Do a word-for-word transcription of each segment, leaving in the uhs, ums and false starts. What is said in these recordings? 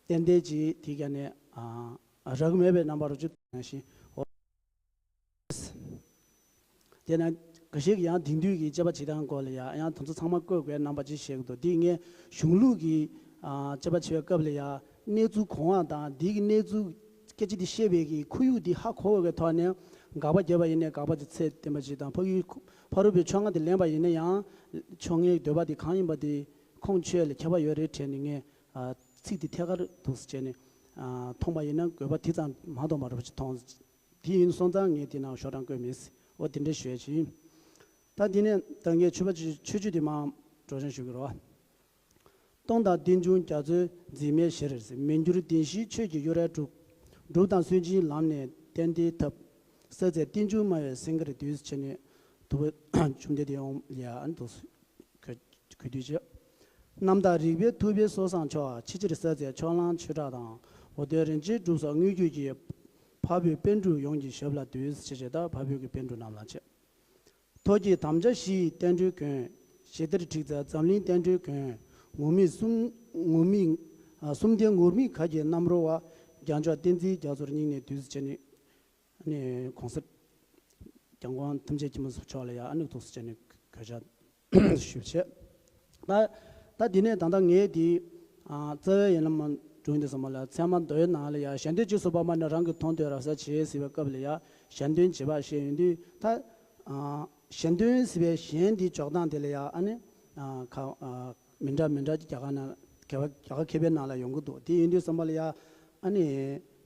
ཏན་ཏན་གྱིས་དེ་ག་ནས་ཨ་རག་མེད་པའི་རྣམ་པར་བཅུ་ནང་བཞིན། དེས་ན་འགའ་ཞིག་ཡང་དེང་དུས་ཀྱི་དཔྱད་པ་བྱེད་སྟངས་སྐོར་ལ་ཡང་ཡང་དེ་ཚོ་ཚང་མ་བཀོད་དགོས་རྣམ་པ་ཅིག་བཤད་ཀྱི་འདུག་འདི་ངས་གཞུང་ལུགས་ཀྱི་ཨ་དཔྱད་པ་བྱེད་པའི་སྐབས་ལ་ཡང་གནས་ཚུལ་གོ་བ་དང་འདི་གི་གནས་ཚུལ་སྐད་ཆ་འདི་བཤད་པའི་གི་ཁོར་ཡུག་འདི་ཧ་གོ་བའི་ཐོག་ནས་དགག་པ་བརྒྱབ་པ་ཡིན་ནའི་དགག་པ་དེ་ཚད་ལྡན་པ་ཞིག་དང་ཕ་གི་ཕ་རོལ་པོའི་ཕྱོགས་སྔ་དེ་ལེན་པ་ཡིན་ན་ཡང་ཕྱོགས་སྔའི་འདོད་པ་དེ་གང་ཡིན་པ་དེ་ཁོང་ཆོས་ལ་ཁྱད་པར་ཡོད་རེད་དྲན་ནས་ངས་ཨ་ཚིག་དེ་ཐད་ཀར་འདུག་སེ་བྱས་ནས་ཨ་མཐོང་པ་ཡིན་ན་དགོས་པ་དེ་ཙམ་མ་མཐོང་བ་འདྲ་པོ་ཅིག་མཐོང་། དེ་ཡིན་སོང་ཙང་ངས་དེ་ནང་ཤོག་གྲངས་བཀོད་མེད། འོ་དེ་འདྲ་ཞུ་ཡ་ཅིག་ཡིན། ད་དེ་ནས་ད་ངས་ཆོས་པ་ཆོས་ཆོས་སྤྱོད་དེ་མར་སྒྲོག་སྦྱང་ཞུ་གི་རོགས། སྟོང་དང་རྟེན་འབྱུང་རྒྱ་མཚོའི་འཛིན་མའི་གཞིར། མི་འགྱུར་བདེན་བཞིའི་ཆོས་ཀྱི་གཡུ་རལ་དྲུག། སྒྲུབ་དང་སུན་འབྱིན་ལམ་ནས་གཏན་བདེའི་ཐབས། བསགས་ཚད་རྟེན་འབྱུང་སྨྲ་བའི་སེང་གེར་འདུད། བྱས་ནས་ཐུབ་པ་བཅོམ་ལྡན་འདས་ཡོང་ལ་ཡ་ཨ་ནི་འདུག་གུས་འདུད་བྱས། རྣམ་དག་རིག་པའི་ཐུབ་པའི་སོ་བཟང་མཆོག། ཕྱི་ཕྱིར་བསགས་ཚད་ཕྱོགས་གླང་ཆོས་གྲགས་དང་། འོ་དོད་རིན་ཆེན་གྲུབ་སོགས་དངོས་བརྒྱུད་ཀྱི། འཕགས་བོད་པཎ་གྲུབ་ཡོངས་ཀྱི་ཞབས་ལ་འདུད། ཞེས་བྱས་ད་འཕགས་བོད་ཀྱི་པཎ་གྲུབ་རྣམས་ལ་བྱས། ཐུགས་བསྐྱེད་དམ་བཅའ་བཞི་ཡི་བསྟན་འགྲོའི་མགོན། ཞི་བདེར་འཁྲིགས་མཛད་འཛམ་གླིང་བསྟན་འགྲོའི་མགོན། ངུར་སྨྲིག་གསུམ་ངུར་སྨྲིག་ཨ་གསུམ་ལྡན་ངུར་སྨྲིག་མཁའ་གྱི་གནམ་རོལ་བ། རྒྱལ་མཆོག་བསྟན་འཛིན་རྒྱ་མཚོར་སྙིང་ནས་འདུད། ཟེར་བྱས་ནས་ནས་གོང་ས་སྐྱབས་མགོན་ཐམས་ཅད་མཁྱེན་པ་མཆོག་ལ་ཡང་ཨ་ནི་འདུག་སེ་བྱས་ནས་གུས་ཕྱག་ཞུ་བྱས། ད་ད་འདི་ནས་ད་ལྟ་ངས་འདི་ཨ་རྩ་བའི་ཡན་ལག་མ་འགྲོ་ཡིན་དུས་ཙམ་པ་ལ་ཚད་མ་མདོའི་ནང་ལ་ཡང་གཞན་དོན་སྤྱི་གཙུག་པ་མ་ནི་རང་གི་མཐོང་ཐོས་རབ་གསལ་བྱེད་ཟེར་བའི་སྐབས་ལ་ཡང་གཞན་དོན་བྱེད་པ་ཞེས་ཡོང་དུས་ད་ཨ་གཞན་དོན་ཟེར་བའི་གཞན་འདི་འཇོག་སྟངས་དེ་ལ་ཡང་ཨ་ནི་ཨ་ཁ་ཨ་མི་འདྲ་མི་འདྲ་རྒྱ་གར་ནང་རྒྱ་གར་རྒྱ་གར་མཁས་པའི་ནང་ལ་ཡོང་གི་འདུག་དེ་ཡིན་དུས་ཙམ་པ་ལ་ཡང་ཨ་ནི་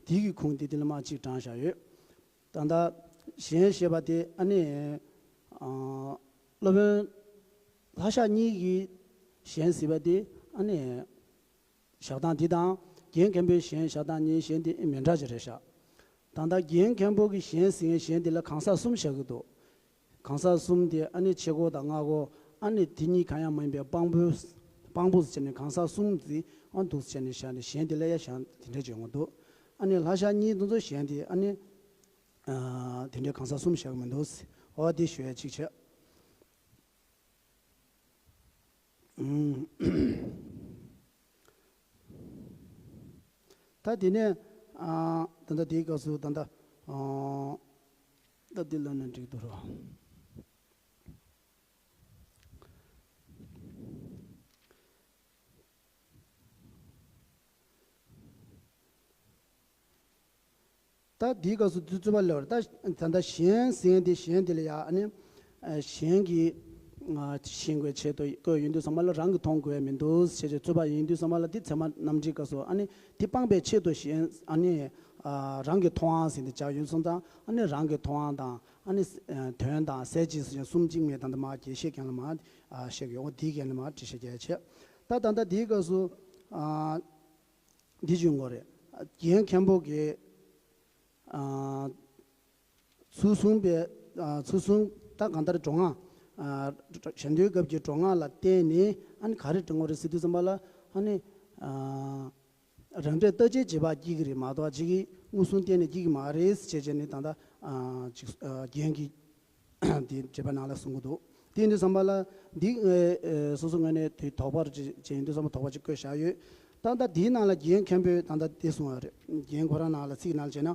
དེ་གི་ཁུངས་དེ་དེ་ལ་མ་གཅིག་དྲངས་བཞག་ཡོད། ད་ལྟ་གཞན་ཞེས་པ་དེ་ཨ་ནི་ཨ་སློབ་དཔོན་ལྷ་ཞགས་གཉིས་ཀྱི་གཞན་ཟེར་བ་དེ་ཨ་ནི་བཞག་སྟངས་འདི་དང་རྒན་མཁན་པོའི་གཞན་བཞག་སྟངས་གཉིས་གཞན་དེ་མི་འདྲ་ཅིག་རེད་ཤག་ད་ལྟ་རྒན་མཁན་པོ་གི་གཞན་ཟེར་མཁན་གཞན་དེ་ལ་གང་ཟག་གསུམ་བཞག་གི་འདུག་གང་ཟག་གསུམ་དེ་ཨ་ནི་ཆོས་སྐོར་དང་སྔགས་སྐོར་ཨ་ནི་དེ་གཉིས་གང་ཡང་མ་ཡིན་པའི་དཔང་པོ་དཔང་པོ་ཟེར་ནས་གང་ཟག་གསུམ་དེ་ཨ་འདུག་ཟེར་ནས་བཞག་ནས་གཞན་དེ་ལ་ཡ་བཞག་དེ་འདྲ་ཅིག་ཡོང་གི་འདུག་ཨ་ནི་ལྷ་ཞགས་གཉིས་དེ་ཚོ་གཞན་དེ་ཨ་ནི། ཨ་དེ་འདྲའི་གང་ཟག་གསུམ་བཞག་གི་མི་འདུག་འོ་དེ་ཞུ་ཡ་གཅིག་བྱས། ཨུམ། ད་དེ་ནས་ཨ་ད་ལྟ་དེའི་སྐབས་སུ་ད་ལྟ་ཨ་ད་འདི་ལབ་ན་འགྲིག་འདུག་རོ། ད་འདིའི་སྐབས་སུ་རྩོད་པ་ལས་པར་ད་ད་ལྟ་གཞན་ཟེར་དེ་གཞན་དེ་ལ་ཡ་ཨ་ནི་གཞན་གྱིས་ཤེས་དགོས་ཆེད་དུ་བཀོད་ཡོང་དུས་ཙམ་པ་ལ་རང་གིས་མཐོང་དགོས་མི་འདུག་ཞེས་བྱས་རྩོད་པ་ཡིན་དུས་ཙམ་པ་ལ་འདི་ཚད་མ་རྣམ་འགྲེལ་སྐབས་སུ་ཨ་ནི་དེ་སྤངས་པའི་ཆེད་དུ་གཞན་ཨ་ནི་རང་གིས་མཐོང་བ་ཟེར་དེ་བྱ་ཡོང་སོང་ཙང་ཨ་ནི་རང་གིས་མཐོང་བ་དང་ཨ་ནི་དོན་དང་གསལ་བྱེད་ཟེར་གསུམ་གཅིག་མེད་ད་ལྟ་མ་རྒྱས་བཤད་མཁན་ལ་མ་བཤད་ཀྱི་ཡོང་དེའི་རྒྱན་ལ་མ་འགྲེལ་བཤད་རྒྱས་བྱས། ད་ད་ལྟ་འདིའི་སྐབས་སུ་ཨ། འདི་བྱུང་དགོས་རེད། རྒན་མཁན་པོ་གིས་ཨ་ཚུལ་གསུངས་པའི་ཨ་ཚུལ་གསུངས་ད་གང་ལྟར་གྲོང་ངར་ཨ་གཞན་དོན་སྐབས་ཀྱི་གྲོང་ངར་ལ་བརྟེན་ནས་ཨ་ནི་ག་རེ་དྲན་དགོས་རེད་ཟེར་དུས་ཙམ་པ་ལ་ཨ་ནི་ཨ་རང་འབྲས་རྟག་ཅན་བྱེད་པ་སྐྱེ་གི་རེད་མ་གཏོགས་ཅིག་གིས་མངོན་སུམ་གཏན་ནས་སྐྱེ་གི་མ་རེད་ཟེར་བྱས་ནས་ད་ལྟ་ཨ་ཅིག་ཨ་རྒན་གྱིས། དེ་འགྲེལ་པ་ནང་ལ་གསུང་གི་འདུག་དེ་ཡིན་དུས་ཙམ་པ་ལ་འདི་ཨེ་ཨེ་སོ་སོ་ངོས་ནས་དེ་དོགས་པ་ཅིག་བྱས་ཡིན་དུས་ཙམ་པ་དོགས་པ་ཅིག་བཀོད་བཞག་ཡོད། ད་ལྟ་དེའི་ནང་ལ་རྒན་མཁན་པོས་ད་ལྟ་དེ་གསུང་བ་རེད། རྒན་ཁོ་རང་ནང་ལ་ཚིག་ནང་ལ་བྱས་ན།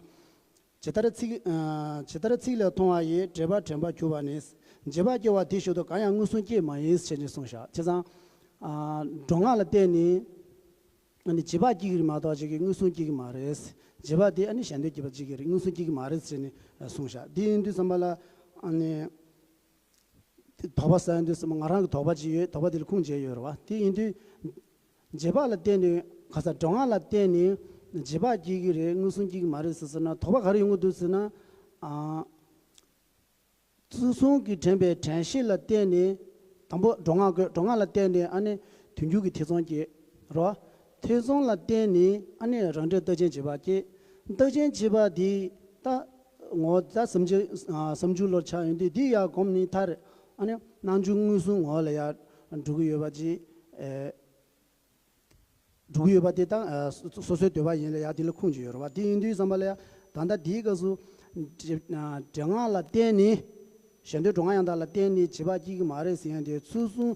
ཇི་ལྟར་ཚིག་ཨ་ཇི་ལྟར་ཚིག་ལས་མཐོང་བ་ཡིས་འབྲེལ་པ་དྲན་པར་གྱུར་པ་ནི། བྱེད་པ་སྐྱེ་བ་དེ་བཞིན་དུ་གང་ཡང་མངོན་སུམ་སྐྱེས་མ་ཡིན་ཞེས་ནས་གསུངས་བཞག་བྱས་ཙང་། ཨ་གྲོང་ངར་ལ་བརྟེན་ནས། ཨ་ནི་བྱེད་པ་སྐྱེ་གི་རེད་མ་གཏོགས་ཅིག་གིས་མངོན་སུམ་སྐྱེ་གི་མ་རེད། བྱེད་པ་དེ་ཨ་ནི་གཞན་དོན་སྐྱེ་བ་ཅིག་གི་རེད་མངོན་སུམ་སྐྱེ་གི་མ་རེད་ཟེར་ནས་གསུངས་བཞག་དེ་ཡིན་དུས་ཙམ་པ་ལ་ཨ་ནི་དོགས་པ་ཟ་ཡིན་དུས་ཙམ་པ་ང་རང་གི་དོགས་པ་ཅིག་ཡོད། དོགས་པ་དེ་ལ་ཁུངས་འཇལ་ཡོད་རེད་བ། དེ་ཡིན་དུས་བྱེད་པ་ལ་བརྟེན་ནས་ག་ས་གྲོང་ངར་ལ་བརྟེན་ནས་བྱེད་པ་སྐྱེ་གི་རེད་མངོན་སུམ་སྐྱེ་གི་མ་རེད་ཟེར་ཟེར་ན་དོགས་པ་ག་རེ་ཡོང་གི་འདུག་ཟེར་ན་ཨ། ཚུལ་གསུམ་གྱིས་དྲན་པའི་དྲན་ཤེས་ལ་བརྟེན་ནས་དང་པོ་གྲོང་ངར་དགོས། གྲོང་ངར་ལ་བརྟེན་ནས་ཨ་ནི་དོན་འགྱུར་གྱི་ཐེ་ཚོམ་སྐྱེ་རོ། ཐེ་ཚོམ་ལ་བརྟེན་ནས་ཨ་ནི་རང་འབྲས་རྟག་ཅན་བྱེད་པ་སྐྱེ། རྟག་ཅན་བྱེད་པ་འདི་ད་ངོ་ད་བསམ་བྱ་བསམ་བྱུང་བློར་ཆགས་ཡོང་དུས་འདི་ཡར་གོམས་ནས་མཐར་ཨ་ནི་སྣང་ཆུང་མངོན་སུམ་ངོ་ལ་ཡར་འགྲོ་གི་ཡོད་པ་ཅིག་ཨེ། འགྲོ་གི་ཡོད་པ་དེ་དང་ཨ་སོ་སོ་སོའི་འདོད་པ་ཡིན་ལ་ཡ་དེ་ལ་ཁུངས་ཀྱི་ཡོད་རེད་བ། དེ་ཡིན་དུས་ཙམ་པ་ལ་ཡ་ད་ལྟ་དེའི་སྐབས་སུ་འབྲེལ་ངག་ལ་བརྟེན་ནས་ གཞན་དོན་སྒྲོ་འགག་ཡང་དག་ལ་བརྟེན་ནས་བྱེད་པ་སྐྱེ་གི་མ་རེད་ཟེར་ཡང་དེ་ཚུལ་གསུམ་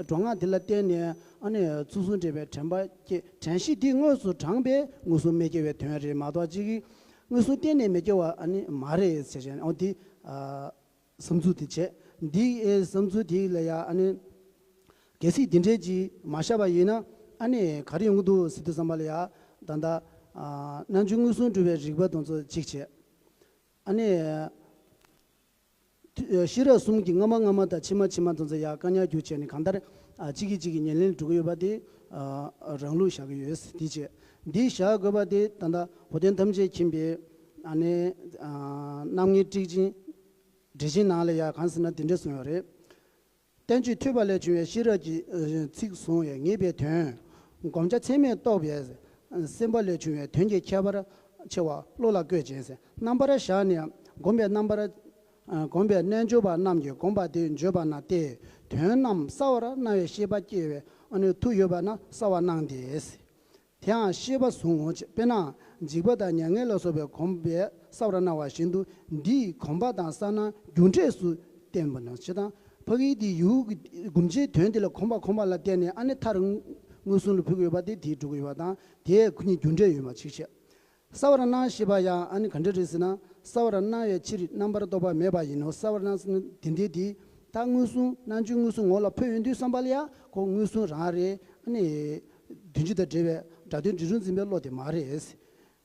སྒྲོ་འགག་དེ་ལ་བརྟེན་ནས་ཨ་ནི་ཚུལ་གསུམ་འབྲེལ་བའི་དྲན་པ་སྐྱེ། དྲན་ཤེས་དེ་དངོས་སུ་དྲངས་པས་མངོན་སུམ་མི་སྐྱེ་བའི་དོན་རེད་མ་གཏོགས་གཅིག་གིས་མངོན་སུམ་བརྟེན་ནས་མི་སྐྱེ་བ་ཨ་ནི་མ་རེད་ཟེར་བྱས་ཨོ་དེ་བསམ་ཚུལ་དེ་བྱས། འདི་བསམ་ཚུལ་དེ་ལ་ཡང་ཨ་ནི་གལ་སྲིད་འདི་འདྲས་ཀྱིས་མ་བཞག་པ་ཡིན་ན་ཨ་ནི་ག་རེ་ཡོང་གི་འདུག་ཟེར་དུས་ཙམ་པ་ལ་ཡང་ད་ལྟ་རྣལ་འབྱོར་མངོན་སུམ་སྒྲུབ་པའི་རིགས་པ་དེ་ཚོ་གཅིག་བྱས། ཨ་ནི། ཤེས་རབ་གསུམ་གྱི་སྔ་མ་སྔ་མ་དང་ཕྱི་མ་ཕྱི་མ་དེ་ཚོ་ཡང་བཀག་ཉར་རྒྱུ་བྱས་ནས་གང་ལྟར་གཅིག་གིས་གཅིག་གི་ཉེར་ལེན་འགྲོ་གི་ཡོད་པ་དེ་རང་ལུགས་བཞག་གི་ཡོད་དེ་བྱས། འདི་བཞག་དགོས་པ་དེ་ད་ལྟ་བོ་དན་ཐམས་ཅད་མཁྱེན་པའི་ཨ་ནི་རྣམ་ངེས་ཊཱིཀ་ཆེན་འགྲེལ་ཆེན་ནང་ལ་ཡང་གང་ཟེར་ན་དེ་འདྲ་གསུངས་ཡོད་རེད། བསྟན་བཅོས་ཐོས་པ་ལས་བྱུང་བའི་ཤེས་རབ་ཀྱི་ཚིག་བཟུང་བས་ངེས་པའི་དོན། བསྒོམ་བྱ་ཚད་མས་རྟོགས་པའི་སེམས་པ་ལས་བྱུང་བའི་དོན་གྱི་ཁྱད་པར་ཕྱེ་བ་བློ་ལ་བཀོད་ཅིང་རྣམ་པར་བཞག་ནས་བསྒོམ་པའི་རྣམ་པར་བསྒོམ་པའི་རྣལ་འབྱོར་པ་རྣམས་ཀྱིས་བསྒོམ་པ་དེ་བརྗོད་པ་ན་སྟེ་དོན་རྣམས་གསལ་བར་སྣང་བའི་ཤེས་པ་སྐྱེ་བའི་མཐུ་ཡོད་པ་ན་གསལ་བར་སྣང་སྟེ། དེའང་ཤེས་པ་བཟུང་ངོ་། དཔེར་ན་འཇིགས་པ་དང་མྱ་ངན་ལ་སོགས་པའི་གོམས་པས་གསལ་བར་སྣང་བ་བཞིན་དུ་འདིའི་གོམས་པ་དང་གསལ་སྣང་རྒྱུ་འབྲས་སུ་བསྟན་པ་ན་ཇི་ལྟར་ཕ་གིའི་དེ་ཡུལ་གྱི་བསྒོམ་བྱའི་དོན་དེ་ལ་གོམས་པ་གོམས་པ་ལ་བརྟེན་ནས་ཨ་ནི་མཐར་མངོན་སུམ་ལ་ཕུལ་དགོས་པ་དེ་དེའི་འགྲོ་དགོས་པ་དང་དེའི་ཁོ་གཉིས་རྒྱུ་འབྲས་ཡོད་མ་ཅིག་བཤད། གསལ་བར་སྣང་ཞེས་པ་ཡང་ཨ་ནི་ག་འདྲ་རེད་ཟེར་ན་གསལ་བར་སྣང་བའི་ཕྱིར་རྣམ་པར་རྟོག་པ་མེད་པ་ཡིན་ནོ། གསལ་བར་སྣང་ཟེར་ན་དེ་འདྲའི་དེ་ད་མངོན་སུམ་རྣལ་འབྱོར་མངོན་སུམ་ངོ་ལ་འཕོས་ཡོང་དུས་བསམ་པ་ལ་ཡང་ཁོ་མངོན་སུམ་རང་རེད། ཨ་ནི་དོན་སྤྱི་དང་འབྲེལ་བའི་སྒྲ་དོན་འབྲས་རུ་འཛིན་པའི་བློ་དེ་མ་རེད།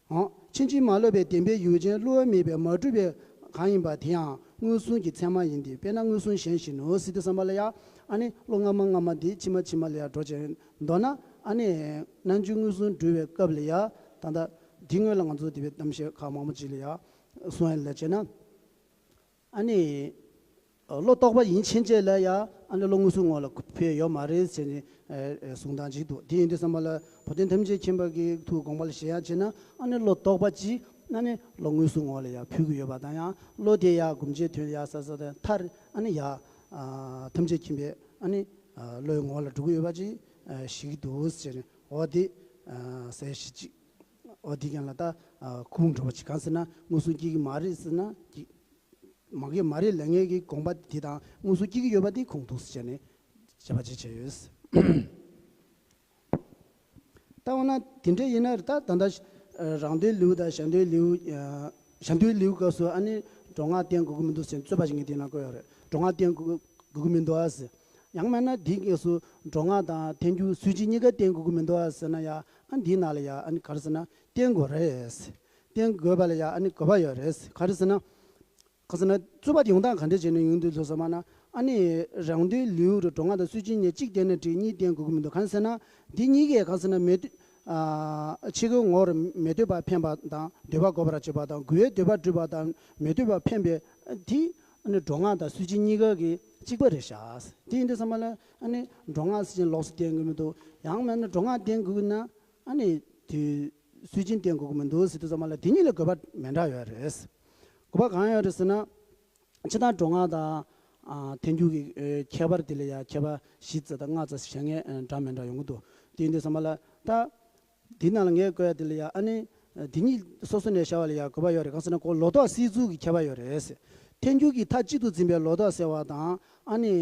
འོ། ཕྱིན་ཅི་མ་ལོག་པའི་བདེན་པའི་ཡུལ་ཅན་བསླུ་བ་མེད་པའི་མ་གྲུབ་པའི་གང་ཡིན་པ་དེ་ཡང་མངོན་སུམ་གྱི་ཚད་མ་ཡིན་ཏེ་དཔེར་ན་མངོན་སུམ་གཞན་བཞིན་ནོ་ཟེར་དུས་ཙམ་པ་ལ་ཡང་ཨ་ནི་བློ་སྔ་མ་སྔ་མ་དེ་ཕྱི་མ་ཕྱི་མ་ལ་ཡང་འགྲོ་བྱེད་མདོར་ན་ཨ་ནི་རྣལ་འབྱོར་མངོན་སུམ་སྒྲུབ་པའི་སྐབས་ལ་ཡང་ད་ལྟ་འདི་སྔོན་ལ་ང་ཚོ་དེ་བའི་གཏམ་བཤད་ཁག་མང་པོ་ཅིག་ལ་ཡང་གསུང་ཡ་ལ་བྱས་ན། ཨ་ནི། བློ་རྟོག་པ་ཡིན་ཕྱིན་ཆད་ལ་ཡང་ཨ་ནི་བློ་མངོན་སུམ་ངོ་ལ་ཕེབས་ཡོད་མ་རེད་ཟེར་ནས་གསུང་སྟངས་ཅིག་འདུག་དེ་ཡིན་དུས་ཙམ་པ་ལ་བོ་དན་ཐམས་ཅད་མཁྱེན་པ་གི་ཐུགས་དགོངས་པ་ལ་བཞེས་ཡ་བྱས་ན་ཨ་ནི་བློ་རྟོག་པ་ཅིག་ཨ་ནི་བློ་མངོན་སུམ་ངོ་ལ་ཡང་ཕུལ་གི་ཡོད་པ་དང་ཡང་བློ་དེ་ཡང་བསྒོམ་བྱའི་དོན་ཡང་ས་ས་དང་མཐར་ཨ་ནི་ཡང་ཐམས་ཅད་མཁྱེན་པའི་ཨ་ནི་བློའི་ངོ་ལ་འགྲོ་གི་ཡོད་པ་ཅིག་ཤེས་ཀྱི་འདུག་ཟེར་ནས་འོ་དེ་ཟེར་ཞིག་ཅིག་འོ་དེ་ཀྱང་ལ་ད་ཁུངས་འགྲོ་བ་ཅིག་གང་ཟེར་ན་མངོན་སུམ་སྐྱེ་གི་མ་རེད་ཟེར་ན་ཅིག་མ་གི་མ་རེད་ལབ་མཁན་གྱི་དགོངས་པ་དེ་དང་མངོན་སུམ་སྐྱེ་གི་ཡོད་པ་དེ་ཁུངས་འདུག་ཟེར་བྱས་ནས་བྱས་པ་ཅིག་བྱས་ཡོད། ད་འོ་ན་དེ་འདྲ་ཡིན་ན་ད་ད་ལྟ་རང་དོན་ལེའུ་དང་གཞན་དོན་ལེའུ་གཞན་དོན་ལེའུ་སྐབས་སུ་ཨ་ནི་སྒྲོ་འགག་བསྟན་དགོས་ཀྱི་མི་འདུག་ཟེར་རྩོད་པ་ཞིག་ངས་དེ་ན་བཀོད་ཡོད་རེད། སྒྲོ་འགག་བསྟན་དགོས་ཀྱི་མི་འདུག་ཨ་ཟེར། ཡང་མིན་ན་དེའི་སྐབས་སུ་སྒྲོ་འགག་དང་ཐལ་འགྱུར་སུན་འབྱིན་གཉིས་ཀ་བསྟན་དགོས་ཀྱི་མི་འདུག་ཨ་ཟེར་ན་ཡང་ཨ་འདིའི་ནང་ལ་ཡང་ཨ་ནི་ག་རེ་ཟེར་ན་བསྟན་དགོས་རེད། བསྟན་དགོས་པ་ལ་ཡང་ཨ་ནི་དགོས་པ་ཡོད་རེད། ག་རེ་ཟེར་ན། ག་ཟེར་ན་རྩོད་པ་དེ་ཡོང་སྟངས་ག་འདྲ་བྱས་ནས་ཡོང་དུས་ལྷོད་ས་མ་ན་ཨ་ནི་རང་དོན་ལེའུ་རུ་སྒྲོ་འགག་དང་སུན་འབྱིན་གཉིས་གཅིག་བསྟན་ན་འགྲིག་གཉིས་བསྟན་དགོས་ཀྱི་མི་འདུག་གང་ཟེར་ན་འདི་གཉིས་ཀས་གང་ཟེར་ན་མེད་དུ་ཨ་ཕྱི་རྒོལ་ངོར་མི་ལྟོས་པ་འཕེན་པ་དང་འདོད་པ་འགོག་པར་བྱེད་པ་དང་རྒོལ་བའི་འདོད་པ་སྒྲུབ་པ་དང་མི་ལྟོས་པ་འཕེན་པའི་དེ་ཨ་ནི་སྒྲོ་འགག་དང་སུན་འབྱིན་གཉིས་ཀ་གི་གཅིག་པ་རེད་ཤག་དེ་ཡིན་དུས་ཙམ་པ་ལ་ཨ་ནི་སྒྲོ་འགག་ཟེར་ཅིང་ལོགས་སུ་བསྟན་དགོས་མི་འདུག་ཡང་མིན་ན་སྒྲོ་འགག་བསྟན་དགོས་ན། ཨ་ནི་དེ་སུན་འབྱིན་བསྟན་དགོས་ཀྱི་མི་འདུག་ཟེར་དུས་ཙམ་པ་ལ་དེ་གཉིས་ལ་དགོས་པ་མི་འདྲ་ཡོད་རེད། དགོས་པ་གང་ཡོད་རེད་ཟེར་ན། སྤྱིར་བཏང་སྒྲོ་འགག་དང་ཨ་ཐལ་འགྱུར་གྱི་ཨེ་ཁྱད་པར་དེ་ལ་ཡང་ཁྱད་པར་བཞི་ཙམ་དང་ལྔ་ཙམ་བཤད་མཁན་ཨེ་འདྲ་མི་འདྲ་ཡོང་གི་འདུག་དེ་ཡིན་དུས་ཙམ་པ་ལ་ད་དེ་ནང་ལ་ངས་བཀོད་ཡ་དེ་ལ་ཡང་ཨ་ནི་དེ་གཉིས་སོ་སོ་ནས་བཤད་པ་ལ་ཡང་དགོས་པ་ཡོད་རེད། གང་ཟེར་ན་ཁོ་ལོག་རྟོག་སེལ་ཚུལ་གྱི་ཁྱད་པར་ཡོད་རེད། ཐལ་འགྱུར་གྱི་མཐའ་གཅིག་ཏུ་འཛིན་པའི་ལོག་རྟོག་སེལ་བ་དང་ཨ་ནི།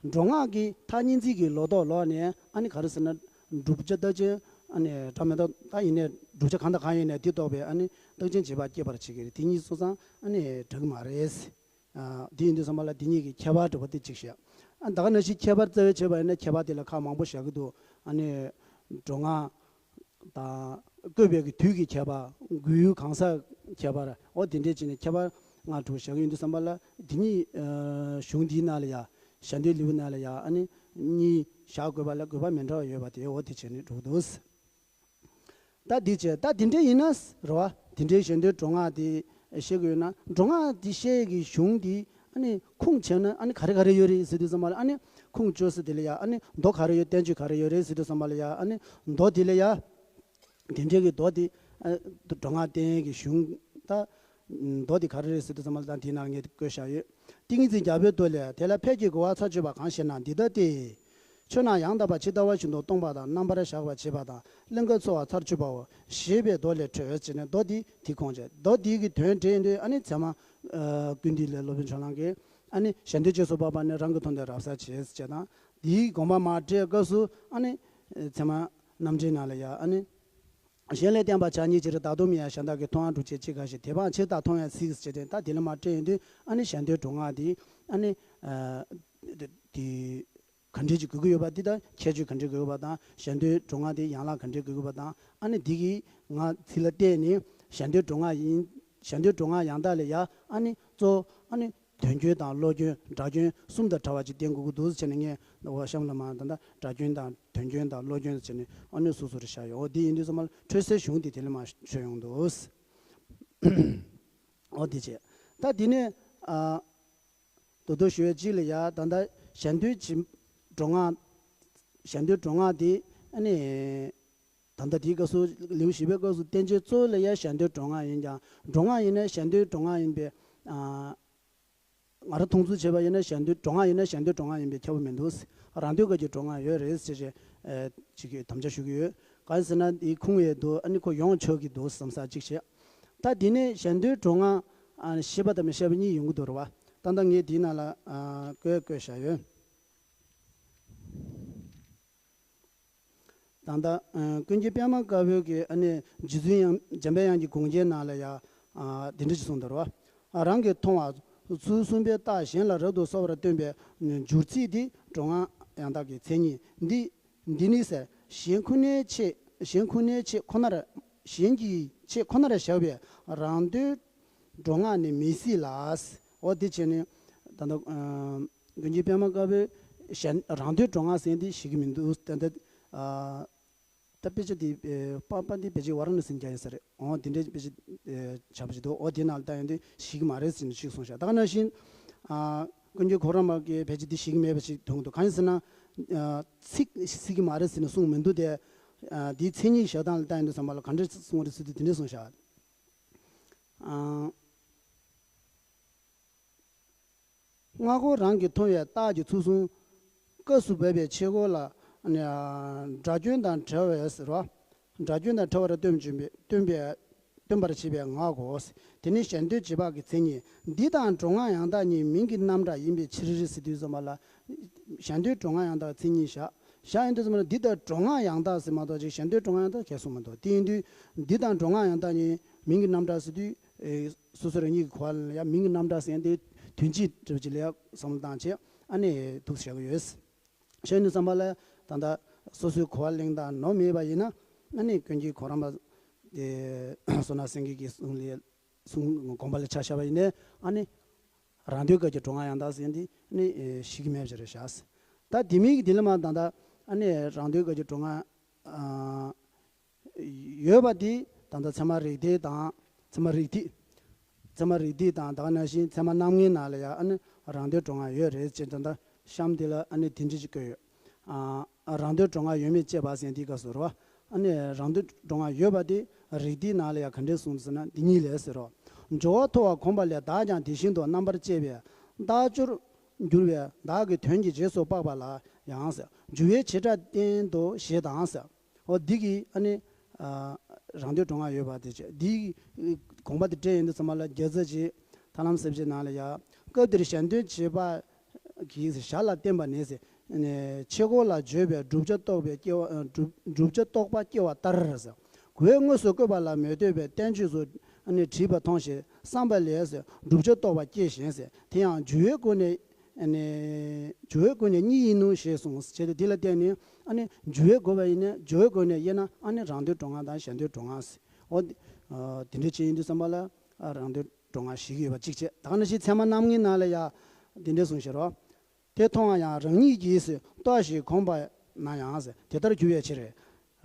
སྒྲོ་འགག་གི་མཐའ་གཉིས་འཛིན་གྱི་ལོག་རྟོག་ལོག་ནས་ཨ་ནི་ག་རེ་ཟེར་ན་བསྒྲུབ་བྱ་རྟགས་ཅན་ཨ་ནི་འདྲ་མི་འདྲ་ད་ཡིན་ནའི་བསྒྲུབ་བྱ་གང་དང་གང་ཡིན་ནའི་དེ་རྟོགས་པའི་ཨ་ནི་རྟགས་ཅན་བྱེད་པ་སྐྱེད་པར་བྱེད་ཀྱི་རེད། དེ་གཉིས་སོ་སོ་ཨ་ནི་འདྲ་གི་མ་རེད། ཨ་དེ་ཡིན་དུས་ཙམ་པ་ལ་དེ་གཉིས་ཀྱི་ཁྱད་པར་འདྲ་བ་དེ་གཅིག་བཤད། ཨ་ད་ག་ནང་བཞིན་ཁྱད་པར་རྩ་བའི་བྱས་པ་ཡིན་ན་ཁྱད་པར་དེ་ལ་ཁག་མང་པོ་བཞག་གི་འདུག་ཨ་ནི་སྒྲོ་འགག་དང་། བཀོད་པའི་གི་དུས་ཀྱི་ཁྱད་པར། དགོས་ཡུལ་གང་ཟག་ཁྱད་པར། འོ་དེ་འདྲས་བྱས་ནས་ཁྱད་པར་ལྔ་དྲུག་བཞག་གི་ཡོད་དུས་ཙམ་པ་ལ་འདི་གཉིས་ཨ་གཞུང་འདིའི་ནང་ལ་ཡ་གཞན་དོན་ལེའུ་ནང་ལ་ཡ་ཨ་ནི་གཉིས་བཞག་དགོས་པ་ལ་དགོས་པ་མི་འདྲ་བ་ཡོད་པ་དེ་འོ་དེ་བྱས་ནས་འགྲོ་གི་འདུག་ད་འདི་བྱས་ད་འདི་འདྲས་ཡིན་ན་རེད་བ། འདི་འདྲའི་གཞན་དོན་སྒྲོ་འགག་དེ་བཤད་གི་ཡོད་ན་སྒྲོ་འགག་དེ་བཤད་ཀྱི་གཞུང་འདི་ཨ་ནི་ཁུངས་བྱས་ན་ཨ་ནི་ག་རེ་ག་རེ་ཡོད་རེད་ཟེར་དུས་ཙམ་པ་ལ་ཨ་ནི་ཁུངས་བཅོལ་ས་དེ་ལ་ཡ་ཨ་ནི་མདོ་ག་རེ་ཡོད་བསྟན་བཅོས་ག་རེ་ཡོད་རེད་ཟེར་དུས་ཙམ་པ་ལ་ཡ་ཨ་ནི་མདོ་དེ་ལ་ཡ། དེ་འདྲའི་གི་མདོ་དེ་ཨ་སྒྲོ་འགག་བསྟན་གྱི་གཞུང་ད་མདོ་དེ་ག་རེ་རེད་ཟེར་དུས་ཙམ་པ་ལ་ད་དེའི་ནང་ངས་བཀོད་བཞག་ཡོད། ཏིང་ངེ་འཛིན་རྒྱལ་པོའི་མདོ་ལས། དེ་ལ་ཕལ་གྱི་རྒོལ་བ་ཚར་གཅོད་པ་གང་ཞེ་ན། འདི་ལྟ་སྟེ། ཆོས་རྣམས་ཡང་དག་པར་ཇི་ལྟ་བ་བཞིན་དུ་སྟོང་པ་དང་རྣམ་པར་གཞག་པར་བྱེད་པ་དང་གླིང་ག་འཚོལ་བ་ཚར་གཅོད་པའོ། ཞེས་པའི་མདོ་ལས་འཕྲོས་བྱས་ནས་མདོ་འདི་དེ་ཁུངས་བྱས། མདོ་འདི་གི་དོན་འགྲེལ་དུས་ཨ་ནི་ཚད་མ་ཀུན་བཏུས་ལས་སློབ་དཔོན་ཕྱོགས་གླང་གིས་ ཨ་ནི་གཞན་དོན་རྗེས་སུ་དཔག་པ་ནི་རང་གི་དོན་དེ་རབ་གསལ་བྱེད་ཅེས་དང་། འདིའི་དགོངས་པ་མར་འགྲེལ་སྐབས་སུ་ཨ་ནི་ཚད་མ་རྣམ་འགྲེལ་ནང་ལ་ཡང་ཨ་ནི། གཞན་ལས་བརྟེན་པར་བྱ་ཉིད་ཕྱིར། བདག་ལྟོ་མིན་ཡང་གཞན་དག་གི། མཐོང་བ་འགྲུབ་བྱེད་ཅི་དགའ་ཞེས། དེ་འབའ་ཕྱིར་བདག་མཐོང་བའི་ཚིག་ཅེས་དེ་ད་དེ་ལ་མར་འགྲེལ་ཡོང་དུས་ཨ་ནི་གཞན་དོན་གྲུབ་ངག་དེ་ཨ་ནི་དེ་ག་འདྲས་ཅིག་དགོས་ཀྱི་ཡོད་པ་འདི་དང་ཁྱད་ཆོས་ག་འདྲས་དགོས་ཀྱི་ཡོད་པ་དང་། གཞན་དོན་གྲུབ་ངག་དེ་ཡན་ལག་ག་འདྲས་དགོས་ཀྱི་ཡོད་པ་དང་། ཨ་ནི་འདི་གི་ངག་ཚིག་ལ་བརྟེན་ནས་གཞན་དོན་གྲུབ་ངག་ཡིན། གཞན་དོན་གྲུབ་ངག་ཡང་དག་ལ་ཡང་ཨ་ནི་གཙོ་ཨ་ནི་དོན་སྐྱོན་དང་བློ་སྐྱོན་སྒྲ་སྐྱོན་གསུམ་དང་བྲལ་བ་ཅིག་བསྟན་དགོས་ཀྱི་འདུག་ཟེར་ནས་ངས་འོ་གཤམ་ལ་མར་ད་ལྟ་སྒྲ་སྐྱོན་དང་དོན་སྐྱོན་དང་བློ་སྐྱོན་ཟེར་ནས་ཨ་ནི་སོ་སོར་བཞག་ཡོད། འོ་འདི་ཡིན་དུས་ཙམ་པ་ལ་འཕྲོས་སའི་གཞུང་འདི་དེ་ལ་མར་ཆོད་ཡོང་འདུག་འོ་འདི་བྱས། ད་འདི་ནས་ཨ། མདོར་བསྡུས་ཞུ་བའི་གཅིག་ལ་ཡ་ད་ལྟ་གཞན་དོན་གྱི་གྲུབ་ངག་གཞན་དོན་གྲུབ་ངག་དེ་ཨ་ནི་ད་ལྟ་དེའི་སྐབས་སུ་ལེའུ་བཞི་པའི་སྐབས་སུ་བསྟན་བྱའི་གཙོ་བོ་ལ་ཡ་གཞན་དོན་གྲུབ་ངག་ཡིན་ཀྱང་། གྲུབ་ངག་ཡིན་ན་གཞན་དོན་གྲུབ་ངག་ཡིན་པས། ཨ། ང་རང་མཐོང་ཚུལ་བྱས་པ་ཡིན་ན་གཞན་དོན་གྲུབ་ངག་ཡིན་ན་གཞན་དོན་གྲུབ་ངག་ཡིན་པས་ཁྱབ་པ་མི་འདུག་རང་དོན་སྐབས་ཀྱི་གྲུབ་ངག་ཡོད་རེད་ཟེར་བྱས་ཅིག་གི་དམ་བཅའ་ཞུ་གི་ཡོད། གང་ཡིན་ཟེར་ན་དེའི་ཁུངས་ཡོད་འདུག་ཨ་ནི་ཁོ་ཡོང་ཆོག་གི་འདུག་བསམ་ས་གཅིག་བྱས། ད་དེ་ནས་གཞན་དོན་གྲུབ་ངག་ཨ་ཤེས་པ་དང་མི་ཤེས་པ་གཉིས་ཡོང་གི་འདུག་རེད་བ། ད་ལྟ་ངས་དེའི་ནང་ལ་ཨ་བཀོད་བཀོད་བཞག་ཡོད། ད་ལྟ་ཨ་ཀུན་མཁྱེན་པད་མ་དཀར་པོའི་གི་ཨ་ནི་རྗེ་བཙུན་དབྱངས་འཇམ་པའི་དབྱངས་ཀྱི་དགོངས་རྒྱན་ནང་ལ་ཡང་ཨ་དེ་འདྲ་ཞིག་གསུངས་འདུག་རེད་བ། ཨ་རང་གིས་མཐོང་བ་ཚུལ་གསུམ་པའི་རྟགས་གཞན་ལ་རབ་ཏུ་གསལ་བར་སྟོན་པའི་སྦྱོར་ཚིག་འདི་གྲུབ་ངག་ཡང་དག་གི་མཚན་ཉིད་འདི། འདི་ནི་ཟེར། གཞན་ཁོ་ནའི་ཆེད། གཞན་ཁོ་ནའི་ཆེད་ཁོ་ནར། གཞན་གྱི་ཆེད་ཁོ་ནར་བཞག་པའི་རང་དོན་གྲུབ་ངག་ནི་མི་སྲིད་ལ། འོ་དེ་བྱས་ནས་ད་ལྟ་ཨ་དགོན་གྱི་པད་མ་དཀར་པོས་གཞན་རང་དོན་གྲུབ་ངག་ཟེར་འདི་ཞིག་གི་མི་འདུག་ད་ལྟ་ཨ་ད་དཔེ་ཆ་འདི་ཨེ་པ་པ་འདི་ཕལ་ཆེར་ཝཱ་ར་ཎ་སི་ནས་རྒྱག་ཡོད་ས་རེད། འོ་དེ་འདྲའི་དཔེ་ཆ་ཨེ་ཆགས་པ་ཞིག་འདུག་འོ་དེ་ནང་ལ་ལྟ་ཡོང་དུས་ཞིག་གི་མ་རེད་ཟེར་ནས་ཞིག་གསུངས་ཤག་ད་ག་ནང་བཞིན་ཨ་ཀུན་མཁྱེན་གོ་རམས་པ་གིས་ཕལ་ཆེར་འདི་ཞིག་མེད་པ་ཞིག་མཐོང་གི་འདུག་གང་ཡིན་ཟེར་ན་ཨ་ཚིག་སྲིད་ཀྱི་མ་རེད་ཟེར་ནས་གསུངས་མི་འདུག་སྟེ། ཨ་འདིའི་མཚན་ཉིད་བཞག་སྟངས་ལ་ལྟ་ཡོང་དུས་ཙམ་པ་ལ་ག་འདྲ་གསུངས་རེད་ཟེར་དུས་འདི་འདྲ་གསུངས་ཤག་ཨ། སྔ་རྒོལ་རང་གིས་མཐོང་བའི་རྟགས་ཀྱི་ཚུལ་གསུམ་སྐབས་སུ་བབས་པའི་ཕྱི་རྒོལ་ལ་ནི་སྒྲ་སྐྱོན་དང་བྲལ་བའི་ཟེར་བ། སྒྲ་སྐྱོན་དང་བྲལ་བར་སྟོན་བྱེད་པའི་སྟོན་པའི་སྟོན་པར་བྱེད་པའི་ངག་གོ། དེ་ནི་གཞན་དོན་བྱེད་པ་གི་མཚན་ཉིད། འདི་དང་གྲུབ་ངག་ཡང་དག་གཉིས་མིང་གི་རྣམ་གྲངས་ཡིན་པའི་ཕྱིར་ཟེར་དུས་ཙམ་པ་ལ། གཞན་དོན་གྲུབ་ངག་ཡང་དག་མཚན་ཉིད་བཞག་བཞག་ཡིན་དུས་ཙམ་པ་ལ་འདི་དང་གྲུབ་ངག་ཡང་དག་ཟེར་མ་གཏོགས་ཅིག་གཞན་དོན་གྲུབ་ངག་ཡང་དག་གས་གསུངས་མི་འདུག་དེ་ཡིན་དུས་འདི་དང་གྲུབ་ངག་ཡང་དག་གཉིས་མིང་གི་རྣམ་གྲངས་ཟེར་དུས། ཨེ་སོ་སོ་རང་ཉིད་ཀྱི་གོ་བ་ལ་ཡང་མིང་གི་རྣམ་གྲངས་ཟེར་ཡང་དེ་དོན་སྤྱི་འདྲ་བ་ཅིག་ལ་ཡང་བསམ་བློ་བཏང་བྱས་ཨ་ནི་འདུག་བཞག་གི་ཡོད། བྱས་ནས་བསམ་པ་ལ་ད་ལྟ་སོ་སོའི་གོ་བ་གླེང་སྟངས་ནོར་མེད་པ་ཡིན་ན་ཨ་ནི་ཀུན་མཁྱེན་གོ་རམས་པ་དེ་བསོད་ནམས་སེང་གེ་གི་གསུང་ལས་གསུང་དགོངས་པ་ལ་ཆ་བཞག་པ་ཡིན་ནའི་ཨ་ནི་རང་དོན་སྐབས་ཀྱི་གྲུབ་ངག་ཡང་དག་ཟེར་ཡང་དེ་ཨ་ནི་ཨེ་ཞིག་གི་མེད་པ་ཅིག་རེད་བཞག་ད་དེ་མིན་གྱི་དེ་ལ་མ་ད་ལྟ་ཨ་ནི་རང་དོན་སྐབས་ཀྱི་གྲུབ་ངག་ཨ། ཡོད་པ་དེ་ད་ལྟ་ཚད་མ་རིགས་གཏེར་དང་། ཚད་མ་རིགས་གཏེར། ཚད་མ་རིགས་གཏེར་དང་ད་ག་ནང་བཞིན་ཚད་མ་རྣམ་ངེས་ནང་ལ་ཡང་ཨ་ནི་རང་དོན་གྲུབ་ངག་ཡོད་རེད་ཅེས་ད་ལྟ་གཤམ་དེ་ལ་ཨ་ནི་དེ་འདྲ་ཅིག་བཀོད་ཡོད། ཨ་རང་དོན་གྲུབ་ངག་ཡོད་མེད་དཔྱད་པ་ཟེར་དེའི་སྐབས་སུ་རེད་བ། ཨ་ནི་རང་དོན་གྲུབ་ངག་ཡོད་པ་དེ་རིགས་གཏེར་ནང་ལ་ཡང་ག་འདྲས་གསུངས་ཟེར་ན་འདི་གཉིས་ལས་ཟེར་རོ། སྦྱོར་བ་མཐོ་བ་གོམས་པ་ལས་བདག་ཀྱང་དེ་བཞིན་དུ་རྣམ་པར་དཔྱད་པས་རྟགས་སྦྱོར་འགྱུར་བས་བདག་གི་དོན་གྱི་རྗེས་སུ་དཔག་པ་ལ་ཡང་ཟེར། འཇུག་པའི་བྱེ་བྲག་བསྟན་ཏོ་ཞེས་དང་ཟེར། འོ་འདི་གིས་ཨ་ནི་ཨ་རང་དོན་གྲུབ་ངག་ཡོད་པ་དེ་བྱས། འདིའི་དགོངས་པ་དེ་འགྲེལ་ཡོང་དུས་ཙམ་པ་ལ་རྒྱལ་ཚབ་ཀྱིས་ཐར་ལམ་གསལ་བྱེད་ནང་ལ་ཡང་སྐབས་འདིར་གཞན་དོན་བྱེད་པ་གི་ཞར་ལ་བསྟན་པ་ནི་ཟེར། ཕྱི་རྒོལ་ལ་བརྗོད་པའི་བསྒྲུབ་བྱ་རྟོག་པའི་སྐྱེ་བ་བསྒྲུབ་བསྒྲུབ་བྱ་རྟོག་པ་སྐྱེ་བ་ལྟར་ཟེར། གོས་དངོས་སུ་བཀོད་པ་ལ་མི་ལྟོས་པའི་བསྟན་བཅོས་སུ་ཨ་ནི་བྲིས་པ་མཐོང་ཞེས་བསམ་པ་ལས་ཟེར། བསྒྲུབ་བྱ་རྟོག་པ་སྐྱེ་ཞིང་ཟེར། དེ་ཡང་འཇུག་པའི་སྒོ་ནས། ཨ་ནི་འཇུག་པའི་སྒོ་ནས་གཉིས་ཡིན་ནོ་ཞེས་གསུངས། བྱས་ཏེ་འདི་ལ་བརྟེན་ནས་ཨ་ནི་འཇུག་པའི་སྒོ་བས་ཡིན་ན་འཇུག་པའི་སྒོ་ནས་དབྱེ་ན་ཨ་ནི་རང་དོན་གྲུབ་ངག་དང་གཞན་དོན་གྲུབ་ངག་ཟེར། འོ་དེ་ཨ་དེ་འདྲ་བྱས་ཡིན་དུས་ཙམ་པ་ལ་ཨ་རང་དོན་གྲུབ་ངག་ཞིག་ཡོད་པ་གཅིག་བྱས། ད་ག་ནང་བཞིན་ཚད་མ་རྣམ་ངེས་ནང་ལ་ཡང་དེ་འདྲ་གསུངས་ཤེས་རོ། དེ་མཐོང་བ་ཡང་རང་ཉིད་ཀྱིས་ཟེར། རྟོགས་ཤིང་གོམས་པ་ན་ཡང་ཟེར། དེ་ལྟར་གྱུར་པའི་ཕྱིར།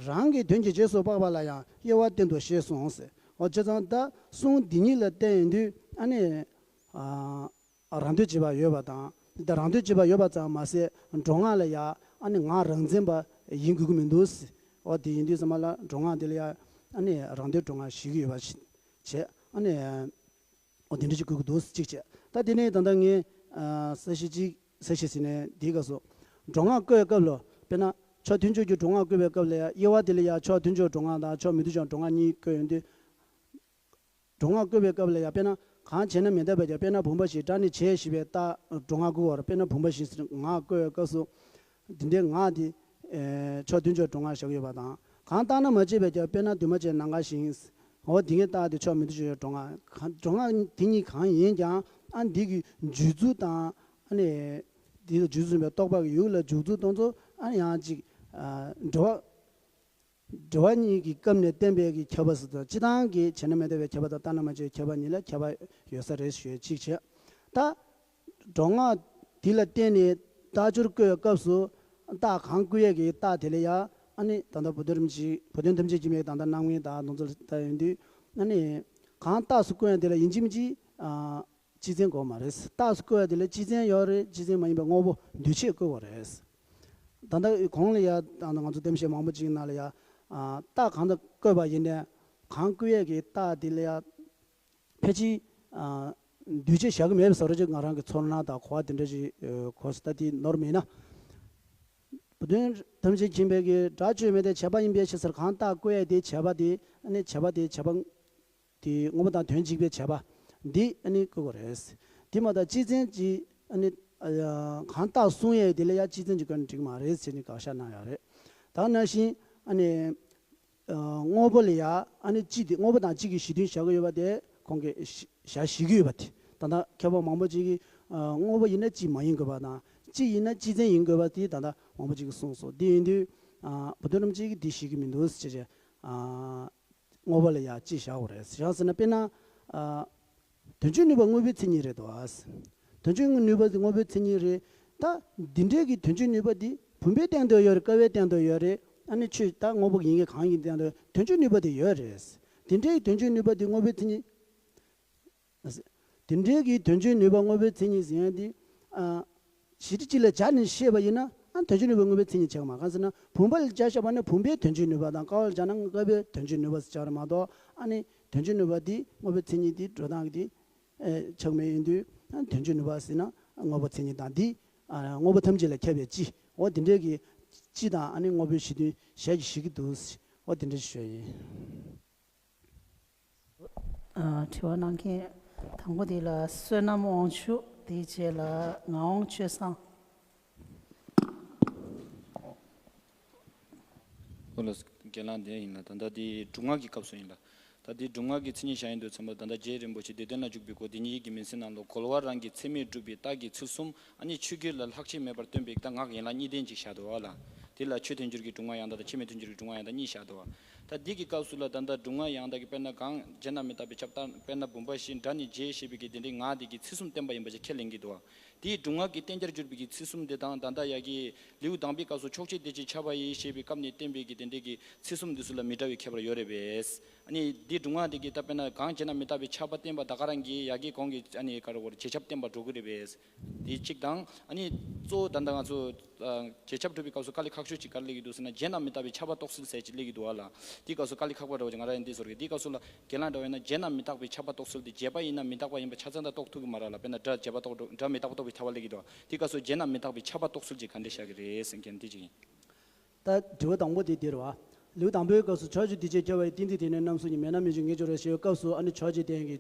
རང་གི་དོན་གྱི་རྗེས་སུ་དཔག་པ་ལ་ཡང་དབྱེ་བ་བསྟན་ཏོ་ཞེས་གསུངས་ཟེར། འོ་བྱས་ཙང་ད་གསུང་འདི་ཉིད་ལ་བརྟེན་དུས་ཨ་ནི་ཨ་རང་དོན་བྱེད་པ་ཡོད་པ་དང་། འདི་རང་དོན་བྱེད་པ་ཡོད་པ་ཙམ་མ་ཟད་གྲུབ་ངག་ལ་ཡང་ཨ་ནི་ངག་རང་མཚན་པ་ཡིན་དགོས་ཀྱི་མི་འདུག་ཟེར། འོ་དེ་ཡིན་དུས་ཙམ་པ་ལ་གྲུབ་ངག་འདི་ལ་ཡང་ཨ་ནི་རང་དོན་གྲུབ་ངག་ཞིག་ཡོད་པ་བྱས། ཨ་ནི་འོ་དེ་འདྲ་ཞིག་དགོས་ཀྱི་འདུག་གཅིག་བྱས། ད་དེ་ནས་ད་ལྟ་ངས་ཨ་ས་གཞི་གཅིག་ས་གཞི་ཟེར་ནས་འདིའི་སྐབས་སུ་གྲུབ་ངག་བཀོད་པའི་སྐབས་ལ་དཔེར་ན་ཕྱོགས་མཐུན་ཕྱོགས་ཀྱི་གྲུབ་ངག་བཀོད་པའི་སྐབས་ལ་ཡང་དབྱེ་བ་དེ་ལ་ཡང་ཕྱོགས་མཐུན་ཕྱོགས་གྲུབ་ངག་དང་ཕྱོགས་མི་མཐུན་ཕྱོགས་གྲུབ་ངག་གཉིས་བཀོད་ཡོང་དུས། གྲུབ་ངག་བཀོད་པའི་སྐབས་ལ་ཡང་དཔེར་ན་ གང་བྱས་ན་མི་འདོད་པའི་ཀྱང་དཔེར་ན་བུམ་པ་བཞིན་སྒྲ་ནི་བྱས་ཞེས་པའི་རྟགས་སྒྲོ་འགག་བཀོད་པར་དཔེར་ན་བུམ་པ་བཞིན་ཟེར་ངག་བཀོད་པའི་སྐབས་སུ། འདི་འདྲའི་ངག་འདི། ཕྱོགས་མཐུན་ཕྱོགས་སྒྲོ་འགག་བཞག་ཡོད་པ་དང་། གང་རྟག་ན་མ་བྱས་པའི་ཀྱང་དཔེར་ན་འདུས་མ་བྱས་ནམ་མཁའ་བཞིན། འོ་འདི་གའི་རྟགས་དེ་ཕྱོགས་མི་མཐུན་ཕྱོགས་སྒྲོ་འགག་གང་སྒྲོ་འགག་དེ་གཉིས་གང་ཡིན་ཀྱང་ཨ་འདི་གི་འཇུག་ཚུལ་དང་ཨ་ནི། འདི་ལ་འཇུག་ཚུལ་ཡིན་པའི་རྟོག་པ་གི་ཡུལ་ལ་འཇུག་ཚུལ་སྟོན་ཚུལ་ཨ་ནི་ཡང་ཅིག་འབྲེལ་བ། འབྲེལ་བ་གཉིས་ཀྱི་སྐབས་ནས་བསྟན་པའི་གི་ཁྱབ་པ་ཟེར་དང་སྤྱི་བཏང་གི་བྱས་ན་མི་འདོད་པའི་ཁྱབ་པ་དང་རྟག་ན་མ་བྱས་པའི་ཁྱབ་པ་གཉིས་ལ་ཁྱད་པར་ཡོད་ས་རེད་ཞུ་ཡས་གཅིག་བྱས། ད། སྒྲོ་འགག་འདི་ལ་བརྟེན་ནས་རྟགས་སྦྱོར་བཀོད་པའི་སྐབས་སུ་རྟགས་གང་བཀོད་ཡས་ཀྱི་རྟགས་དེ་ལ་ཡང་ཨ་ནི་ད་ལྟ་བུ་དོན་རིན་པོ་ཆེ་བུ་དོན་ཐམས་ཅད་མཁྱེན་པའི་ད་ལྟ་རྣམ་ངེས་དང་དོན་ཚུལ་ལྟ་ཡོང་དུས་ཨ་ནི་གང་རྟགས་སུ་བཀོད་ཡས་དེ་ལ་ཡིན་གཅིག་མིན་གཅིག་ཨ། སྤྱི་མཚན་དགོས་མ་རེད། རྟགས་སུ་བཀོད་ཡས་དེ་ལ་སྤྱི་མཚན་ཡོད་རེད། སྤྱི་མཚན་མ་ཡིན་པའི་དངོས་པོ་འདུས་བྱས་བཀོད་དགོས་རེད། ད་ལྟ་གོང་ལ་ཡ་ད་ལྟ་ང་ཚོ་གཏམ་བཤད་མང་པོ་ཅིག་ནང་ལ་ཡ། རྟགས་གང་དུ་བཀོད་པ་ཡིན་ནའི་གང་བཀོད་ཡས་ཀྱི་རྟགས་དེ་ལ་ཡ། ཕལ་ཆེར། འདུས་བྱས་བཞག་གི་མེད་པའི་བཟོ་འདྲ་ཅིག་ང་རང་གི་ཚོར་སྣང་དང་གོ་བ་དེ་འདྲ་ཞིག་གོ་སྲིད། ད་དེ་ནོར་མེད་ན། བུ་དོན་ཐམས་ཅད་མཁྱེན་པའི་གི་སྒྲ་བརྗོད་མེད་དེ་བྱས་པ་ཡིན་པའི་ཕྱིར་ཟེར་གང་རྟགས་བཀོད་ཡས་དེ་བྱས་པ་དེ་ཨ་ནི་བྱས་པ་དེ་བྱས་པ། དེ་དངོས་པོ་དང་དོན་གཅིག་པའི་བྱས་པ་འདི་ཨ་ནི་བཀོད་དགོས་རེད། དེ་མ་གཏོགས་སྤྱི་མཚན་གྱི་ཨ་ནི་གང་རྟགས་གསུང་ཡས་དེ་ལ་ཡང་སྤྱི་མཚན་གྱི་སྐོར་ནས་འགྲིག་མ་རེད་ཟེར་ནས་དགག་བཞག་གནང་ཡོད་རེད། ད་ནང་བཞིན་ཨ་ནི་དངོས་པོ་ལ་ཡང་ཨ་ནི་སྤྱི་དེ་དངོས་པོ་དང་སྤྱི་གི་གཞི་མཐུན་བཞག་གི་ཡོད་པ་དེ་ཁོང་གིས་བཞག་བཞག་བཞག་གི་ཡོད་པ་དེ་ད་ལྟ་མཁས་པ་མང་པོ་ཅིག་གིས་དངོས་པོ་ཡིན་ན་སྤྱི་མ་ཡིན་དགོས་པ་དང་སྤྱི་ཡིན་ན་སྤྱི་མཚན་ཡིན་དགོས་པ་དེ་ད་ལྟ་མང་པོ་ཅིག་གིས་གསུངས་སོང་། དེ་ཡིན་དུས་བུ་དོན་རིན་པོ་ཆེ་གིས་འདི་བཞེད་ཀྱི་མི་འདུག་ཟེར་བྱས། དངོས་པོ་ལ་ཡང་སྤྱི་བཞག་དགོས་རེད། བཞག་ཟེར་ན་དཔེར་ན། དོན་བྱེད་ནུས་པ་དངོས་པོའི་མཚན་ཉིད་རེད་དོ། དོན་བྱེད་ནུས་པ་དེ་དངོས་པོའི་མཚན་ཉིད་རེད། ད་འདི་འདྲའི་གི་དོན་བྱེད་ནུས་པ་དེ་བུམ་པའི་སྟེང་དུ་ཡོད་རེད། ཀ་བའི་སྟེང་དུ་ཡོད་རེད། ཨ་ནི་ཆོས་ད་དངོས་པོ་ཡིན་གྱི་གང་ཡིན་སྟེང་དུ་དོན་བྱེད་ནུས་པ་དེ་ཡོད་རེད། འདི་འདྲའི་དོན་བྱེད་ནུས་པ་དེ་དངོས་པོའི་མཚན་ཉིད། དེ་འདྲའི་གི་དོན་བྱེད་ནུས་པ་དངོས་པོའི་མཚན་ཉིད་ཟེར་ཡ་དེ། ཨ། གཞི་གཅིག་ལ་སྦྱར་ནས་བཤད་པ་ཡིན་ན་ཨ་དོན་བྱེད་ནུས་པ་དངོས་པོའི་མཚན་ཉིད་ཆགས་མ་གང་ཟེར་ན་བུམ་པ་ལ་སྦྱར་བཞག་པ་ནི་བུམ་པའི་དོན་བྱེད་ནུས་པ་དང་ཀ་བ་ལ་སྦྱར་ན་ཀ་བའི་དོན་བྱེད་ནུས་པ་ཟེར་བྱ་བ་རེད་མ་གཏོགས་ཨ་ནི་དོན་བྱེད་ནུས་པ་དེ་དངོས་པོའི་མཚན་ཉིད་དེ་འགྲོ་སྟངས་ཀྱི་དེ་ཆགས་མེད་ཡིན་དུས་ཨ་དོན་བྱེད་ནུས་པ་ཟེར་ན་དངོས་པོ་མཚན་ཉིད་དང་དེ་ཨ་དངོས་པོ་ཐམས་ཅད་ལ་ཁྱབ་པའི་སྤྱི་འོ་དེ་འདྲའི་གི་སྤྱི་དང་ཨ་ནི་དངོས་པོའི་གཞི་མཐུན་ཞལ་གྱིས་བཞེས་ཀྱི་འདུག་འོ་དེ་འདྲ་ཞུ་ཡ་ཡིན། ཨ། དྲི་བ་གནང་མཁན་དང་པོ་དེ་ལ་བསོད་ནམས་དབང་ཕྱུག་དེའི་རྗེས་ལ་ངག་དབང་ཆོས་བཟང་། ཨོ་ལགས་སོ། རྒན་ལགས་འདི་ཡིན་ལ་ད་ལྟ་འདི་སྒྲུབ་ངག་གི་སྐབས་སུ་ཡིན་ལ། ད་འདི་སྒྲུབ་ངག་གི་མཚན་ཉིད་བཞག་ཡིན་དུས་ཙམ་པ་ད་ལྟ་རྗེ་རིན་པོ་ཆེ་བདེ་དོན་ལ་འཇུག་པའི་སྒོ་འདི་ཉིད་ཀྱི་མིང་ཚིག་ནང་ལོགས་རྒོལ་བ་རང་གི་ཚད་མས་སྒྲུབ་པའི་རྟགས་ཀྱི་ཚུལ་གསུམ་ཨ་ནི་ཆོས་བརྒྱད་ལ་ལྷག་ཆད་མེད་པར་སྟོན་པའི་ད་ངག་ཡན་ལག་གཉིས་ལྡན་ཅིག་བཞག་འདུག་བ་ལ། དེ་ལ་ཆོས་མཐུན་སྦྱོར་གྱི་སྒྲུབ་ངག་ཡང་དག་དང་ཆོས་མི་མཐུན་སྦྱོར་གྱི་སྒྲུབ་ངག་ཡང་དག་གཉིས་བཞག་འདུག་བ། ད་འདི་གི་སྐབས་སུ་ལ་ད་ལྟ་སྒྲུབ་ངག་ཡང་དག་གི་དཔེར་ན་གང་བྱས་ན་མི་རྟག་པའི་ཁྱབ་བདག་དཔེར་ན་བུམ་པ་བཞིན་སྒྲ་ནི་བྱས་ཞེས་པའི་གི་དེ་འདྲའི་ངག་དེ་གི་ཚིག་གསུམ་བསྟན་པ་ཡིན་པ་ཞིག་ཁས་ལེན་གྱི་འདུག་བ། དེའི་སྒྲུབ་ངག་གི་བསྟན་བྱར་གྱུར་པའི་གི་ཚིག་གསུམ་དེ་དང་ད་ལྟ་ཡ་གི་ལེའུ་དང་པོའི་སྐབས་སུ་ཕྱོགས་ཆོས་སྡེ་བཞི་ཁྱབ་པ་ཡིན་ཞེས་པའི་སྐབས་ནས་བསྟན་པའི་གི་དེ་འདྲའི་གི་ཚིག་གསུམ་འདི་ཚོ་ལ་མི་འདྲ་བའི་ཁྱད་པར་ཡོད་རེད་པས། ཨ་ནི་འདི་སྒྲུབ་ངག་འདི་གི་ད་དཔེར་ན་གང་བྱས་ན་མི་རྟག་པའི་ཁྱབ་པ་བསྟན་པ་ད་ག་རང་གི་ཡ་གི་གོང་གི་ཨ་ནི་ག་རེ་བར་རྗེས་ཁྱབ་བསྟན་པ་འགྲོ་གི་རེད་པས། འདི་གཅིག་དང་ཨ་ནི་གཙོ་བོ་ད་ལྟ་ང་ཚོ་རྗེས་ཁྱབ་སྒྲུབ་པའི་སྐབས་སུ་དཀའ་ལས་ཁག་ཤོས་ཅིག་ག་རེ་སླེབས་ཀྱི་འདུག་ཟེར་ན་བྱས་ན་མི་རྟག་པའི་ཁྱབ་པ་རྟོགས་ཚུལ་ཟེར་ཅིག་སླེབས་ཀྱི་འདུག་བ་ལ། འདི་སྐབས་སུ་དཀའ་ལས་ཁག་པ་འདྲ་བོ་ཅིག་ང་རང་ཡང་འདི་ཟེར་གི་འདི་སྐབས་སུ་ལ་རྒན་ལགས་འདྲ་བོ་ཡིན་ན་བྱས་ན་མི་རྟག་པའི་ཁྱབ་པ་རྟོགས་ཚུལ་འདི་བྱས་པ་ཡིན་ན་མི་རྟག་པ་ཡིན་པ་ཆ་ཚང་ད་རྟོགས་ཐུབ་ཀྱི་མ་རེད་ལ། དཔེར་ན་སྒྲ་བྱས་པ་རྟོགས་སྒྲ་མི་རྟག་པ་རྟོགས་པའི་ཁྱབ་པ་སླེབས་ཀྱི་འདུག་བ། འདི་སྐབས་སུ་བྱས་ན་མི་རྟག་པའི་ཁྱབ་པ་རྟོགས་ཚུལ་ཅིག་ག་འདྲས་བཞག་གི་རེད་ཟེར་མཁན་འདི་ཅིག་ཡིན། ད་དྲི་བ་དང་པོ་དེ་འདིར་བ། ལེའུ་དང་པོའི་སྐབས་སུ་ཕྱོགས་ཆོས་སྡེ་བརྒྱད་ཁྱབ་པ་ཡི་གཏན་ཚིགས་དེ་ནི་རྣམ་གསུམ་གཉིས་མེད་ན་མི་འབྱུང་ངེས་འབྱུང་རེད་ཞེས་པའི་སྐབས་སུ་ཨ་ནི་ཕྱོགས་ཆོས་ལྡན་གྱི་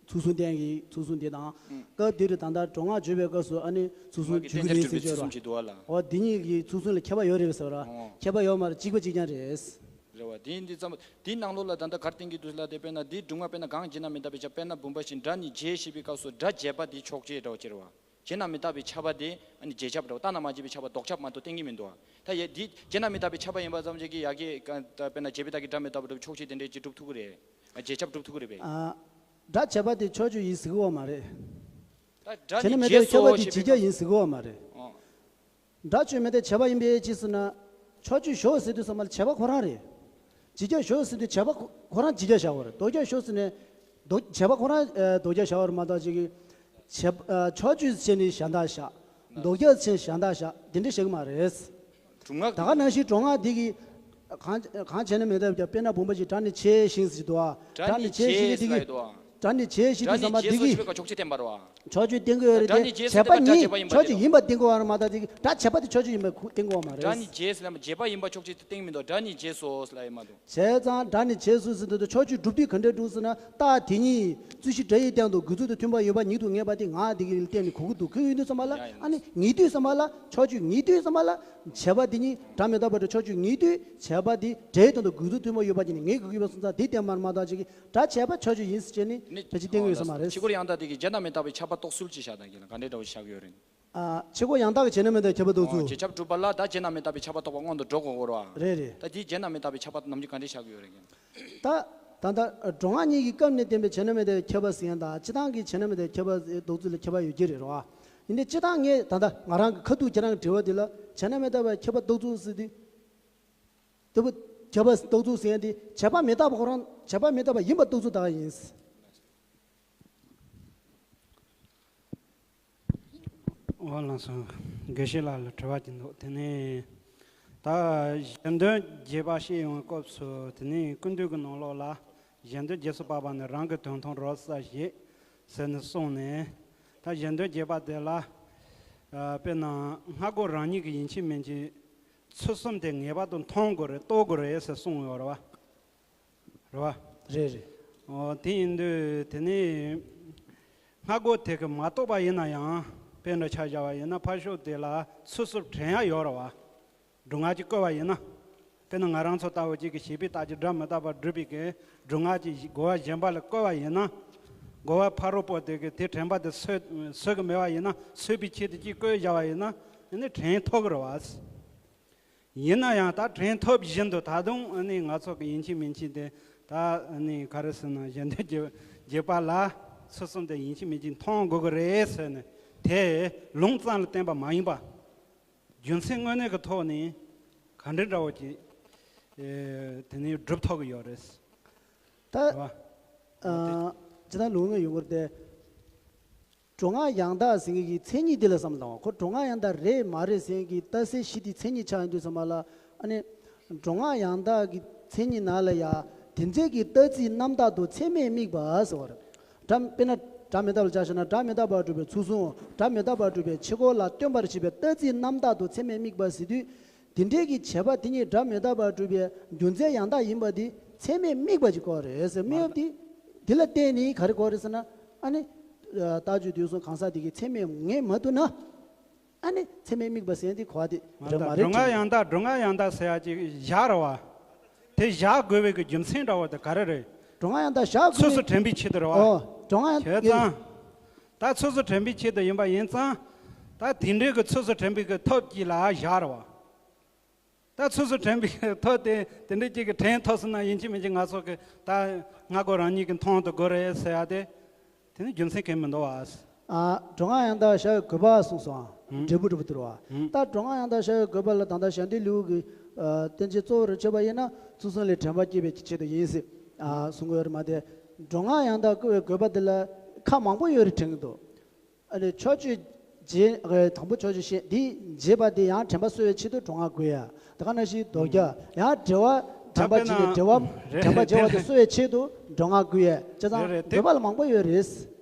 ཚུལ་གསུམ་ལྡན་གྱི་ཚུལ་གསུམ་དེ་དང་། ཨང་། སྐབས་འདིར་ད་ལྟ་སྒྲོ་འགག་བརྗོད་པའི་སྐབས་སུ་ཨ་ནི་ཚུལ་གསུམ་ང་གི་འཇུག་གི་རྟེན་ཅིག་རེད་ཟེར་གྱི་ཡོད་ར། ཚུལ་གསུམ་གྱི་འདུག་བ་ལ། འོ་འདི་གཉིས་ཀྱི་ཚུལ་གསུམ་ལ་ཁྱད་པར་ཡོད་རེད་ཟེར་བ་ར། ཨོ། ཁྱད་པར་ཡོད་མ་རེད། གཅིག་པ་གཅིག་རྐྱང་རེད། རེད་བ། དེ་འདི་ཙམ་དེའི་ནང་ལོགས་ལ་ད་ལྟ་གར་བསྟན་གྱི་འདུག་ལ་དེ་དཔེར་ན་འདི་སྒྲུབ་ངག་དཔེར་ན་གང་བྱས་ན་མི་རྟག་པའི་ཁྱབ་དཔེར་ན་བུམ་པ་བཞིན་སྒྲ་ནི་བྱས་ཞེས་པའི་སྐབས་སུ་སྒྲ་བྱས་པ་དེ་ཕྱོགས་ཆོས་འདྲ་བོ་ཅིག་རེད་བ། བྱས་ན་མི་རྟག་པའི་ཁྱབ་པ་དེ་ཨ་ནི་རྗེས་ཁྱབ་འདྲ་བོ་རྟག་ན་མ་བྱས་པའི་ཁྱབ་པ་ལྡོག་ཁྱབ་མ་གཏོགས་བསྟན་གྱི་མི་འདུག་བ། ད་ཡ་འདི་བྱས་ན་མི་རྟག་པའི་ཁྱབ་པ་ཡིན་པ་ཙམ་ཞིག་གིས་ཡ་གི་ཀ་ད་དཔེར་ན་བྱས་པའི་རྟགས་ཀྱི་སྒྲ་མི་རྟག་པ་འདྲ་བོ་ཕྱོགས་ཆོས་དེ་འདྲས་ཅིག་སྒྲུབ་ཐུབ་ཀྱི་རེད། ཨ་རྗེས་ཁྱབ་སྒྲུབ་ཐུབ་ཀྱི་རེད་པས། ཨ། སྒྲ་བྱས་པ་དེ་ཕྱོགས་ཆོས་ཡིན་ཟེར་གྱི་ཡོད་མ་རེད། ད་སྒྲ་བྱས་ན་ནི་མི་རྟག་པའི་ཁྱབ་པ་དེ་རྗེས་ཁྱབ་ཡིན་ཟེར་གྱི་ཡོད་མ་རེད། ཨོ། སྒྲ་བྱས་མི་རྟག་བྱས་པ་ཡིན་པའི་ཕྱིར་ཟེར་ན། ཕྱོགས་ཆོས་ཞོག་ཟེར་དུས་ཙམ་པ་ལ་བྱས་པ་ཁོ་རང་རེད། རྗེས་ཁྱབ་ཞོག་ཟེར་དུས་བྱས་པ་ཁོ་ཁོ་རང་རྗེས་ཁྱབ་བཞག་པ་རེད། ལྡོག་ཁྱབ་ཞོག་ཟེར་ནས། ལྡོག་བྱས་པ་ཁོ་རང་ཨེ་ལྡོག་ཁྱབ་བཞག་པ་རེད་མ་གཏོགས་ཅིག་གིས། བྱས་ཨ་ཕྱོགས་ཆོས་ཟེར་ནས་གཞན་དག་བཞག་ལྡོག་ཁྱབ་ཟེར་གཞན་དག་བཞག་དེ་འདྲ་བཞག་གི་མ་རེད། སྒྲུབ་ངག་ད་ག་ནང་བཞིན་སྒྲོ་འགག་འདི་གིས། གང་གང་བྱས་ན་མི་རྟག་པའི་ཁྱབ་དཔེར་ན་བུམ་པ་བཞིན་སྒྲ་ནི་བྱས་ཤིང་ཟེར་འདུག་ཨ། སྒྲ་ནི་བྱས་ཤིང་དེ་གིས། སྒྲ་ནི་བྱས་ཞེས་དུས་ཙམ་པ་འདི་གིས་ཕྱོགས་ཆོས་བསྟན་པ་རེད་བ། ཕྱོགས་ཆོས་བསྟན་གྱི་ཡོད་རེད་དེ། བྱས་པ་ཉིད་ཕྱོགས་ཆོས་ཡིན་པ་བསྟན་གྱི་ཡོད་མ་རེད། སྒྲ་བྱས་པ་དེ་ཕྱོགས་ཆོས་ཡིན་པ་བསྟན་གྱི་ཡོད་མ་རེད། སྒྲ་ནི་བྱས་ཟེར་ལ་བྱས་པ་ཡིན་པ་ཕྱོགས་ཆོས་དེ་བསྟན་གྱི་མི་འདུག་སྒྲ་ནི་བྱས་སོ་ཟེར་ལ་ཡོད་མ་འདུག་བྱས་ཙང་སྒྲ་ནི་བྱས་སོ་ཟེར་དུས་ཕྱོགས་ཆོས་སྒྲུབ་དུས་ག་འདྲ་འགྲོ་ཟེར་ན། རྟགས་དེ་ཉིད་རྩོད་གཞི་སྒྲ་ཡི་སྟེང་དུ་འགོད་ཚུལ་དང་མཐུན་པ་ཡོད་པ་ཉིད་དུ་ངེས་པ་དེ་ངག་འདི་གི་ལ་བརྟེན་ནས་གོ་གི་འདུག་གོ་གི་ཡོད་དུས་ཙམ་པ་ལ། ཨ་ནི་ངེས་དུས་ཙམ་པ་ལ། ཕྱོགས་ཆོས་ངེས་དུས་ཙམ་པ་ལ། བྱས་པ་དེ་ཉིད་སྒྲ་མི་རྟག་པ་སྒྲུབ་ཕྱོགས་ཆོས་ངེས་དུས་བྱས་པ་དེ་སྒྲའི་སྟེང་དུ་འགོད་ཚུལ་མཐུན་པ་ཡོད་པ་ཉིད་ནས་ངེས་དགོས་ཀྱི་ཡོད་པ་སོང་ཙང་དེ་བསྟན་པར་མ་གཏོགས་ཅིག་གིས་སྒྲ་བྱས་པ་ཕྱོགས་ཆོས་ཡིན་ཟེར་བྱས་ནས་ཕལ་ཆེར་བསྟན་གྱི་ཡོད་ས་མ་རེད། ཕྱི་རྒོལ་ཡང་དག་དེ་གིས་བྱས་རྣམ་མི་རྟག་པའི་ཁྱབ་པ་རྟོགས་ཚུལ་ཅེས་བཞག་དང་གི་ལ་ག་འདྲའི་འདྲ་བོ་ཞིག་བཞག་གི་ཡོད་རེད། ཨ། ཕྱི་རྒོལ་ཡང་དག་གིས་བྱས་རྣམ་མི་རྟག་པའི་ཁྱབ་པ་རྟོགས་ཚུལ། རྗེས་ཁྱབ་སྒྲུབ་པ་ལ་ད་བྱས་རྣམ་མི་རྟག་པའི་ཁྱབ་པ་རྟོགས་པ་སྔོན་དུ་འགྲོ་དགོས་ཀྱི་རེད་བ། རེད་རེད། ད་དེའི་བྱས་རྣམ་མི་རྟག་པའི་ཁྱབ་པ་ནམ་རྒྱུན་ག་འདྲས་བཞག་གི་ཡོད་རེད་ཀྱང་། ད་ད་ལྟ་སྒྲོ་སྔགས་གཉིས་ཀྱི་སྐབས་ནས་བསྟན་པའི་བྱས་རྣམ་མི་རྟག་པའི་ཁྱབ་པ་ཟེར་མཁན་དང་སྤྱིར་བཏང་གི་བྱས་རྣམ་མི་རྟག་པའི་ཁྱབ་པ་རྟོགས་ཚུལ་ལ་ཁྱད་པར་ཡོད་ཀྱི་རེད་རོ། ཡིན་ནའི་སྤྱིར་བཏང་ངས་ད་ལྟ་ང་རང་གི་ཁ་ཐུག་ཁྱེད་རང་གི་དྲི་བ་འདི་ལ་བྱས་རྣམ་མི་རྟག་པའི་ཁྱབ་པ་རྟོགས་ཚུལ་ཟེར་དུས། དེ་བོ་ཁྱབ་པ་རྟོགས་ཚུལ་ཟེར་མཁན་དེ་བྱས་པ་མི་རྟག་པ་ཁོ་རང་བྱས་པ་མི་རྟག་པ་ཡིན་པ་རྟོགས་ཚུལ་ད་ག་ཡིན། འོ་ལགས་སོ། དགེ་བཤེས་ལགས་ལ་དྲི་བ་ཅིག་འདུག་དེ་ནས་ད་གཞན་དོན་རྒྱས་པ་བཤད་ཡོང་བའི་སྐབས་སུ། དེ་ནས་ཀུན་བཏུས་ཀྱི་ནང་ལོགས་ལ་གཞན་དོན་རྗེས་སུ་དཔག་པ་ནི་རང་གི་དོན་མཐོང་རབ་གསལ་ཞེས་ཟེར་ནས་གསུངས་ནས། ད་གཞན་དོན་རྒྱས་པ་དེ་ལ་ཨ་དཔེར་ན་སྔ་རྒོལ་རང་ཉིད་ཀྱི་ཡིན་གཅིག་མིན་གཅིག་ཚུལ་གསུམ་དེ་ངེས་པར་དུ་མཐོང་དགོས་རེད། རྟོགས་དགོས་རེད་ཟེར་གསུངས་ཡོད་རེད་བ། རེད་བ། རེད་རེད། འོ་དེ་ཡིན་དུས་དེ་ནས་སྔ་རྒོལ་དེ་གིས་མ་རྟོགས་པ་ཡིན་ན་ཡང་། དཔེ་འདྲ་ཆ་བཞག་པ་ཡིན་ན་ཕར་ཕྱོགས་དེ་ལ་ཚུལ་གསུམ་དྲན་ཡ་ཡོད་རེད་བ། སྒྲུབ་ངག་ཅིག་བཀོད་པ་ཡིན་ན། དཔེར་ན་ང་རང་ཚོ་ལྟ་བུ་ཅིག་གིས་བྱས་པའི་རྟགས་ཀྱིས་སྒྲ་མི་རྟག་པར་སྒྲུབ་པའི་གི་སྒྲུབ་ངག་ཅིག་རྒོལ་བ་གཞན་པ་ལ་བཀོད་པ་ཡིན་ན། རྒོལ་བ་ཕ་རོལ་པོ་དེ་གིས་དེ་དྲན་པ་དེ་གསོད་གསོད་གི་མེད་པ་ཡིན་ན། གསོད་པའི་ཆེད་དུ་ཅིག་བཀོད་བཞག་པ་ཡིན་ན། ཨ་ནི་དྲན་ཐུབ་ཀྱི་རེད་བ། ཡིན་ན་ཡང་ད་དྲན་ཐུབ་བཞིན་དུ་ད་དུང་ཨ་ནི་ང་ཚོ་གི་ཡིན་གཅིག་མིན་གཅིག་དེ་ད་ཨ་ནི་ག་རེ་ཟེར་ན། གཞན་དོན་རྒྱས་རྒྱས་པ་ལ་ཚུལ་གསུམ་དེ་ཡིན་གཅིག་མིན་གཅིག་མཐོང་དགོས་ཀྱི་རེད་ཟེར་ནས། དེ་ལུང་ཙམ་ལ་བརྟེན་པ་མ་ཡིན་པ། རྒྱུ་མཚན་དངོས་གནས་ཀྱི་ཐོག་ནས་ག་འདྲ་འདྲ་བོ་ཅིག་ཨེ་དེ་ནས་སྒྲུབ་ཐུབ་ཀྱི་ཡོད་རེད། ད་རེད་བ། ཨ་ཅི་ད་ལུང་ཡོད་ཡོད་རེད་དེ། སྒྲོ་སྔགས་ཡང་དག་ཟེར་མཁན་གྱི་མཚན་ཉིད་འདི་ལ་བསམ་བློ་བཏང་བ། ཁོ་སྒྲོ་སྔགས་ཡང་དག་རེད་མ་རེད་ཟེར་མཁན་གྱི་རྟགས་གསལ་གཞི་དེ་མཚན་ཉིད་ཆགས་ཡོང་དུས་ཙམ་པ་ལ། ཨ་ནི་སྒྲོ་སྔགས་ཡང་དག་གི་མཚན་ཉིད་ནང་ལ་ཡ། དེ་འཛིན་གྱི་རྟག་རྩིས་རྣམ་དག་ཏུ་ཚད་མས་དམིགས་པ་ཟེར་བ་རེད། སྒྲ་དཔེར་ན་སྒྲ་མི་རྟག་པ་ལ་ཆ་བཞག་ན། སྒྲ་མི་རྟག་པར་གྲུབ་པའི་ཚུལ་གསུམ། སྒྲ་མི་རྟག་པར་གྲུབ་པའི་ཕྱི་རྒོལ་ལ་སྟོན་པར་བྱེད་པའི་རྟག་རྩིས་རྣམ་དག་ཏུ་ཚད་མས་དམིགས་པ་ཟེར་དུས། དེ་འདྲའི་གི་བྱས་པ་དེ་ཉིད་སྒྲ་མི་རྟག་པར་གྲུབ་པའི་རྒྱུ་མཚན་ཡང་དག་ཡིན་པ་དེ་ཚད་མས་དམིགས་པ་ཅིག་དགོས་རེད་ཟེར། དམིགས་པ་དེ་དེ་ལ་བརྟེན་ནས་ག་རེ་དགོས་རེད་ཟེར་ན། ཨ་ནི་རྟགས་ཆོས་དུས་གསུམ་གང་ཟག་དེ་གིས་ཚད་མས་ངེས་མ་ཐུབ་ན། ཨ་ནི་ཚད་མས་དམིགས་པ་ཟེར་དེ་གོ་བ་དེ་རེད་མ་རེད། སྒྲོ་སྒྲོ་སྔགས་ཡང་དག་སྒྲོ་སྔགས་ཡང་དག་ཟེར་ཡ་ཅིག་བཞག་རེད་བ། དེ་བཞག་དགོས་པའི་གི་རྒྱུ་མཚན་འདྲ་བོ་དེ་ག་རེ་རེད། སྒྲོ་སྔགས་ཡང་དག་བཞག་དགོས་ཚུལ་གསུམ་དྲན་པའི་ཆེད་དུ་རེད་བ། ཨོ། སྒྲོ་སྔགས་ཡང་བྱས་ཙང་། ད་ཚུལ་གསུམ་དྲན་པའི་ཆེད་དུ་ཡིན་པ་ཡིན་ཙང་། ད་དེ་འདྲའི་གི་ཚུལ་གསུམ་དྲན་པའི་གི་ཐབས་ཀྱིས་ལ་བཞག་རེད་བ། ད་ཚུལ་གསུམ་དྲན་པའི་ཐབས་དེ་དེ་འདྲའི་ཅིག་གི་དྲན་ཐུབ་སོང་ན། ཡིན་གཅིག་མིན་གཅིག་ང་ཚོ་གི་ད་སྔ་རྒོལ་རང་ཉིད་ཀྱིས་མཐོང་དུ་དགོས་རེད་ཟེར་ཡ་དེ། དེ་ནི་རྒྱུ་མཚན་གང་ཡང་མི་འདུག་བ། ཨ། སྒྲོ་སྔགས་ཡང་དག་བཞག་པའི་དགོས་པ་གསུངས་སོང་། ཨ། འབྲས་བུ་གྲུབ་པ་དེ་རེད་བ། ད་སྒྲོ་སྔགས་ཡང་དག་བཞག་པའི་དགོས་པ་ལ་ད་ལྟ་ཞལ་འདོན་ལེའུ་གི་ཨ་བསྟན་བྱའི་གཙོ་བོར་བྱས་པ་ཡིན་ན། ཚུལ་གསུམ་ལས་དྲན་པ་སྐྱེ་བའི་ཆེད་དུ་ཡིན་ཟེར། ཨ། གསུང་གི་ཡོད་རེད་མ་གཏོགས། སྒྲོ་སྔགས་ཡང་དག་བཀོད་པའི་དགོས་པ་དེ་ལ་ཁ་མང་པོ་ཡོད་རེད་དྲན་གྱི་འདུག་ཨ་ནི་ཕྱོགས་ཆོས་རྗེས། ཨ། དང་པོ་ཕྱོགས་ཆོས་བཤད། འདི་རྗེས་པ་དེ་ཡང་དྲན་པ་གསོ་བའི་ཆེད་དུ་སྒྲོ་སྔགས་དགོས་ཡ། དེ་ག་ནང་བཞིན་ལྡོག་རྒྱག་ཡང་འགྲེལ་བ་དྲན་པ་བྱས་ནས། འགྲེལ་བ་དྲན་པ་བརྗེ་བ་དེ་གསོ་བའི་ཆེད་དུ་སྒྲོ་སྔགས་དགོས་ཡ། བྱས་ཙང་དགོས་པ་ལ་མང་པོ་ཡོད་རེད།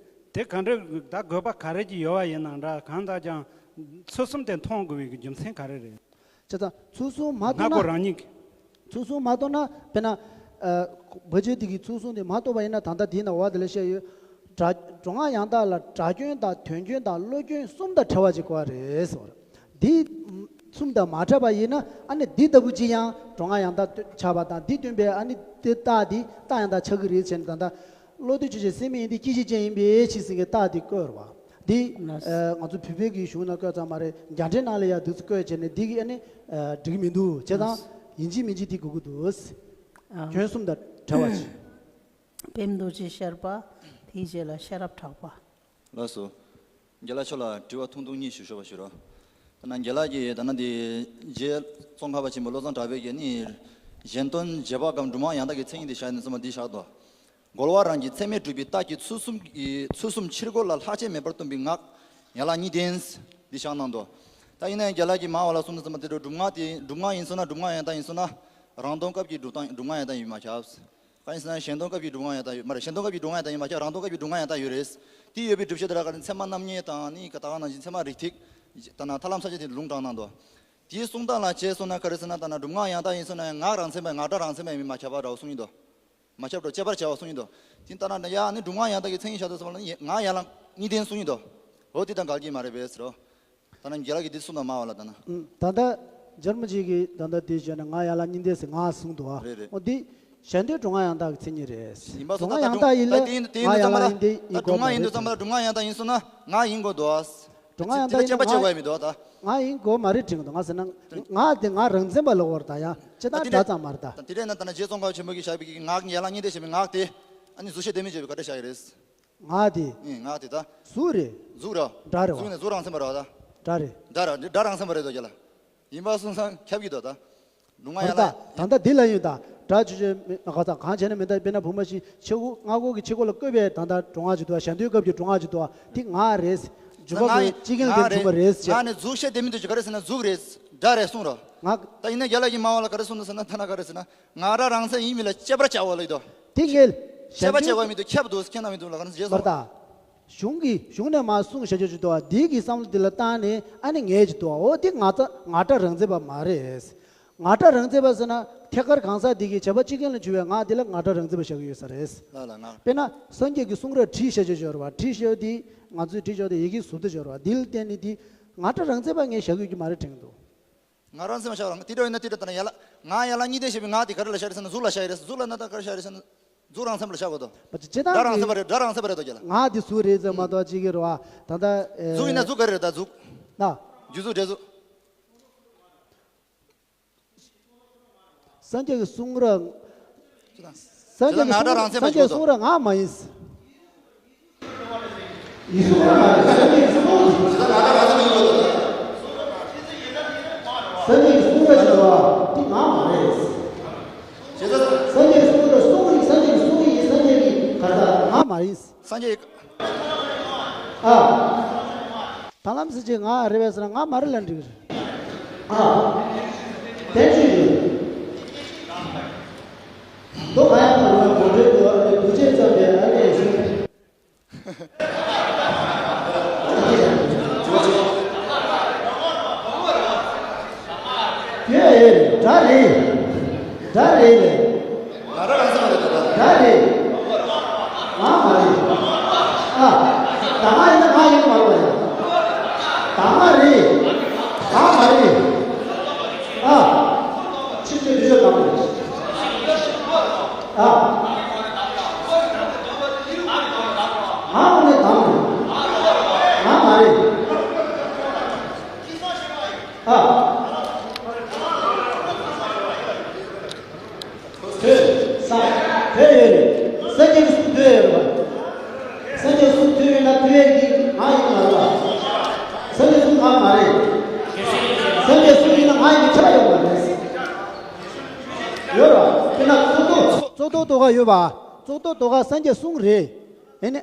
དེ་ག་འདྲ་ད་དགོས་པ་ག་རེ་ཅིག་ཡོད་པ་ཡིན་ན་འདྲ། གང་ལྟར་ཀྱང་ཚུལ་གསུམ་དེ་མཐོང་དགོས་པའི་རྒྱུ་མཚན་ག་རེ་རེད། བྱས་ཙང་ཚུལ་གསུམ་མ་རྟོགས་ན། སྔ་རྒོལ་རང་ཉིད་ཀྱིས། ཚུལ་གསུམ་མ་རྟོགས་ན། དཔེར་ན། ཨ། བ་ཅོ་དེ་གིས་ཚུལ་གསུམ་དེ་མ་རྟོགས་པ་ཡིན་ན། ད་ལྟ་དེའི་ནང་བ་དེ་ལ་བཤད་ཡོད། སྒྲ། སྒྲོ་སྔགས་ཡང་དག་ལ་སྒྲ་སྐྱོན་དང་དོན་སྐྱོན་དང་བློ་སྐྱོན་གསུམ་དང་བྲལ་བ་ཅིག་དགོས་པ་རེད་ཟེར་བ་རེད། འདི་གསུམ་དང་མ་བྲལ་བ་ཡིན་ན། ཨ་ནི་འདི་ལྟ་བུ་ཅིག་ཡང་སྒྲོ་སྔགས་ཡང་དག་ཆགས་པ་དང་། འདི་སྟོན་པའི་ཨ་ནི་དེ་རྟགས་འདི་རྟགས་ཡང་དག་ཆགས་ཀྱི་རེད་ཟེར་ནས། ད་ལྟ་བློ་ལྡན་ཆོས་ཅན། སེམས་ཡིན་ཏེ་སྐྱེ་མཆེད་ཅན་ཡིན་པའི་ཕྱིར་ཟེར་མཁན་རྟགས་འདི་བཀོད་རེད་བ། འདི། ལགས། ཨ། ང་ཚོ་བོད་པའི་གི་གཞུང་ནང་བཀོད་ཙམ་མ་རེད། རྒྱ་འགྲེལ་ནང་ལ་ཡང་འདུག་སེ་བཀོད་བྱས་ནས། འདི་གིས་ཨ་ནི། ཨ། འགྲིག་གི་མི་འདུག་བྱས་ཙང་ཡིན་གཅིག་མིན་གཅིག་འདི་དགོས་ཀྱི་འདུག་ཨ། སྐྱོན་གསུམ་དང་བྲལ་བ་ཅིག་པདྨ་རྡོ་རྗེ་ཤར་པ། དེའི་རྗེས་ལ་ཤེས་རབ་གྲགས་པ། ལགས་སོ། རྒན་ལགས་མཆོག་ལ་དྲི་བ་ཐུང་ཐུང་གཉིས་ཞུ་ཆོག་པ་ཞུ་རོགས། ད་ནང་རྒན་ལགས་ཀྱིས་ད་ནང་འདི་རྗེ་ཙོང་ཁ་པ་ཆེན་པོ་བློ་བཟང་གྲགས་པས་ཀྱིས་ནི། གཞན་དོན་རྗེས་དཔག་གམ་སྒྲུབ་ངག་ཡང་དག་གི་མཚན་ཉིད་དེ་བཞག་ནས་གསུངས་པ་འདི་བཞག་འདུག་རྒོལ་བ་རང་གིས་ཚད་མས་གྲུབ་པའི་རྟགས་ཀྱིས་ཚུལ་གསུམ་གྱི། ཚུལ་གསུམ་ཕྱིར་རྒོལ་ལ་ལྷག་བཅས་མེད་པར་སྟོན་པའི་ངག་ཡན་ལག་གཉིས་ལྡན་འདི་བཞག་གནང་འདུག་ད་ཡིན་ན་ཡང་རྒན་ལགས་ཀྱིས་མ་འོངས་པ་ལ་གསུངས་དུས་ཙམ་པ་དེ་འདྲ་སྒྲུབ་ངག་དེ། སྒྲུབ་ངག་ཡིན་སོང་ན། སྒྲུབ་ངག་ཡང་དག་ཡིན་སོང་ན། རང་དོན་སྐབས་ཀྱི་སྒྲུབ་སྟངས་སྒྲུབ་ངག་ཡང་དག་ཡིན་མ་ཁྱབ། གང་ཡིན་ཟེར་ན་གཞན་སྟོང་སྐབས་ཀྱི་སྒྲུབ་ངག་ཡང་དག་ཡོད་མ་རེད། གཞན་སྟོང་སྐབས་ཀྱི་སྒྲུབ་ངག་ཡང་དག་ཡིན་པ་ཁྱབ། རང་སྟོང་སྐབས་ཀྱི་སྒྲུབ་ངག་ཡང་དག་ཡོད་རེད། དེ་ཡོད་པའི་སྒྲུབ་བྱེད་དེ་ལ་ག་རེ་ཚད་མ་རྣམ་གཉིས་དང་ནི་ད་ག་ནང་བཞིན་ཚད་མ་རིགས་ཐིགས་ད་ན་ཐར་ལམ་ས་བཅད་དེ་ལུང་དྲངས་གནང་འདུག་དེའི་གསུང་སྟངས་ལ་བྱས་སོང་ན་ག་རེ་ཟེར་ན་ད་ན་སྒྲུབ་ངག་ཡང་དག་ཡིན་སོང་ན་ངག་རང་མཚན་པ་ངག་སྒྲ་རང་མཚན་པ་ཡིན་མིན་མ་ཁྱབ་པ་འདྲ་བོ་གསུང་གི་འདུག་མ་ཁྱབ་འགྲོ་དཔྱད་པར་བྱ་བ་གསུང་གི་འདུག་དེ་ལྟ་ན་ཡང་ནི་སྒྲུབ་ངག་ཡང་དག་གི་མཚན་ཉིད་བཞག་དུས་ཙམ་ལ་ནི་ངག་ཡན་ལག་གཉིས་ལྡན་གསུང་གི་འདུག་འོ་དེ་དང་འགལ་གྱི་མ་རེད་པས་ཟེར་རོ། ད་ནི་རྒན་ལགས་ཀྱིས་འདི་གསུངས་དང་མ་བ་ལ་ད་ན། ཨུམ། ད་ལྟ་ཇར་མ་ཅིག་གིས་ད་ལྟ་དེ་བྱས་ནས་ངག་ཡན་ལག་གཉིས་ལྡན་ཟེར་ངག་གསུངས་འདུག་ཨ། རེད་རེད། འོ་འདི་གཞན་དོན་སྒྲུབ་ངག་ཡང་དག་གི་མཚན་ཉིད་རེད། ཡིན་པ་སོང་། ད་སྒྲུབ་ངག་ཡང་དག་ཡིན་ལ་ད་དེ་ཡིན་དེ་ཡིན་ངག་ཡན་ལག་ཡིན་ཏེ་ད་ཡིན་སྒྲུབ་ངག་ཡིན་དུས་ཙམ་ལ་སྒྲུབ་ངག་ཡང་དག་ཡིན་སོང་ན་ངག་ཡིན་དགོས་འདུག་ཨ། སྒྲུབ་ངག་ཡང་དག་དེ་ལ་དཔྱད་པ་བྱེད་དགོས་ཡ་མི་འདུག་ད། ངག་ཡིན་དགོས་མ་རེད་དྲན་གི་འདུག་ང་ཟེར་ན་ངག་དེ་ངག་རང་མཚན་པ་ལ་གོ་ར་ད་ཡང་ཅི་ད་ལྟར་སྒྲ་ཙམ་མ་རེད་ད། དེ་འདྲས་ན་ད་ན་རྗེ་ཙོང་ཁ་པ་ཆེན་པོ་གིས་བཞག་པའི་གི་ངག་ཡན་ལག་གཉིས་ལྡན་བྱས་པའི་ངག་དེ་ཨ་ནི་གཟུགས་ཤེས་ལྡན་མིན་བྱས་པའི་ག་འདྲ་བཞག་གི་རེད། ངག་དེ། ཨེ་ངག་དེ་ད། གཟུགས་རེད། གཟུགས་ར། སྒྲ་རེད་བ། གཟུགས་ནས་གཟུགས་རང་མཚན་པ་རེད་བ་ད། སྒྲ་རེད། སྒྲ་ར་སྒྲ་རང་མཚན་པ་རེད་དོ་རྒྱ་ལ། ཡིན་པ་སོང་ཙང་ཁྱབ་ཀྱི་འདུག་ད། སྒྲུབ་ངག་ཡན་ལག་ད་ད་ལྟ་འདི་ལ་ཡོད་ད། སྒྲ་ཆོས་ཅན། ག་ས་གང་བྱས་ན་མི་ད་དཔེར་ན་བུ་མ་ཤི་ཆེ་གོ་སྔ་གོ་གི་ཆེ་གོ་ལ་བཀོད་པའི་ད་ད་སྒྲུབ་ངག་ཅིག་འདུག་གཞན་དོན་སྐབས་ཀྱི་སྒྲུབ་ངག་ཅིག་འདུག་དེ་ངག་རེད། འཇུག་པ་ངག་ཡིན། སྤྱི་རྒྱན་ལ་ངག་དེ་རེད། བྱུང་བ་རེད་ཅེས། ངག་ནས་གཟུགས་ཤེས་ལྡན་མིན་དུ་ག་རེ་ཟེར་ན་གཟུགས་རེད། སྒྲ་རེད་གསུངས་རོགས། ངག་ད་ཡིན་ན་རྒྱ་ལ་ཡིན་མ་བ་ལ་ག་རེ་གསུངས་འདུག་ཟེར་ན་ད་ན་ག་རེ་ཟེར་ན། ང་རང་རང་མཚན་ཡིན་མིན་ལ་དཔྱད་པར་བྱའོ་ལབ་ཀྱི་འདུག་དེ་ངས་དཔྱད་པ་བྱེད་དགོས་མི་འདུག་ཁྱབ་འདུག་ཁྱེད་རྣམས་མི་འདུག་ལ་ག་རེ་བྱས་སོང་། བར་ད། གཞུང་གི་གཞུང་ནས་མར་གསུངས་བཞག་རྒྱུ་ཅིག་འདུག་བ། འདི་གི་བསམ་བློ་འདི་ལ་བཏང་ནས་ཨ་ནི་ངས་ཅིག་འདུག་བ། འོ་འདི་ང་ད་ང་སྒྲ་རང་མཚན་པ་མ་རེད། ང་སྒྲ་རང་མཚན་པ་ཟེར་ན་ཐད་ཀར་གང་ཟག་འདི་གི་བྱ་བ་སྤྱི་རྒྱན་ལ་འཇུག་པའི་ངག་འདི་ལ་ང་སྒྲ་རང་མཚན་པ་བཞག་གི་ཡོད་ས་རེད། ལ་ལ་ང་། དཔེར་ན་སངས་རྒྱས་ཀྱི་གསུང་རབ་བྲིས་བཞག་རྒྱུ་ཅིག་ཡོད་རེད་བ། བྲིས་བཞག་འདི་ང་ཚོས་བྲིས་བཞག་འདི་ཡི་གེ་ཟུར་དུ་ཅིག་ཡོད་རེད་བ། འདི་ལ་བརྟེན་ནས་འདི་ང་སྒྲ་རང་མཚན་པ་ངས་བཞག་གི་ཡོད་རྒྱུ་མ་རེད་དྲན་གྱི་འདུག་ང་རང་མཚན་པ་ཤར་བ་དེ་འདྲ་ཡིན་ན་དེ་འདྲ་ལྟར་ན་ཡན་ལག་ངག་ཡན་ལག་གཉིས་ལྡན་ཞེས་པའི་ངག་དེ་ག་རེ་ལ་ཤར་རེད་ཟེར་ན་གཟུགས་ལ་ཤར་རེད། གཟུགས་ལ་ན་ད་ག་རེ་ཤར་རེད་ཟེར་ན་གཟུགས་རང་མཚན་པ་ལ་ཤར་དགོས་དོ། སྒྲ་རང་མཚན་པ་རེད། སྒྲ་རང་མཚན་པ་རེད་དོ་རྒྱ་ལ། ངག་དེ་གཟུགས་རེད་ཟེར་མ་གཏོགས་ཅིག་གི་རེད་བ། ད་ལྟ་ཨེ། གཟུགས་ཡིན་ན་གཟུགས་ག་རེ་རེད་ད་གཟུགས། ན། རྒྱུ་གཟུགས་འབྲས་གཟུགས། སངས་རྒྱས་ཀྱི་གསུང་རབ། སངས་རྒྱས་ཀྱི་གསུང་རབ་སངས་རྒྱས་ཀྱི་གསུང་རབ་ངག་མ་ཡིན། ཡིན་གསུང་རབ་མ་ཡིན། སངས་རྒྱས་ཀྱི་གསུང་རབ། སངས་རྒྱས་ཀྱི་གསུང་རབ་ཅེས་པ་དེ་ངག་མ་རེད། སངས་རྒྱས་ཀྱི་གསུང་རབ་གསུང་རིག་སངས་རྒྱས་ཀྱི་གསུང་ཡིན། སངས་རྒྱས་ཀྱི་ག་རེ་ཟེར་ངག་མ་ཡིན། སངས་རྒྱས། ཨ། ཐར་ལམ་ཟེར་གྱི་ངག་རེད་པས་ཟེར་ན་ངག་མ་རེད་ལབ་འགྲིག་གི་རེད། ཨ། དེ་ཅི་རེད། མདོ་གང་ཡང་མ་ནོར་གོ་འདྲེ་དུ་ཨ་ནེ་དུ་ཅེས་བརྩམས་པའི་ཨ་ནེ་ཞིག་དེ་ཨེ་རེད། སྒྲ་རེད། སྒྲ་རེད་ལས། སྒྲ་རེད། ང་མ་རེད། ཨ། ད་ང་ཡིན་ན་ང་ཡིན་མ་རེད། ད་ང་རེད། ང་མ་རེད། ཨ། ཕྱིར་ཚུར་འདི་ཚོ་གང་རེད། ཨ། ང་ངོ་ནས་གང་རེད། ང་མ་རེད། ཨ། ཐོས། ས། ཐོས་ཡོད་རེད། སངས་རྒྱས་ཀྱི་གསུང་ཐོས་ཡོད་རེད་པ། སངས་རྒྱས་གསུང་ཐོས་ཡོད་ན་ཐོས་ཡས་ཀྱི་ང་ཡིན་མ་རེད་པ། སངས་རྒྱས་གསུང་ང་མ་རེད། སངས་རྒྱས་གསུང་ཡིན་ན་ང་ཡིན་གྱི་ཁྱབ་ཡོད་མ་རེད། ཡོད་རེད་པ། དེ་ན་གཙུག་ཏོར། གཙུག་ཏོར་རྡོ་ཁ་ཡོད་པ། གཙུག་ཏོར་རྡོ་ཁ་སངས་རྒྱས་གསུང་རེད། ཨེ་ནས།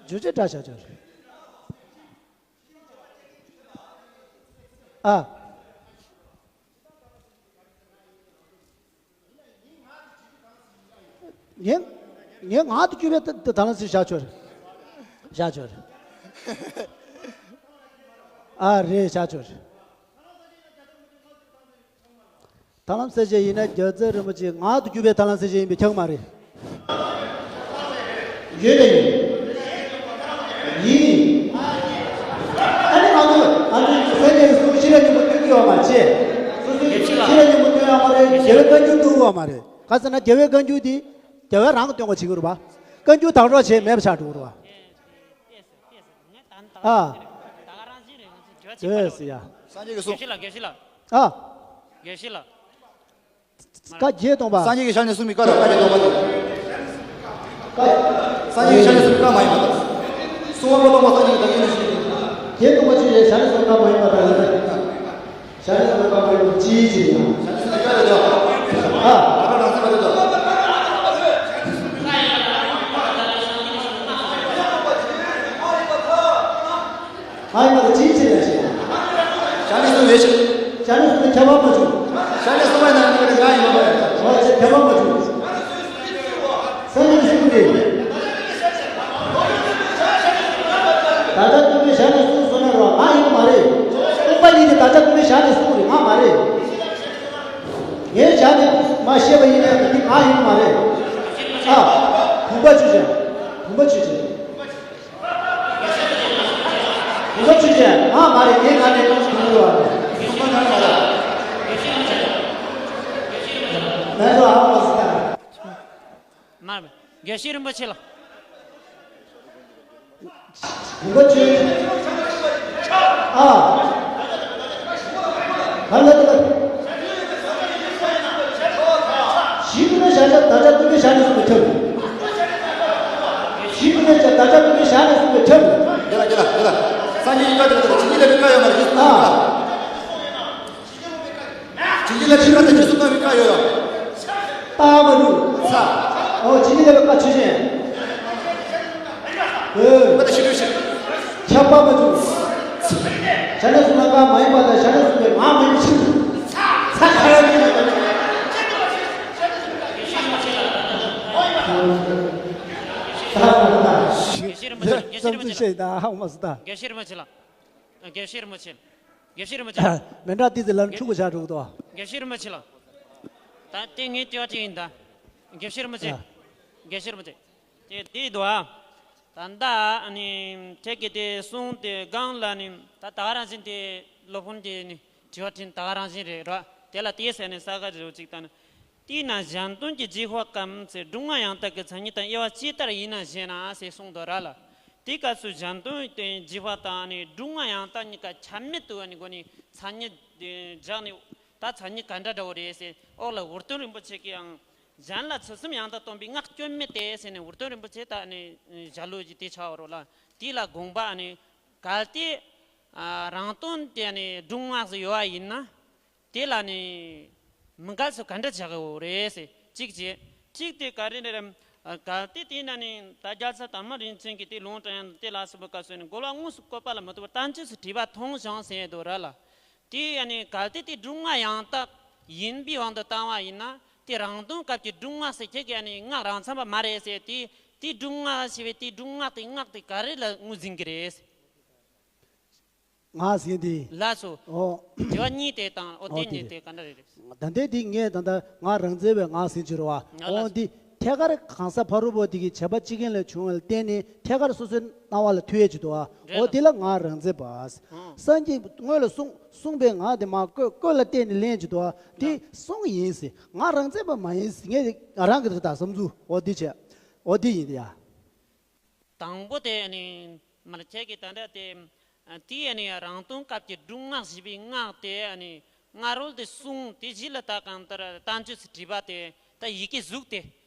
བརྗོད་བྱེད་སྒྲ་བཞག་ཆོག་རེད། ཨ། ངས་ངས་ངག་ཏུ་གྱུར་པའི་ད་ད་ལན་ཟེར་བཞག་ཆོག་རེད། བཞག་ཆོག་རེད། ཨ་རེད། བཞག་ཆོག་རེད། ཐར་ལམ་གསལ་བྱེད་ཡིན་ན་རྒྱལ་སྲས་རིན་པོ་ཆེ་ངག་ཏུ་གྱུར་པའི་ཐར་ལམ་གསལ་བྱེད་ཡིན་པས་ཁྱབ་མ་རེད། ཡོད་པས་ཡིན། ཡིན། ཨ་ནི་ང་ཚོས་ང་ཚོས་སངས་རྒྱས་ཀྱི་གསུང་ཤེས་རབ་སྙིང་པོ་སྟོན་གྱི་ཡོད་མ་རེད། སོ་སོའི་ཤེས་རབ་སྙིང་པོ་སྟོན་ཡོད་མ་རེད། རྒྱལ་བའི་བཀའ་འགྱུར་སྟོན་གྱི་ཡོད་མ་རེད། ག་ཟེར་ན་རྒྱལ་བའི་བཀའ་འགྱུར་འདི་རྒྱལ་བས་རང་གི་སྟོན་པ་བྱེད་ཀྱི་རེད་པ། བཀའ་འགྱུར་དག་སྒྲོག་བྱས་མེད་པ་ཆགས་འགྲོ་གི་རེད་པ། ཨ། ཨོ་ཡེ་སི་ཡ། སངས་རྒྱས་ཀྱི་གསུང་། དགེ་བཤེས་ལགས། དགེ་བཤེས་ལགས། ཨ། དགེ་བཤེས་ལགས། བཀའ་བརྒྱད་སྟོང་པ། སངས་རྒྱས་ཀྱི་ཞལ་ནས་གསུངས་པའི་བཀའ་དང་བཀའ་བརྒྱད་སྟོང་པ་དེ། བཀའ། སངས་རྒྱས་ཀྱི་ཞལ་ནས་གསུངས་པའི་བཀའ་མ་ཡིན་པ་དང་། གསུང་བ་མ་གཏོགས་པ་སངས་རྒྱས་ཀྱི་བཀའ་ཡིན་ཞུ། བརྒྱད་སྟོང་པ་ཆོས་ཀྱི་ཞལ་ནས་གསུངས་པའི་བཀའ་མ་ཡིན་པ་དང་། ཞལ་ནས་གསུངས་པའི་བཀའ་མ་ཡིན་པ་ཅིའི་ཕྱིར་ཡིན་ན། ཞལ་ནས་གསུངས་པའི་བཀའ་དེ་ལ། ཨ། ང་རང་རང་སེམས་པ་དེ་ལ། ང་ཡིན་པ་ཅིའི་ཕྱིར་ཡིན་ཞེ་ན། ཞལ་ནས་གསུངས་པའི་ཕྱིར། ཞལ་ནས་གསུངས་པའི་ཁྱད་པར་མ་བྱུང་། ཞལ་ནས་གསུངས་པའི་ནང་ནས་ང་ཡིན་པ་རེད། འོ་ཅི། བདག་ཅག་སྟོན་པའི་ཞལ་ནས་གསུངས་སོང་ན་རོ། ང་ཡིན་མ་རེད། སྟོན་པ་ཉིད་ཀྱིས་བདག་ཅག་སྟོན་པའི་ཞལ་ནས་གསུངས་རེད། ང་མ་རེད། ངའི་ཞལ་ནས་མ་བཤད་པ་ཡིན་ན་འདི་ང་ཡིན་མ་རེད། ཨ། བུམ་པ་ཆུ་ཆེན། བུམ་པ་ཆུ་ཆེན། བུམ་པ་ཆུ་ཆེན། ང་མ་རེད། ངའི་ཁ་ནས་གསུངས་རོགས། ང་ཚོ་ཨ་མ་སི་ཏ། མ་རེད། དགེ་བཤེས་རིན་པོ་ཆེ་ལགས། ཡིན་པ་ཆོས། ཨ། ག་ལ་དེ་ལ། ཞིག་ཏུ་ནས་བཞག་བཞག་བདག་ཅག་སྟོན་པའི་ཞལ་ནས་གསུངས་པའི་ཐབས། ཞིག་ཏུ་ནས་བཞག་བདག་ཅག་སྟོན་པའི་ཞལ་ནས་གསུངས་པའི་ཐབས། དེ་ལ་དེ་ལ་དེ་ལ། སངས་རྒྱས་ཀྱི་བཀའ་དེ་ལ་དེ་ལ་བྱིན་གྱིས་བརླབས་པའི་བཀའ་ཡོད་མ་རེད། ཨ། བྱིན་གྱིས་བརླབས་པའི་བཀའ་དང་རྗེས་སུ་གནང་བའི་བཀའ་ཡོད་ཡོད། རྟགས་མ་གྲུབ། ས། ཨོ་བྱིན་གྱིས་བརླབས་པའི་བཀའ་ཆོས་ཅན། ཨོ། བཀའ་དང་ཤེས་རབ་ཤེས། ཁྱབ་པ་མ་གྲུབ། ཞལ་ནས་གསུངས་པའི་བཀའ་མ་ཡིན་པ་དང་ཞལ་ནས་གསུངས་པའི་ངག་མ་ཡིན་ཕྱིར། ས་ཁ་ར་ནི། ས་ཁ་ར་ནི། དགེ་བཤེས་རིན་པོ་ཆེ་ལགས། དགེ་བཤེས་རིན་པོ་ཆེ་ལགས། དགེ་བཤེས་རིན་པོ་ཆེ་ལགས། དགེ་བཤེས་རིན་པོ་ཆེ་ལགས། དགེ་བཤེས་རིན་པོ་ཆེ། དགེ་བཤེས་རིན་པོ་ཆེ། མི་འདྲ་ཏི་ཙི་ལ་འཁྲུག་པ་བྱ་འགྲོ་གི་འདུག་དགེ་བཤེས་རིན་པོ་ཆེ་ལགས། ད་དེ་ངའི་དྲི་བ་ཅིག་ཡིན་ད། དགེ་བཤེས་རིན་པོ་ཆེ། ཨ། དགེ་བཤེས་རིན་པོ་ཆེ། དེ་དེ་འདུག་ཨ། ད་ད་ཨ་ནི་ཁྱེད་ཀྱིས་དེ་གསུངས་དེ་སྒང་ལ་ནི་ད་ད་ག་རང་བཞིན་དེ་སློབ་དཔོན་གྱི་ནི་དྲི་བ་དྲིས་ད་ག་རང་བཞིན་རེད་ར། དེ་ལ་དེ་ཟེར་ནས་ས་ག་རེ་རོ་ཅིག་ད་ནི། དེས་ན་གཞན་དོན་གྱི་རྗེས་དཔག་གམ་ཟེར་སྒྲུབ་ངག་ཡང་དག་གི་མཚན་ཉིད་དང་དབྱེ་བ་ཇི་ལྟར་ཡིན་ན་ཞེ་ན་ཟེར་གསུངས་འདུག་ར་ལ། དེ་སྐབས་སུ་གཞན་དོན་དེ་རྗེས་དཔག་དང་ནི་སྒྲུབ་ངག་ཡང་དག་གཉིས་ཀ་ཁྱབ་མེད་དུ་བ་ནི་སྒོ་ནས་མཚན་ཉིད་བཞག་ནས་ད་མཚན་ཉིད་ག་འདྲ་འདྲ་བོ་རེད་ཟེར་འོག་ལ་འུར་སྟོན་རིན་པོ་ཆེ་གིས་ཡང་གཞན་ལ་ཚུལ་གསུམ་ཡང་དག་སྟོན་པའི་སྔགས་སྐྱོན་མེད་དེ་ཟེར་ནས་འུར་སྟོན་རིན་པོ་ཆེ་ད་ནི་ཞལ་ལུང་གི་དེ་ཆགས་པ་རོ་ལ། དེ་ལ་དགོངས་པ་ནི་གལ་ཏེ་རང་དོན་དེ་ནི་སྒྲུབ་ངག་ཟེར་ཡོད་པ་ཡིན་ན། དེ་ལ་ནི་མི་འགལ་ཚུལ་ག་འདྲ་བྱ་དགོས་རེད་ཟེར་གཅིག་བྱས། གཅིག་དེ་ག་རེ་རེད། གལ་ཏེ་དེ་ན་ནི་ད་རྒྱལ་སྲས་དར་མ་རིན་ཆེན་གྱིས་དེ་ལུང་དྲངས་ཡང་དེ་ལ་སོགས་པའི་སྐབས་སུ་ནི་རྒོལ་བ་དངོས་སུ་བཀོད་པ་ལ་མི་ལྟོས་པར་བསྟན་བཅོས་སུ་བྲིས་པ་མཐོང་ཞིང་ཟེར་འདུག་ར་ལ། དེ་ཡང་ནི་གལ་ཏེ་དེ་སྒྲུབ་ངག་ཡང་དག་ཡིན་པའི་དབང་དུ་བཏང་བ་ཡིན་ན་དེ་རང་དོན་སྐབས་ཀྱི་སྒྲུབ་ངག་ཟེར་ཁྱེད་ཀྱིས་ནི་སྔགས་རང་མཚན་པ་མ་རེད་ཟེར་དེ་དེ་སྒྲུབ་ངག་ཞེས་པའི་དེ་སྒྲུབ་ངག་དེ་སྔགས་དེ་ག་རེ་ལ་ངོས་འཛིན་གྱི་རེད། ངག་ཟིན་ཏེ། ལགས་སོ། ཨོ། དྲི་བ་གཉིས་དེ་དང་ཨོ་ཨོ་དེ་དེ་གཉིས་རེད། དེ་ག་འདྲ་རེད་རེད། ད་ལྟའི་དེ་ངས་ད་ལྟ་ང་རང་བཙན་པའི་ངག་ཟིན་གྱི་རེད་བ། ཨོ་ལགས་སོ། འདི་ཐད་ཀར་གང་ཟག་ཕ་རོལ་པོ་དེ་གི་བྱེད་པ་སྤྱི་རྒན་ལས་བྱུང་བ་ལ་བརྟེན་ནས་ཐད་ཀར་སོ་སོའི་སྣང་བ་ལ་ཐུག་ཡས་ཀྱི་འདུག་བ། རེད་ཨོ་ལགས། དེ་ལ་ངག་རང་བཙན་པ། ཨོ། སངས་རྒྱས་སྔོན་ལ་གསུངས་གསུངས་པའི་ངག་དེ་མ་བཀོད་བཀོད་ལ་བརྟེན་ནས་ལེན་གྱི་འདུག་བ། དེ་ལགས། གསུངས་ཡིན་ཟེར། ངག་རང་བཙན་པ་མ་ཡིན་ཟེར། ངས་ང་རང་གི་ད་བསམ་ཚུལ་ཨོ་དེ་བྱས། ཨོ་དེ་ཡིན་ཡ། དང་པོ་དེ་ནི་མར་ཁྱེད་ཀྱིས་ད་ལྟ་དེ་དེ་ནི་རང་དོན་སྐབས་ཀྱི་སྒྲུབ་ངག་ཞེས་པའི་ངག་དེ་ནི་སྔ་རོལ་དུ་གསུངས་དེ་རྗེས་ལ་ད་གང་ལྟར་བསྟན་བཅོས་སུ་བྲིས་པ་དེ་ད་ཡི་གེ་གཟུགས་དེ་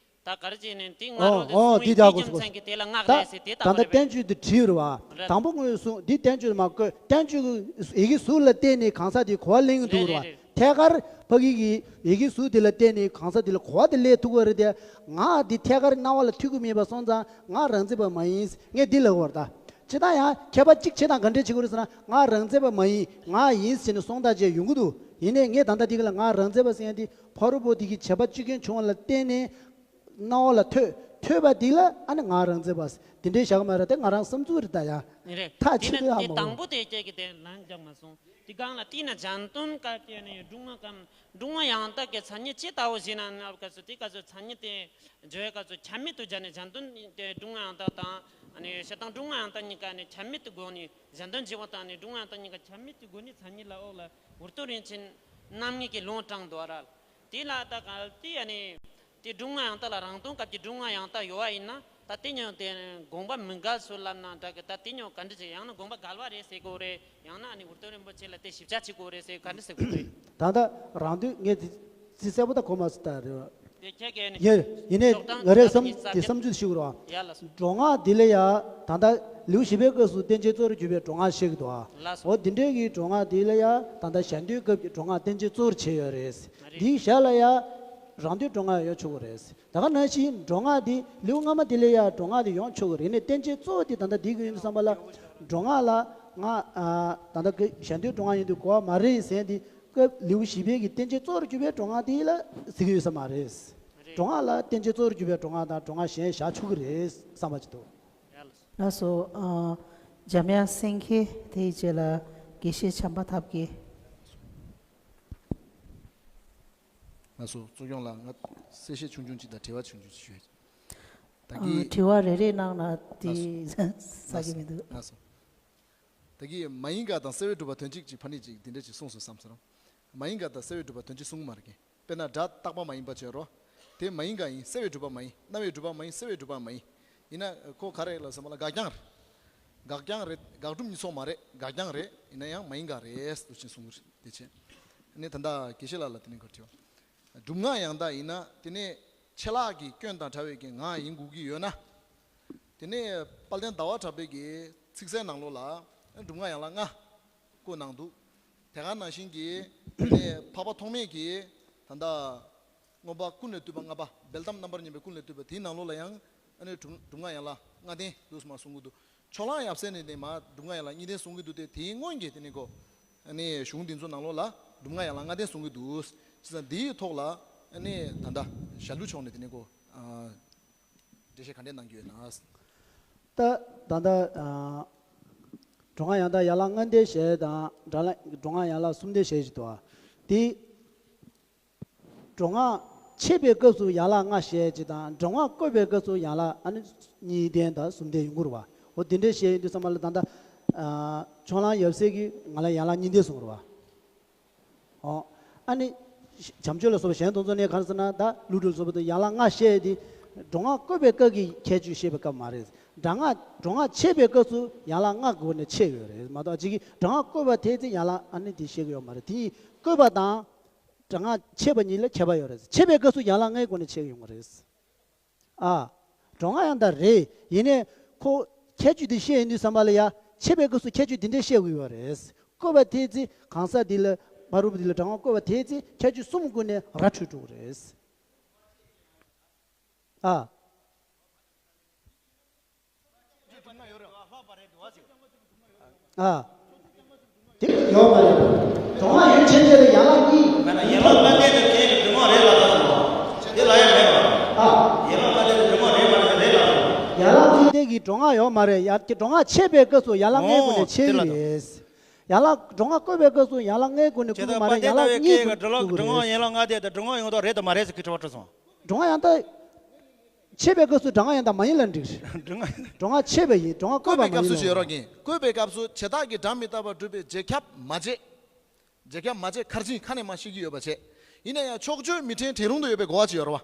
ད་ག་རེ་བྱས་ནས་དེ་སྔ་ཨོ་རོལ་དུ་ཨོ་གསུངས་དེ་ཡི་རྒྱག་གེ་དགོས་རྒྱུ་མཚན་གྱིས་དེ་ལ་སྔགས་ད་རེད་ཟེར་དེ་ད་ལྟ་བསྟན་བཅོས་དེ་བྲིས་རེད་བ། དང་པོ་ངོས་སུ་འདི་བསྟན་བཅོས་མ་བཀོད་བསྟན་བཅོས་ཡི་གེ་གཟུགས་ལ་བརྟེན་ནས་གང་ཟག་དེ་གོ་བ་ལེན་གྱི་འདུག་རེད་བ། རེད་རེད། ཐད་ཀར་ཕ་གི་གི་ཡི་གེ་གཟུགས་དེ་ལ་བརྟེན་ནས་གང་ཟག་དེ་ལ་གོ་བ་དེ་སླེབས་ཐུབ་ཀྱི་རེད་དེ། ངག་འདི་ཐད་ཀར་སྣང་བ་ལ་ཐུག་གི་མེད་པ་སོང་ཙང་ངག་རང་བཙན་པ་མ་ཡིན། ངས་འདི་ལབ་དགོས་རེད་ད། སྤྱིར་བཏང་ཡང་ཁྱད་པར་གཅིག་བྱེད་སྟངས་ག་འདྲས་བྱེད་དགོས་རེད་ཟེར་ན། ངག་རང་བཙན་པ་མ་ཡིན། ངག་ཡིན་ཟེར་ནས་གསུང་སྟངས་བཅས་ཡོང་གི་འདུག་ཡིན་ནའི་ངས་ད་ལྟ་འདི་ག་ལ་ངག་རང་བཙན་པ་ཟེར་མཁན་འདི་ཕ་རོལ་པོ་འདི་གི་བྱེད་པ་སྤྱི་རྒན་བྱུང་བ་ལ་བརྟེན་ནས་སྣང་བ་ལ་ཐོས། ཐོས་པ་འདི་ལ་ཨ་ནི་ངག་རང་བཙན་པ་ཟེར་འདི་འདྲས་བཞག་གི་མ་རེད། དེ་ང་རང་བསམ་ཚུལ་རེད་ད་ཡ། རེད། ཐག་དེ་ཆོད་ནི་ཡ་དེ་མ་དང་གོ་པོ་དེ་སྐད་ཀྱི་དེ་ལན་རྒྱག་མ་སོང་། དེ་སྒང་ལ་དེས་ན་གཞན་དོན་སྐབས་ཀྱི་ནི་སྒྲུབ་ངག་གམ་སྒྲུབ་ངག་ཡང་དག་གི་མཚན་ཉིད་ཇི་ལྟ་བུ་ཞེ་ན། ན་སྐབས་སུ་དེ་སྐབས་སུ་མཚན་ཉིད་དེ་བརྗོད་པའི་སྐབས་སུ་ཁྱབ་མེད་དུ་སྦྱར་ནས་གཞན་དོན་དེ་སྒྲུབ་ངག་ཡང་དག་དང་ནི་སྤྱིར་བཏང་སྒྲུབ་ངག་ཡང་དག་གཉིས་ཀ་ནི་ཁྱབ་མེད་དུ་དགོངས་ནས། གཞན་དོན་རྗེས་དཔག་དང་ནི་སྒྲུབ་ངག་ཡང་དག་གཉིས་ཀ་ཁྱབ་མེད་དུ་དགོངས་ནས་མཚན་ཉིད་ལ་འོག་ལ་འུར་རྟོག་རིན་ཆེན་རྣམ་ངེས་ཀྱིས་ལུང་དྲངས་འདུག་ར། དེ་ལ་ད་གལ་ཏེ་ནི་དེ་སྒྲུབ་ངག་ཡང་དག་ལ་རང་དོན་སྐབས་ཀྱི་སྒྲུབ་ངག་ཡང་དག་ཡོད་པ་ཡིན་ན། ད་དེ་ཉིད་དེ་དགོངས་པ་མི་འགལ་ཚུལ་ལབ་ན་འདྲ་གི། ད་དེ་ཉིད་ག་འདྲ་ཅིག་ཡང་ན་དགོངས་པ་འགལ་བ་རེད་ཟེར་དགོས་རེད། ཡང་ན་ནི་འུར་རྟོག་རིན་པོ་ཆེ་ལ་དེ་ཞིབ་ཆ་བྱེད་དགོས་རེད་ཟེར་ག་འདྲ་ཟེར་དགོས་རེད། ད་ལྟ་རང་དོན་ངས་དེ་ཚིག་གསལ་པོ་ད་གོ་མ་སོང་ད་རེད། དེ་ཁྱེད་ཀྱིས་ནི་ཡིན་ཡིན་ནའི་སློབ་སྟོན་ང་རའི་བསམ་གྱི་དེ་ས་བསམ་ཚུལ་ཞིག་རེད་བ། ཡ་ལགས་སོ། སྒྲུབ་ངག་འདི་ལ་ཡ་ད་ལྟ་ལེའུ་བཞི་པའི་སྐབས་སུ་བསྟན་བཅོས་གཙོ་བོར་གྱུར་པའི་སྒྲུབ་ངག་བཤད་ཀྱི་འདུག་བ། ལགས་སོ། འོ་འདི་འདྲའི་གི་སྒྲུབ་ངག་འདི་ལ་ཡ་ད་ལྟ་གཞན་དོན་སྐབས་ཀྱི་སྒྲུབ་ངག་བསྟན་བཅོས་གཙོ་བོར་བྱས་ཡོད་རེད། རེད། འདིའི་ཞར་ལ་ཡ་རང་དོན་སྒྲུབ་ངག་ཡང་ཆོག་གི་རེད། ད་ག་ནང་བཞིན་སྒྲུབ་ངག་འདི་ལེའུ་སྔ་མ་འདི་ལ་ཡ་སྒྲུབ་ངག་འདི་ཡང་ཆོག་གི་རེད། ནས་བསྟན་བཅོས་གཙོ་བོ་འདི་ད་ལྟ་འདི་གི་ཡིན་བསམ་པ་ལ་སྒྲུབ་ངག་ལ་ང་ད་ལྟ་གི་གཞན་དོན་སྒྲུབ་ངག་ཡིན་དུས་གོ་བ་མ་རེད་ཟེར་འདི། སྐབས་ལེའུ་བཞི་པའི་གི་བསྟན་བཅོས་གཙོ་བོར་གྱུར་པའི་སྒྲུབ་ངག་དེ་ལ་ཟེར་གྱི་ཡོད་ས་མ་རེད། སྒྲོ་སྔགས་ལ་བསྟན་བཅོས་གཙོ་བོར་གྱུར་པའི་སྒྲོ་སྔགས་དང་སྒྲོ་སྔགས་གཞན་བཞག་ཆོག་གི་རེད་བསམ་པ་ཅིག་འདུག། ལགས་སོ། ཨ། འཇམ་དབྱངས་སེང་གེ། དེའི་རྗེས་ལ་དགེ་བཤེས་བྱམས་པ་ཐབས་མཁས། ལགས་སོ། གཙོ་སྐྱོང་ལགས། ང་གསལ་བཤད་ཆུང་ཆུང་ཅིག་དང་དྲི་བ་ཆུང་ཆུང་ཅིག་ཞུ་ཡ། ད་ཨ། གི་དྲི་བ་རེ་རེ་གནང་ན་དེ་ལགས་སོ། ཟ་གི་མི་འདུག། ལགས་སོ། ད་གི་མ་ཡིན་དགག་དང་གསལ་བའི་སྒྲུབ་པ་དོན་གཅིག་ཅིག་ཕ་ནི་ཅིག་འདི་འདྲ་ཅིག་གསུངས་སོང་བསམ་ཟེར། མ་ཡིན་དགག་དང་གསལ་བའི་སྒྲུབ་པ་དོན་གཅིག་གསུངས་མ་རེད་གི། དཔེར་ན་སྒྲ་རྟག་པ་མ་ཡིན་པ་བྱས་རོ། དེ་མ་ཡིན་དགག་ཡིན། གསལ་བའི་སྒྲུབ་པ་མ་ཡིན། རྣ་བའི་སྒྲུབ་པ་མ་ཡིན། གསལ་བའི་སྒྲུབ་པ་མ་ཡིན། ཡིན་ན་ཁོ་ག་རེ་ལབ་ཟེར་བ་ལ་དགག་རྐྱང་རེད། དགག་རྐྱང་རེད། དགག་སྒྲུབ་གཉིས་ཚོགས་མ་རེད། དགག་རྐྱང་རེད། ཡིན་ན་ཡང་མ་ཡིན་དགག་རེད་ཟེར་ཞིག་གསུང་གི་རེད། དེ་བྱས། ཨ་ནི་ད་ལྟ་དགེ་བཤེས་ལགས་ལ་དེ་ནས་ག་དྲི་བ། སྒྲུབ་ངག་ཡང་དག་ཡིན་ན་དེ་ནས་ཆད་ལྷག་གི་སྐྱོན་དང་བྲལ་བའི་གི་ངག་ཡིན་དགོས་ཀྱི་ཡོད་ན། དེ་ནས་དཔལ་ལྡན་ཟླ་བ་གྲགས་པའི་གི་ཚིག་གསལ་ནང་ལོགས་ལ་སྒྲུབ་ངག་ཡན་ལག་ལྔ་བཀོད་གནང་འདུག། དེ་ག་ནང་བཞིན་གྱི་དེ་ནས་འཕགས་པ་ཐོགས་མེད་ཀྱིས་ད་ལྟ་མངོན་པ་ཀུན་ལས་བཏུས་པ་ལྔ་པ། འབེལ་གཏམ་རྣམ་པར་སྙོམས་པའི་ཀུན་ལས་བཏུས་པ་དེའི་ནང་ལོགས་ལ་ཡང་ཨ་ནི་སྒྲུབ་སྒྲུབ་ངག་ཡན་ལག་ལྔ་ལྡན་འདུག་སེ་མར་གསུང་གི་འདུག། ཕྱོགས་གླང་ཡབ་སྲས་ནས་ནི་མར་སྒྲུབ་ངག་ཡན་ལག་གཉིས་ལྡན་གསུང་གི་འདུག་སྟེ། དེའི་སྔོན་གྱི་དེ་ནི་གོ། ཨ་ནི་གཞུང་འདི་ཚོ་ནང་ལོགས་ལ་སྒྲུབ་ངག་ཡན་ལག་ལྔ་ལྡན་གསུང་གི་འདུག། བྱས་ཙང་འདིའི་ཐོག་ལ་ཨ་ནི་ད་ལྟ་ཞྭ་ལུ་མཆོག་ནས་དེ་ནི་གོ། ཨ། འགྲེལ་བཤད་ག་འདྲས་གནང་རྒྱུ་ཡོད་ན། ད་ད་ལྟ། ཨ། སྒྲོ་སྔགས་ཡང་དག་ཡན་ལག་ལྔ་ལྡན་ཞེས་དང་སྒྲ་ལ་སྒྲོ་སྔགས་ཡན་ལག་གསུམ་ལྡན་ཞེས་ཞིག་འདུག། ཨ། དེ། སྒྲོ་སྔགས་ཆད་པའི་སྐབས་སུ་ཡན་ལག་ལྔ་ཞེས་ཅིག་དང་སྒྲོ་སྔགས་བཀོད་པའི་སྐབས་སུ་ཡན་ལག་ཨ་ནི་གཉིས་ལྡན་དང་གསུམ་ལྡན་ཡོང་གི་རེད་བ། འོ་དེ་འདྲའི་བཤད་ཡོང་དུས་ཙམ་པ་ལ་ད་ལྟ་ཕྱོགས་གླང་ཡབ་སྲས་ཀྱིས་ང་ལ་ཡན་ལག་གཉིས་ལྡན་གསུངས་རེད་བ། འོ། ཨ་ནི། བྱམས་ཆོས་ལ་སོགས་པ་གཞན་དེ་ཚོ་ནས་ག་རེ་ཟེར་ན་ད་ཀླུ་སྒྲུབ་ལ་སོགས་པ་དང་ཡན་ལག་ལྔ་བཤད་དེ། སྒྲོ་སྔགས་བཀོད་པའི་སྐབས་ཀྱི་ཁྱད་ཆོས་བཤད་པའི་སྐབས་མ་རེད། སྒྲ་སྔགས་སྒྲོ་སྔགས་ཆད་པའི་སྐབས་སུ་ཡན་ལག་ལྔ་སྒོ་ནས་ཆད་ཡོད་རེད་མ་གཏོགས་གཅིག་གིས་སྒྲ་སྔགས་བཀོད་པ་དེ་ཚེ་ཡན་ལག་ཨ་ནི་དེ་བཤད་ཀྱི་ཡོད་མ་རེད། དེ་གཉིས་བཀོད་པ་དང་། སྒྲ་སྔགས་ཆད་པ་གཉིས་ལ་ཁྱད་པར་ཡོད་རེད། ཆད་པའི་སྐབས་སུ་ཡན་ལག་ལྔའི་སྒོ་ནས་ཆད་ཀྱི་ཡོད་མ་རེད། ཨ། སྒྲོ་སྔགས་ཡང་དག་རེད། ཡིན་ནའི་ཁོ་ཁྱད་ཆོས་འདི་བཤད་ཡོང་དུས་ཙམ་པ་ལ་ཡ་ཆད་པའི་སྐབས་སུ་ཁྱད་ཆོས་འདི་འདྲས་བཤད་དགོས་ཡོད་རེད། བཀོད་པ་དེ་ཚེ་གང་ཟག་འདི་ལ་ཕ་རོལ་པོ་འདི་ལ་སྒྲ་སྔགས་བཀོད་པ་དེ་ཚེ་ཁྱད་ཆོས་གསུམ་ཀུན་ནས་ར་འཕྲོད་འགྲོ་གི་རེད། ཨ། ཨ། དེ་ཡོད་མ་རེད། སྒྲོ་སྔགས་ཡོད་ཆེ་ཆེ་ལ་ཡན་ལག་གཉིས། མེད་ན་ཡན་ལག་ལྔ་ལྡན་དུ་བྱས་ཀྱི་སྒྲོ་སྔགས་རེད་ལ་ད་ཟེར་བ། དེ་ལ་ཡང་མེད་པ། ཨ། ཡན་ལག་ལྔ་ལྡན་དུ་སྒྲོ་སྔགས་རེད་མ་རེད་རེད་ལ་ཟེར་བ། ཡན་ལག་གཉིས་ལྡན་གྱི་སྒྲོ་སྔགས་ཡོད་མ་རེད། ཡ་གི་སྒྲོ་སྔགས་ཆད་པའི་སྐབས་སུ་ཡན་ལག་ལྔའི་སྒོ་ནས་ཆད་ཀྱི་རེད། ཡན་ལག་སྒྲོ་སྔགས་བཀོད་པའི་སྐབས་སུ་ཡན་ལག་ལྔའི་སྒོ་ནས་བཀོད་ཀྱི་མ་རེད། ཡན་ལག་གཉིས་སྒོ་ནས་བཀོད་ཀྱི་རེད། སྒྲོ་སྔགས་ཡན་ལག་ལྔ་ལྡན་དང་སྒྲོ་སྔགས་ཡོངས་རྫོགས་རེད་དམ་མ་རེད་ཟེར་གྱི་དྲི་བ་དྲིས་སོང་། སྒྲོ་སྔགས་ཡང་དག་ཆད་པའི་སྐབས་སུ་སྒྲ་སྔགས་ཡང་དག་མ་ཡིན་ལབ་འགྲིག་རེད། སྒྲ་སྔགས། སྒྲ་སྔགས་ཆད་པ་ཡིན། སྒྲ་སྔགས་བཀོད་པ་མ་ཡིན་ལབ། བཀོད་པའི་སྐབས་སུ་བྱེ་བྲག་གི་སྒྲ་མི་རྟག་པར་སྒྲུབ་པའི་རྗེས་ཁྱབ་མ་བྱེད། རྗེས་ཁྱབ་མ་བྱེད་ཁར་ཕྱིན་ཁ་ནས་མ་ཤེས་ཀྱི་ཡོད་པ་བྱས། ཡིན་ན་ཡང་ཕྱོགས་ཆོས་མི་དྲན་དྲན་རུང་དུ་ཡོད་པའི་གོ་བ་ཅིག་ཡོད་རེད་བ།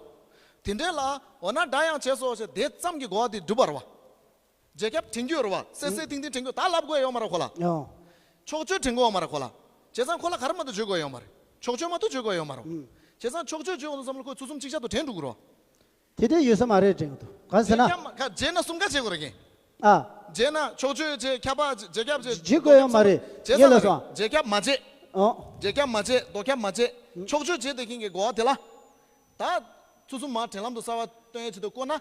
དེ་འདྲའི་ལ་འོ་ན་སྒྲ་ཡང་བྱས་སོ་ཞེས་དེ་ཙམ་གྱི་གོ་བ་དེ་འགྲུབ་པ་རེད་བ། རྗེས་ཁྱབ་དྲན་རྒྱུ་ཡོད་རེད་བ། གསལ་གསལ་ཐིང་ཐིང་དྲན་རྒྱུ་ད་ལབ་དགོས་ཡོད་མ་རེད་ཁོ་ལ། ཨོ། ཕྱོགས་ཆོས་དྲན་དགོས་ཡོད་མ་རེད་ཁོ་ལ། བྱས་ཙང་ཁོ་ལ་ག་རེ་མ་གཏོགས་བརྗོད་དགོས་ཡོད་མ་རེད། ཕྱོགས་ཆོས་མ་གཏོགས་བརྗོད་དགོས་ཡོད་མ་རེད། ཨུམ། བྱས་ཙང་ཕྱོགས་ཆོས་བརྗོད་ཡོང་དུས་ཙམ་ལ་ཁོས་ཚུལ་གསུམ་ཅིག་ཅར་དུ་དྲན་འགྲོ་གི་རེད་བ། དེ་འདྲ་ཡོད་ས་མ་རེད་དྲན་གི་འདུག། ག་ཟེར་ན། རྗེས་ཁྱབ་མ་ཁ་རྗེས་ན་གསུམ་ཀ་བྱེད་དགོས་རེད་ཀྱི། ཨ། རྗེས་ན་ཕྱོགས་ཆོས་བྱེད། ཁྱབ་པ་རྗེས་ཁྱབ་བྱེད། བྱེད་དགོས་ཡོད་མ་རེད། བྱེད་ས་ངས་ལབ་མ་རེད། སོང་། རྗེས་ཁྱབ་མ་བྱེད། ཨོ། རྗེས་ཁྱབ་མ་བྱེད། ལྡོག་ཁྱབ་མ་བྱེད། ཨུ། ཕྱོགས་ཆོས་བྱེད་བསྡད་མཁན་གྱི་གོ་བ་དེ་ལ། ད། ཚུལ་གསུམ་མར་དྲན་ལམ་དུ་གསལ་བ་སྟོན་ཡའི་ཆེད་དུ་བཀོད་ན།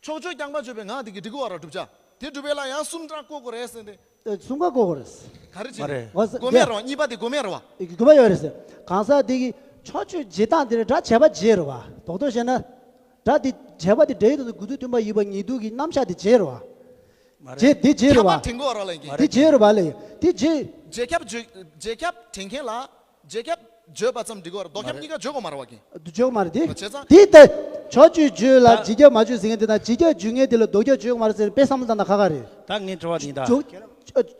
ཕྱོགས་ཆོས་རྐྱང་པ་བརྗོད་པའི་ངག་དེ་གིས་འགྲིག་གི་བ་ར་བསྒྲུབ་བྱ། དེ་སྒྲུབ་པའི་ལ་ཡང་གསུམ་ཀ་བཀོད་དགོས་རེད་ཟེར་ཏེ། ཨེ། གསུམ་ཀ་བཀོད་དགོས་རེད། ག་རེ་བྱེད། མ་རེད། དགོས་མེད་རེད་བ། གཉིས་པ་དེ་དགོས་མེད་རེད་བ། དགོས་པ་ཡོད་རེད་ཟེར། གང་ཟག་དེ་གིས་ཕྱོགས་ཆོས་བྱེད་སྟངས་དེ་ནི་སྒྲ་བྱས་པ་བྱས་རེད་བ། རྡོག་རྡོག་བཤད་ན། སྒྲ་དེ་བྱས་པ་དེ་སྒྲའི་དོན་དུ་འགོ་ཚུལ་མཐུན་པ་ཡིན་པ་ཉིད་དུ་གི་རྣམ་གཞག་དེ་བྱས་རེད་བ། མ་རེད། བྱས་དེ་བྱས་རེད་བ། ཁྱབ་པ་དྲན་དགོས་ར་ལ་ཡིན་གྱི། དེ་བྱས་རེད་བ་ལ་ཡིན། དེ་བྱས། རྗེས་ཁྱབ་བརྗོད། རྗེས་ཁྱབ་དྲན་མཁན་ལ། རྗེས་ཁྱབ་བརྗོད་པ་ཙམ་འགྲིག་གི་བ་ར། ལྡོག་ཁྱབ་མ་རེད། གཉིས་ཀ་བརྗོད་དགོས་མ་རེད་བ་ཀྱི། བརྗོད་དགོས་མ་རེད་དེ། བྱས་ཙང་། དེ་ལྟ། ཕྱོགས་ཆོས་བརྗོད་ལ་ད། རྗེས་ཁྱབ་མ་བརྗོད་ཟེར་མཁན་དེ་དང་རྗེས་ཁྱབ་བརྗོད་མཁན་དེ་ལ་ལྡོག་ཁྱབ་བརྗོད་དགོས་མ་རེད་ཟེར་དཔེ་བསམ་བློ་བཏང་ན་ཁག་ཁག་རེད། ད་ངས་དྲི་བ་དེ་ཡིན་ད།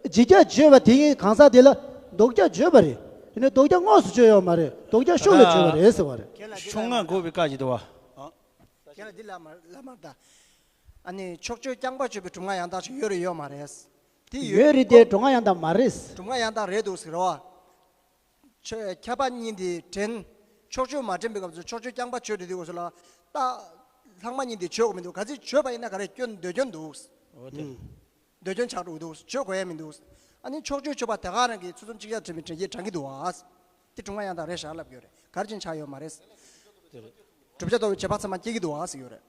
རྗེས་ཁྱབ་བརྗོད་པ་དེ་ཡིན་གང་ཟག་དེ་ལ་ལྡོག་ཁྱབ་བརྗོད་པ་རེད། ཡིན་ནའི་ལྡོག་ཁྱབ་དངོས་སུ་བརྗོད་ཡོད་མ་རེད། ལྡོག་ཁྱབ་ཤུགས་ལ་བརྗོད་པ་རེད་ཟེར་བ་རེད། ཕྱོགས་སྔ་འགོག་པའི་བཀའ་ཞིག་འདུག་བ། ཁྱེད་ལ་འདི་ལབ་མ་ལབ་མ་ད། ཨ་ནི་ཕྱོགས་ཆོས་རྐྱང་པ་བརྗོད་པའི་སྒྲུབ་ངག་ཡང་དག་ཅིག་ཡོད་རེད་ཡོད་མ་རེད། དེ་ཡོད་རེད་དེ་སྒྲུབ་ངག་ཡང་དག་མ་རེད། སྒྲུབ་ངག་ཡང་དག་རེད་འདུག་ཟེར་བ། ཆོས་ཁྱབ་པ་གཉིས་འདི་དྲན། ཕྱོགས་ཆོས་མ་དྲན་པའི་སྐབས་སུ་ཕྱོགས་ཆོས་རྐྱང་པ་བརྗོད་འདི་འདི་འོ་སོ་ལ། ད། ལྷག་མ་གཉིས་འདི་བརྗོད་དགོས་མི་འདུག། ག་ཚོད་བརྗོད་པ་ཡིན་ན་ག་རེ་སྐྱོན་འདོད་སྐྱོན་འདུག། འོ་དེ། འདོད་སྐྱོན་ཆགས་འགྲོ་གི་འདུག། བརྗོད་དགོས་ཡ་མི་འདུག། ཨ་ནི་ཕྱོགས་ཆོས་བརྗོད་པ་དེ་ག་རང་གི་ཚུལ་གསུམ་གཅིག་ཅར་དྲན་པའི་དྲན་རྐྱེན་དྲན་གྱི་འདུག་ཨ། དེ་སྒྲུབ་ངག་ཡང་དག་རེད་ཤག་ལབ་ཡོད་རེད། ག་རེ་བྱས་ནས་ཆགས་ཡོད་མ་རེད། བསྒྲུབ་བྱ་ལྟ་བུའི་རྗེས་དཔག་ཚད་མ་སྐྱེ་གི་འདུག་ཨ་ཟེར་ཡོད་རེད།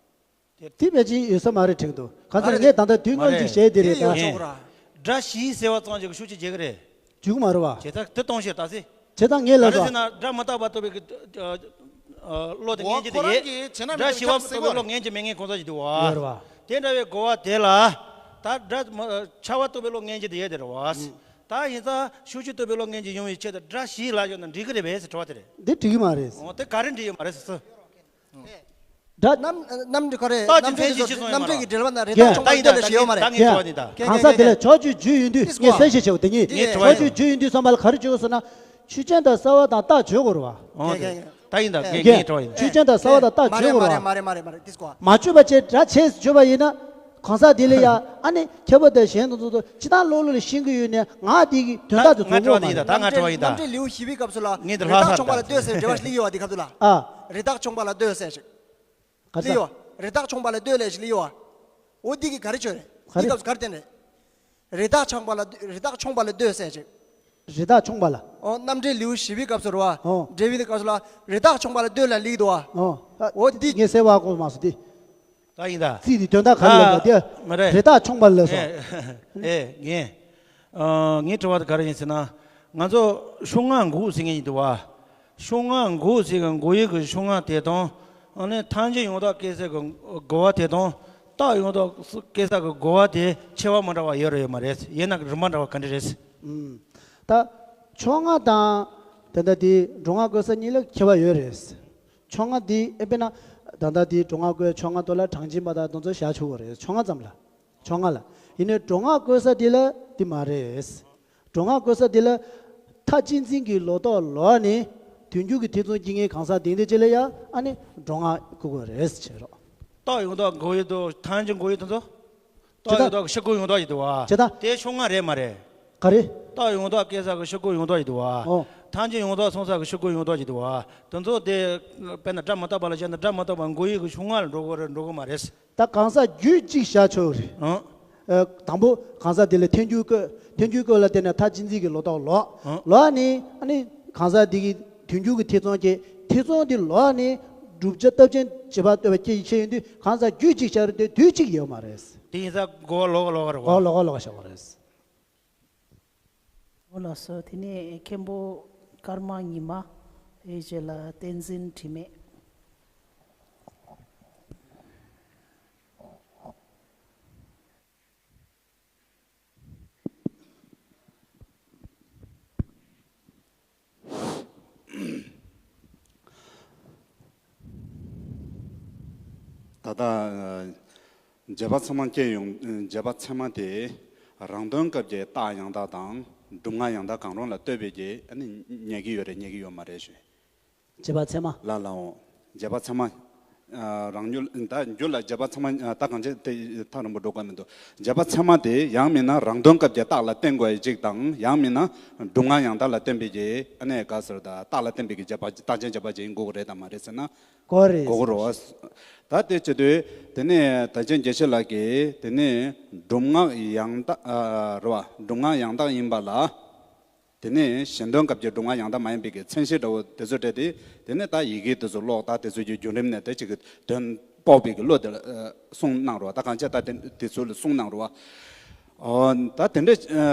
དེ་ཕལ་ཆེར་ཡོད་ས་མ་རེད་དྲན་གྱི་འདུག། གང་ཟེར་ན་ངས་ད་ལྟ་དུས་མ་སྔོན་རེད། གྱི་གཞས་དེ་རེད་ད། དེ་ཡོད་ཆོག་གི་ར། སྒྲ་བཞི་ཟེར་བ་ཙམ་ཞིག་གི་ཤུགས་ཆེ་བྱེད་ཀྱི་རེད། བྱེད་ཀྱི་མ་རེད་བ། བྱེད་ཐབས་དེ་གཏོང་ཤེས་ད་སེ། བྱེད་སྟངས་ངས་ལབ་ག་རེ་སོང་། ཟེར་ན་སྒྲ་མི་རྟག་པ་རྟོགས་པའི་གི། ཨ། བློ་དེ་ངན་གྱི་དེ་ཡོད། སྒྲ་ཞི་བ་མི་རྟོག་པའི་བློ་ངན་གྱི་མེད་ངེས་གང་ཟག་ཅིག་འདུག་བ། ཡོད་རེད་བ། དེ་འདྲ་བའི་རྒོལ་བ་དེ་ལ། ད་སྒྲ་ཆགས་པ་རྟོག་པའི་བློ་ངན་གྱི་དེ་ཡོད་དེ་རེད་བ། ད་ཡིན་ཙང་ཤུགས་ཆུ་རྟོག་པའི་བློ་ངན་གྱི་ཡོང་བའི་ཆེད་དུ་སྒྲ་ཞི་ལ་ཡོད་ན་འགྲིག་གི་རེད་པས་ཟེར་དྲི་བ་དེ་རེད། འདི་འགྲིག་གི་མ་རེད། འོ་དེ་ག་རེ་འགྲིག་ཡོད་མ་རེད་ཟེར། སྒྲ་རྣམ་རྣམ་འགྲེལ་ག་རེ། རྟགས་ཀྱི་མཚན་གཞི་ཅི་གསུངས་ཡོད་མ་རེད། རྣམ་འགྲེལ་གྱི་འགྲེལ་པ་ན་རི་དྭགས་མཆོང་པ་ལ་ལྟོས་ལ་ཞེས་ཡོད་མ་རེད། ད་ངས་དྲི་བ་འདི་ད། གང་ཟག་དེ་ལ་ཕྱོགས་ཆོས་རྒྱུ་ཡིན་དུས་ངས་གསལ་བཤད་བྱེད་འོ་དེ་ཉིད་ངས་དྲི་བ་ཕྱོགས་ཆོས་རྒྱུ་ཡིན་དུས་བསམ་པ་ལ་ག་རེ་བརྗོད་དགོས་ཟེར་ན། ཆོས་ཅན་དང་གསལ་བ་དང་རྟགས་བརྗོད་དགོས་རེད་བ། ཨོ་དེ་ད་ཡིན་ད་ངས་ངས་དྲི་བ་ཡིན། ཆོས་ཅན་དང་གསལ་བ་དང་རྟགས་བརྗོད་དགོས་རེད་བ། མ་རེད་མ་རེད་མ་རེད་མ་རེད་དེ་སྐོར། མ་བརྗོད་པ་བྱས་སྒྲ་བྱས་བརྗོད་པ་ཡིན་ན། གང་ཟག་དེ་ལ་ཡ་ཨ་ནི་མཁས་པ་དང་གཞན་དང་ཚོ་ཚོ་ཅི་ལྟར་ཀློག་ཀློག་ལ་ཤེས་ཀྱི་ཡོད་ནས་ངག་དེ་གི་དོན་དག་དེ་ང་རྫོགས་དྲི་བ་དགོས་མ་དེ་ཡིན་ད། རེད། ད་ང་དྲི་བ་ཡིན་ད། རྣམ་འགྲེལ་ལེའུ་བཞི་པའི་སྐབས་སུ་ལ་ངས་འདི་རི་ལྷག་དྭགས་བསམ་མཆོང་པ་ལ་ད་ལྟོས་ཟེར་འགྲེལ་བ་ཞིག་ལེའུ་བ་དེ་སྐབས་སུ་ལ། ཨ། རི་དྭགས་མཆོང་པ་ལ་ལྟོས་ཟེར་ཞིག་ག་ལེའུ་བ། རི་དྭགས་མཆོང་པ་ལ་ལྟོས་ལས་ཞིག་ལེའུ་བ། འོ་འདི་གི་ག་རེ་བྱོས་རེད། ག་རེ། འདི་སྐབས་སུ་ག་རེ་བསྟན་རེད། རི་དྭགས་མཆོང་པ་ལ་རི་དྭགས་མཆོང་པ་ལ་ལྟོས་ཟེར་ཞིག་རི་དྭགས་མཆོང་པ་ལ། ཨོ་རྣམ་འགྲེལ་ལེའུ་བཞི་པའི་སྐབས་སུ་རེད་བ། ཨོ། འགྲེལ་པའི་སྐབས་སུ་ལ་རི་དྭགས་མཆོང་པ་ལ་ལྟོས་ལ་ལེགས་འདུག་བ། ཨོ། འོ་འདི། ངས་གསལ་བ་གོ་མ་སོང་འདི། ད་ཡིན་ད། རྩིས་འདི་དོན་དག་ག་རེ་ལབ་པ་དེ། མ་རེད། རི་དྭགས་མཆོང་པ་ལ་སོང་། ཨེ་ངས། ཨ། ངའི་དྲི་བ་དེ་ག་རེ་ཡིན་ཟེར་ན། ང་ཚོ་ཤུགས་ལྔ་འགུགས་ཟེར་མཁན་ཡིན་འདུག་བ། ཤུགས་ལྔ་འགུགས་ཟེར་གི་འགུགས་ཡུལ་གྱི་ཤུགས་ལྔ་དེ་དང་། ཨ་ནི་ཐལ་འགྱུར་ཡང་དག་སྐྱེ་ས་གི་རྒོལ་བ་དེ་དང་། རྟགས་ཡང་དག་སྐྱེ་ས་གི་རྒོལ་བ་དེ་ཁྱད་པར་མི་འདྲ་བ་ཡོད་རེད་ཡོད་མ་རེད། ཡིན་ན་རིམ་པ་འདྲ་བ་ག་འདྲ་རེད། ཨུམ། ད། ཕྱོགས་སྔ་དང་། དེ་འདྲ་དེ་སྒྲོ་སྔགས་བཀོད་ས་གཉིས་ལ་ཁྱད་པར་ཡོད་རེད། ཕྱོགས་སྔ་དེ་ཨེ་དཔེར་ན། ད་ལྟ་དེ་སྒྲོ་སྔགས་བཀོད་ཕྱོགས་སྔ་དོ་ལ་གྲངས་ཅན་པ་དང་དེ་ཚོ་བཞག་ཆོག་གི་རེད། ཕྱོགས་སྔ་ཙམ་ལ། ཕྱོགས་སྔ་ལ། ཡིན་ནའི་སྒྲོ་སྔགས་བཀོད་ས་དེ་ལ་དེ་མ་རེད། སྒྲོ་སྔགས་བཀོད་ས་དེ་ལ། མཐའ་གཅིག་འཛིན་གྱི་ལོག་རྟོག་ལོག་ནས། དུས་འགྱུར་གྱི་ཐེ་ཚོམ་སྐྱེ་མཁན་གང་ཟག་དེ་འདྲ་ཅིག་ལ་ཡ་ཨ་ནི་སྒྲོ་སྔགས་བཀོད་དགོས་རེད་ཟེར་རོ། རྟགས་ཡང་དག་འགོག་ཡུལ་དང་ཐལ་འགྱུར་འགོག་ཡུལ་དེ་ཚོ། རྟགས་ཡང་དག་གི་ཤེས་རྒྱུད་ཡང་དག་ཡིན་འདུག་བ། ཇི་ལྟར། དེ་ཕྱོགས་སྔ་རེད་མ་རེད། ག་རེ། རྟགས་ཡང་དག་སྐྱེ་ས་གི་ཤེས་རྒྱུད་ཡང་དག་ཡིན་འདུག་བ། ཨོ། ཐལ་འགྱུར་ཡང་དག་སོང་ས་གི་ཤེས་རྒྱུད་ཡང་དག་ཡིན་འདུག་བ། དེ་ཚོ་དེ། དཔེར་ན་སྒྲ་མི་རྟག་པ་ལ་བྱས་ན་སྒྲ་མི་རྟག་པ་འགོག་ཡུལ་གྱི་ཕྱོགས་སྔ་ལ་འགྲོ་དགོས་རེད་འགྲོ་གི་མ་རེད། ད་གང་ཟག་རྒྱུད་གཅིག་བཞག་ཆོག་རེད། ཨང་། ཨ། དང་པོ་གང་ཟག་དེ་ལ་ཐལ་འགྱུར་བཀོད། ཐལ་འགྱུར་བཀོད་ལ་བརྟེན་ནས་མཐའ་གཅིག་འཛིན་གྱི་ལོག་རྟོག་ལོག་ཨང་། ལོག་ནས་ཨ་ནི་གང་ཟག་དེ་གི་དུས་འགྱུར་གྱི་ཐེ་ཚོམ་སྐྱེ། ཐེ་ཚོམ་དེ་ལོག་ནས་བསྒྲུབ་བྱ་རྟག་ཅན་བྱེད་པ་ལྟོས་པ་སྐྱེ་ཡི་ཆེད་ཡིན་དུས་གང་ཟག་རྒྱུད་གཅིག་བཞག་རེད་དེ་དུས་གཅིག་ཡོད་མ་རེད། དེ་ཡིན་ཙང་རྒོལ་བ་ལོག་ལོག་རེད་གོ། རྒོལ་བ་ལོག་ལོག་བཞག་པ་རེད། འོ་ལགས་སོ། དེ་ནས་མཁན་པོ་ཀརྨ་ཉི་མ། ཨེ་རྗེ་ལ་བསྟན་འཛིན་དྲི་མེད། ད་ལྟ་རྗེས་དཔག་ཚད་མ་སྐྱེ་ཡོང་། རྗེས་དཔག་ཚད་མ་དེ་རང་དོན་སྐབས་ཀྱི་རྟགས་ཡང་དག་དང་སྒྲུབ་ངག་ཡང་དག་གང་རུང་ལ་ལྟོས་པའི་གི་ཨ་ནི་རྙེད་ཀྱི་ཡོད་རེད་རྙེད་ཀྱི་ཡོད་མ་རེད་ཞུ། རྗེས་དཔག་ཚད་མ། ལ་ལའོ། རྗེས་དཔག་ཚད་མ། ཨ། རང་རྒྱུད་ད་རྒྱུད་ལ་རྗེས་དཔག་ཚད་མ་ད་གང་ཅི་དེ་ཐག་རིང་པོ་འགྲོ་དགོས་མི་འདུག་རྗེས་དཔག་ཚད་མ་དེ་ཡང་མིན་ན་རང་དོན་སྐབས་ཀྱི་རྟགས་ལ་བརྟེན་དགོས་ཡ་གཅིག་དང་ཡང་མིན་ན་སྒྲུབ་ངག་ཡང་དག་ལ་བརྟེན་པའི་གི་ཨ་ནི་ག་ཟེར་ད་རྟགས་ལ་བརྟེན་པའི་གི་རྗེས་དཔག་རྟགས་ཅན་རྗེས་དཔག་ཅིག་ཡིན་དགོས་ཀྱི་རེད་དམ་མ་རེད་ཟེར་ན། གོ་རེད། གོ་གི་རེད་བ། ད་དེ་བྱེད་དུས་དེ་ནས་ད་ཅན་དགེ་བཤེས་ལགས་ཀྱིས་དེ་ནས་སྒྲུབ་ངག་ཡང་དག་ཨ་རེད་བ་སྒྲུབ་ངག་ཡང་དག་ཡིན་པ་ལ། དེ་ནས་གཞན་དོན་སྐབས་ཀྱི་སྒྲུབ་ངག་ཡང་དག་མ་ཡིན་པའི་གི་མཚན་གཞི་འདྲ་བོ་དེ་ཚོ་སྤྲད་དེ་དེ་ནས་ད་ཡི་གེ་དེ་ཚོ་ཀློག་ད་དེ་ཚོ་གི་བརྒྱུད་རིམ་ནས་དེ་གཅིག་གི་དོན་དཔོག་པའི་གི་བློ་དེ་ལ་གསུངས་གནང་རོགས་ད་གང་བྱས་ད་དེ་དེ་ཚོ་ལ་གསུངས་གནང་རོགས། ཨོ་ད་དེ་འདྲ་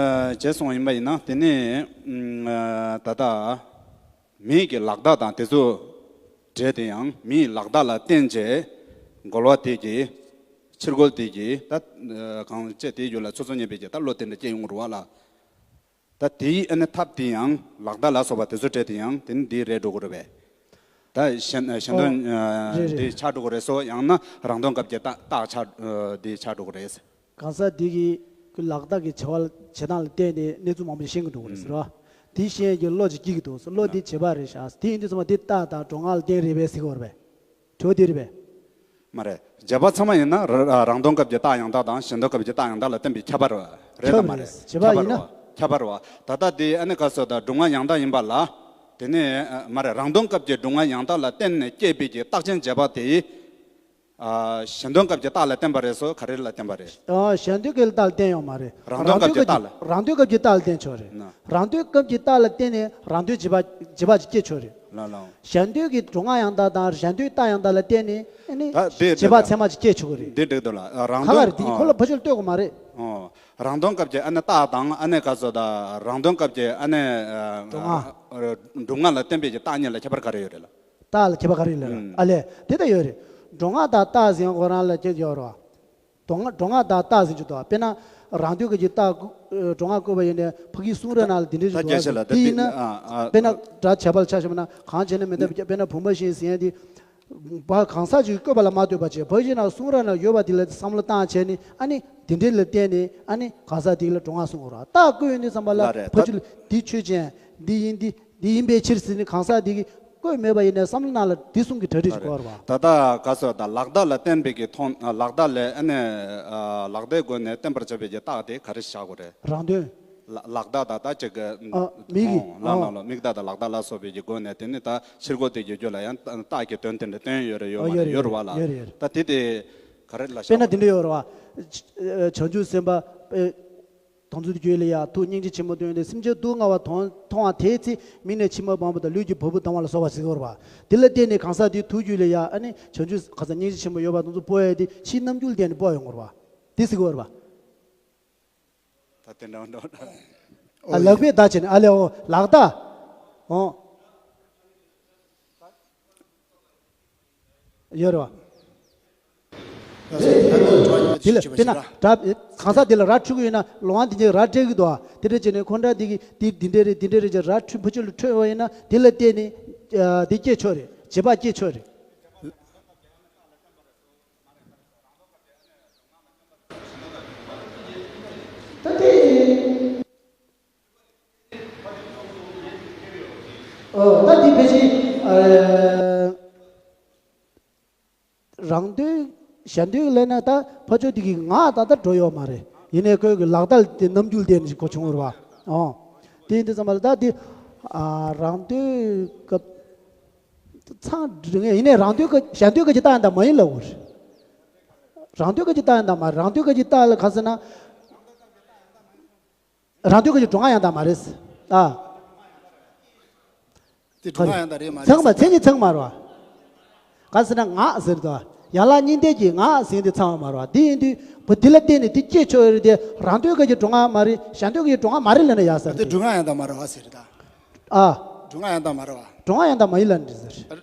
བྱས་སོང་ཡིན་པ་ཡིན་ན་དེ་ནས་ད་ལྟ་མིའི་གི་ལག་རྟགས་དང་དེ་ཚོ་འབྲེལ་ཏེ་ཡང་མིའི་ལག་རྟགས་ལ་བརྟེན་བྱས་རྒོལ་བ་དེ་གི་ཕྱིར་རྒོལ་དེ་གི་ད་གང་བྱས་དེའི་རྒྱུད་ལ་ཚོད་ཚོད་ཉན་པའི་གི་ད་བློ་དེ་འདྲ་སྐྱེ་ཡོང་རོགས་ལ། ད་དེའི་ཨ་ནི་ཐབས་དེ་ཡང་ལག་བརྡ་ལ་སོགས་པ་དེ་ཚོ་སྤྲད་དེ་ཡང་དེ་ནི་འདི་རེད་འགྲོ་གི་རེད་པས། ད་གཞན་གཞན་དོན་ཨོ། རེད་རེད། འདི་ཆགས་འགྲོ་གི་རེད་སོ་ཡང་ན་རང་དོན་སྐབས་ཀྱི་རྟགས་རྟགས་ཆགས་འདི་ཆགས་འགྲོ་གི་རེད། གང་ཟག་འདི་གི་ཀྱི་ལག་བརྡ་གི་བྱ་བ་བྱེད་སྟངས་ལ་བརྟེན་ནས་གནས་ཚུལ་མང་པོ་ཞིག་ཤེས་ཀྱི་འགྲོ་གི་རེད་ཟེར་བ། དེ་ཤེས་ཀྱི་བློ་ཅིག་སྐྱེ་གི་འདུག་བློ་འདི་བྱེད་པ་རེད་ཤག་དེ་ཡིན་དུས་ཚང་མ་འདི་རྟགས་དང་སྒྲོ་སྔགས་ལ་བརྟེན་རེད་པས་ཟེར་གི་རེད་པས། དྲི་བ་འདི་རེད་པས། མ་རེད། རྗེས་དཔག་ཚད་མ་ཡིན་ན་ར་ར་རང་དོན་སྐབས་ཀྱི་རྟགས་ཡང་དག་དང་གཞན་དོན་སྐབས་ཀྱི་རྟགས་ཡང་དག་ལ་བརྟེན་པའི་ཁྱད་པར་རེད་དམ་མ་རེད། ཁྱད་པར་ཡིན་ན། ཁྱད་པར་རེད་བ། ད་ལྟ་དེ་ཨ་ནི་ག་སོ་ད་སྒྲུབ་ངག་ཡང་དག་ཡིན་པ་ལ། དེ་ནས་མ་རེད་རང་དོན་སྐབས་ཀྱི་སྒྲུབ་ངག་ཡང་དག་ལ་བརྟེན་ནས་སྐྱེས་པའི་གི་རྟགས་ཅན་རྗེས་དཔག་དེ། ཨ། གཞན་དོན་སྐབས་ཀྱི་རྟགས་ལ་བརྟེན་པ་རེད་སོ་ག་རེ་ལ་བརྟེན་པ་རེད། ཨ། གཞན་དོན་གྱི་རྟགས་ལ་བརྟེན་ཡོད་མ་རེད། རང་དོན་སྐབས་ཀྱི་རྟགས་ལ། རང་དོན་སྐབས་ཀྱི་རྟགས་ལ་བརྟེན་ཆོག་རེད། ན། རང་དོན་སྐབས་ཀྱི་རྟགས་ལ་བརྟེན་ནས་རང་དོན་རྗེས་དཔག་རྗེས་དཔག་ཅིག་སྐྱེ་ཆོག་རེད། ལ་ལ། གཞན་དོན་གྱི་སྒྲུབ་ངག་ཡང་དག་དང་གཞན་དོན་རྟགས་ཡང་དག་ལ་བརྟེན་ནས་ཨ་ནི་ད་དེ་རྗེས་དཔག་ཚད་མ་ཅིག་སྐྱེ་ཆོག་གི་རེད། འདི་འགྲིག་འདུག་ལ་རང་དོན་ཁ་ཁ་རེད་དེ་ཁོ་ལ་ཕ་ཆོས་ལ་ལྟོས་དགོས་མ་རེད། ཨོ། རང་དོན་སྐབས་ཀྱི་ཨ་ནི་རྟགས་དང་ཨ་ནི་ག་སོ་ད་རང་དོན་སྐབས་ཀྱི་ཨ་ནི། སྒྲུབ་ངག་སྒྲུབ་ངག་ལ་བརྟེན་པའི་གི་རྟགས་གཉིས་ལ་ཁྱད་པར་ག་རེ་ཡོད་རེད་ལ། རྟགས་ལ་ཁྱད་པར་ག་རེ་ལ་ཨ་ལས་དེ་ལྟ་ཡོད་རེད། འགྲོ་ལྔ་དང་རྟགས་ཟེར་ཡང་ཁོ་རང་ལ་ཁྱད་ཡོད་རེད་བ། འགྲོ་ལྔ་འགྲོ་ལྔ་དང་རྟགས་ཟེར་གྱི་འདུག་དཔེར་ན་རང་དོན་གྱི་རྟགས་འགྲོ་ལྔ་བཀོད་པ་ཡིན་ནའི་ཕ་གིའི་གསུང་རབ་ནང་ལ་འདི་འདྲ་ཞིག་འདུག་དེ་ཡིན་ན་དཔེར་ན་སྒྲ་བྱས་པ་ལ་ཆ་བཞག་པ་ན་གང་བྱས་ན་མི་འདོད་པ་དཔེར་ན་བུམ་པ་བཞིན་ཟེར་ཡང་དེ། བ་གང་ཟག་ཅིག་བཀོད་པ་ལ་མ་ལྟོས་པ་བྱས་བ་ཞིག་ན་གསུང་རབ་ན་ཡོད་པ་དེ་ལ་བསམ་བློ་བཏང་བྱས་ནས་ཨ་ནི་དེ་འདྲའི་ལ་བརྟེན་ནས་ཨ་ནི་གང་ཟག་དེ་ལ་འགྲོ་ལྔ་གསུང་དགོས་རེད། རྟགས་བཀོད་ཡོང་དུས་ཙམ་པ་ལ་ལ་རེད་ཕ་ད་ཆོས་ལ་འདི་ཆོས་ཅན། འདི་ཡིན་འདི་འདི་ཡིན་པའི་ཕྱིར་ཟེར་ནས་གང་ཟག་དེ་གིས་བཀོད་མེད་པ་ཡིན་ནའི་བསམ་བློ་ནང་ལ་འདི་གསུང་གི་གྲ་སྒྲིག་ཅིག་དགོས་རེད་བ། ད་ལྟ་ག་ཟེར་ད་ལག་བརྡ་ལ་བརྟེན་པའི་གི་མཐོང་ལག་བརྡ་ལས་ཨ་ནི་ལག་བརྡའི་སྒོ་ནས་བརྟེན་པར་བྱ་བའི་གི་རྟགས་དེ་ག་རེ་བཞག་དགོས་རེད། རང་དོན། ལ་ལག་བརྡ་དང་ད་ཅིག་གི་ཨ་མིག་གི་མཐོང་ལ་ཨ་ནང་ལ་མིག་བརྡ་དང་ལག་བརྡ་ལ་སོགས་པའི་གི་སྒོ་ནས་དེ་ནི་ད་ཕྱིར་རྒོལ་དེ་རྒྱུ་རྒྱུ་ལ་ཡང་རྟགས་ཀྱི་དོན་དེ་འདྲ་སྟོན་ཡོད་རེད་ཡོད་ཨ་མ་ཡོད་རེད་ཡོད་རེད་ཡོད་རེད་བ་ལ། ཡོད་རེད་ཡོད་རེད། ད་དེ་དེ་ག་རེ་ལ་དཔེར་ན་བཞག་དེ་འདྲ་ཡོད་རེད་བ། བྱང་ཆུབ་སེམས་དཔའ་དེ་ཚོའི་རྒྱུད་ལ་ཡ་ཐུགས་སྙིང་རྗེ་ཆེན་པོ་སྟོན་ཏེ་སེམས་ཅན་སྡུག་བསྔལ་བ་མཐོང་མཐོང་བ་དེའི་ཚེ་མིག་ནས་མཆི་མ་སྦང་བ་དང་ལུས་ཀྱི་བ་སྤུ་ལྡང་བ་ལ་སོགས་པ་ཟེར་གྱི་ཡོད་རེད་བ། དེ་ལ་བརྟེན་ནས་གང་ཟག་དེའི་ཐུགས་རྒྱུད་ལ་ཡ་ཨ་ནི་བྱང་ཆུབ་ག་ས་སྙིང་རྗེ་ཆེན་པོ་ཡོད་པ་དེ་ཚོ་སྤོ་ཡ་དེ་ཕྱིའི་རྣམ་འགྱུར་ལ་བརྟེན་ནས་སྤོ་ཡོང་གི་ཡོད་རེད་བ། དེ་ཟེར་གྱི་ཡོད་རེད་བ། ད་དེ་འདྲ་འདྲ་འདྲ། ཨ་ལག་པས་བརྡ་བྱས་ནས་ཨ་ལས་འོ་ལག་བརྡ། འོ། ཡོད་རེད་བ། དེ་ལ་དཔེར་ན་སྒྲ་གང་ཟག་དེ་ལ་ར་འཕྲོད་ཀྱི་ཡོད་ན་ལོང་བ་འདི་འདྲའི་ར་སྤྲད་ཀྱི་འདུག་བ། དེ་འདྲ་བྱས་ནས་ཁོ་འདྲ་འདི་གི་འདི་འདི་འདྲ་རེད་འདི་འདྲ་རེད་ཅེས་ར་འཕྲོད་ཕུ་ཆུ་ལ་འཕྲོད་པ་ཡིན་ན་དེ་ལ་བརྟེན་ནས་འདི་སྐྱེ་ཆོག་རེད། བྱེད་པ་སྐྱེ་ཆོག་རེད། ད་དེ། ཨོ་ད་དེ་ཕལ་ཆེར་ཨ། རང་དོན་གཞན་དོན་ལབ་ན་ད་ཕ་ཆོས་དེ་གི་ངག་ད་ལྟ་འགྲོ་ཡོད་མ་རེད། ཡིན་ནའི་ཁོས་གི་ལག་བརྡ་དེ་རྣམ་འགྱུར་ལྡན་ཞིག་གོ་བྱུང་བ་རེད་བ། ཨོ། དེ་ཡིན་དུས་ཙམ་པ་ལ་ད་དེ་ཨ་རང་དོན་སྐབས་ཚང་འགྲིག་ངེས་ཡིན་ནའི་རང་དོན་སྐབས་གཞན་དོན་སྐབས་ཀྱི་རྟགས་ཡང་དག་མ་ཡིན་ལབ་དགོས་རེད། རང་དོན་སྐབས་ཀྱི་རྟགས་ཡང་དག་མ་རེད། རང་དོན་སྐབས་ཀྱི་རྟགས་ལ་ག་ཟེར་ན། རང་དོན་སྐབས་ཀྱི་སྒྲོ་ལྔ་ཡང་དག་མ་རེད། ཨ། དེ་སྒྲོ་ལྔ་ཡང་དག་རེད་མ་རེད། ཚང་མ་མཚན་ཉིད་ཚང་མ་རེད་བ། ག་ཟེར་ན་ངག་ཟེར་དུས། ཡན་ལག་གཉིས་ལྡན་གྱི་ངག་ཟེར་དེ་ཚང་མ་མ་རེད་བ། དེ་ཡིན་དུས་བུ་དེ་ལ་བརྟེན་ནས་དེ་སྐྱེ་ཆོག་རེད་དེ་རང་དོན་སྐབས་ཀྱི་སྒྲོ་ལྔ་མ་རེད། གཞན་དོན་སྐབས་ཀྱི་སྒྲོ་ལྔ་མ་རེད་ལབ་ན་ཡག་ས་དེ་རེད། སྒྲོ་ལྔ་ཡང་དག་མ་རེད་བ་ཟེར་ད། ཨ། སྒྲོ་ལྔ་ཡང་དག་མ་རེད་བ། སྒྲོ་ལྔ་ཡང་དག་མ་ཡིན་ལབ་འདི་ཟེར།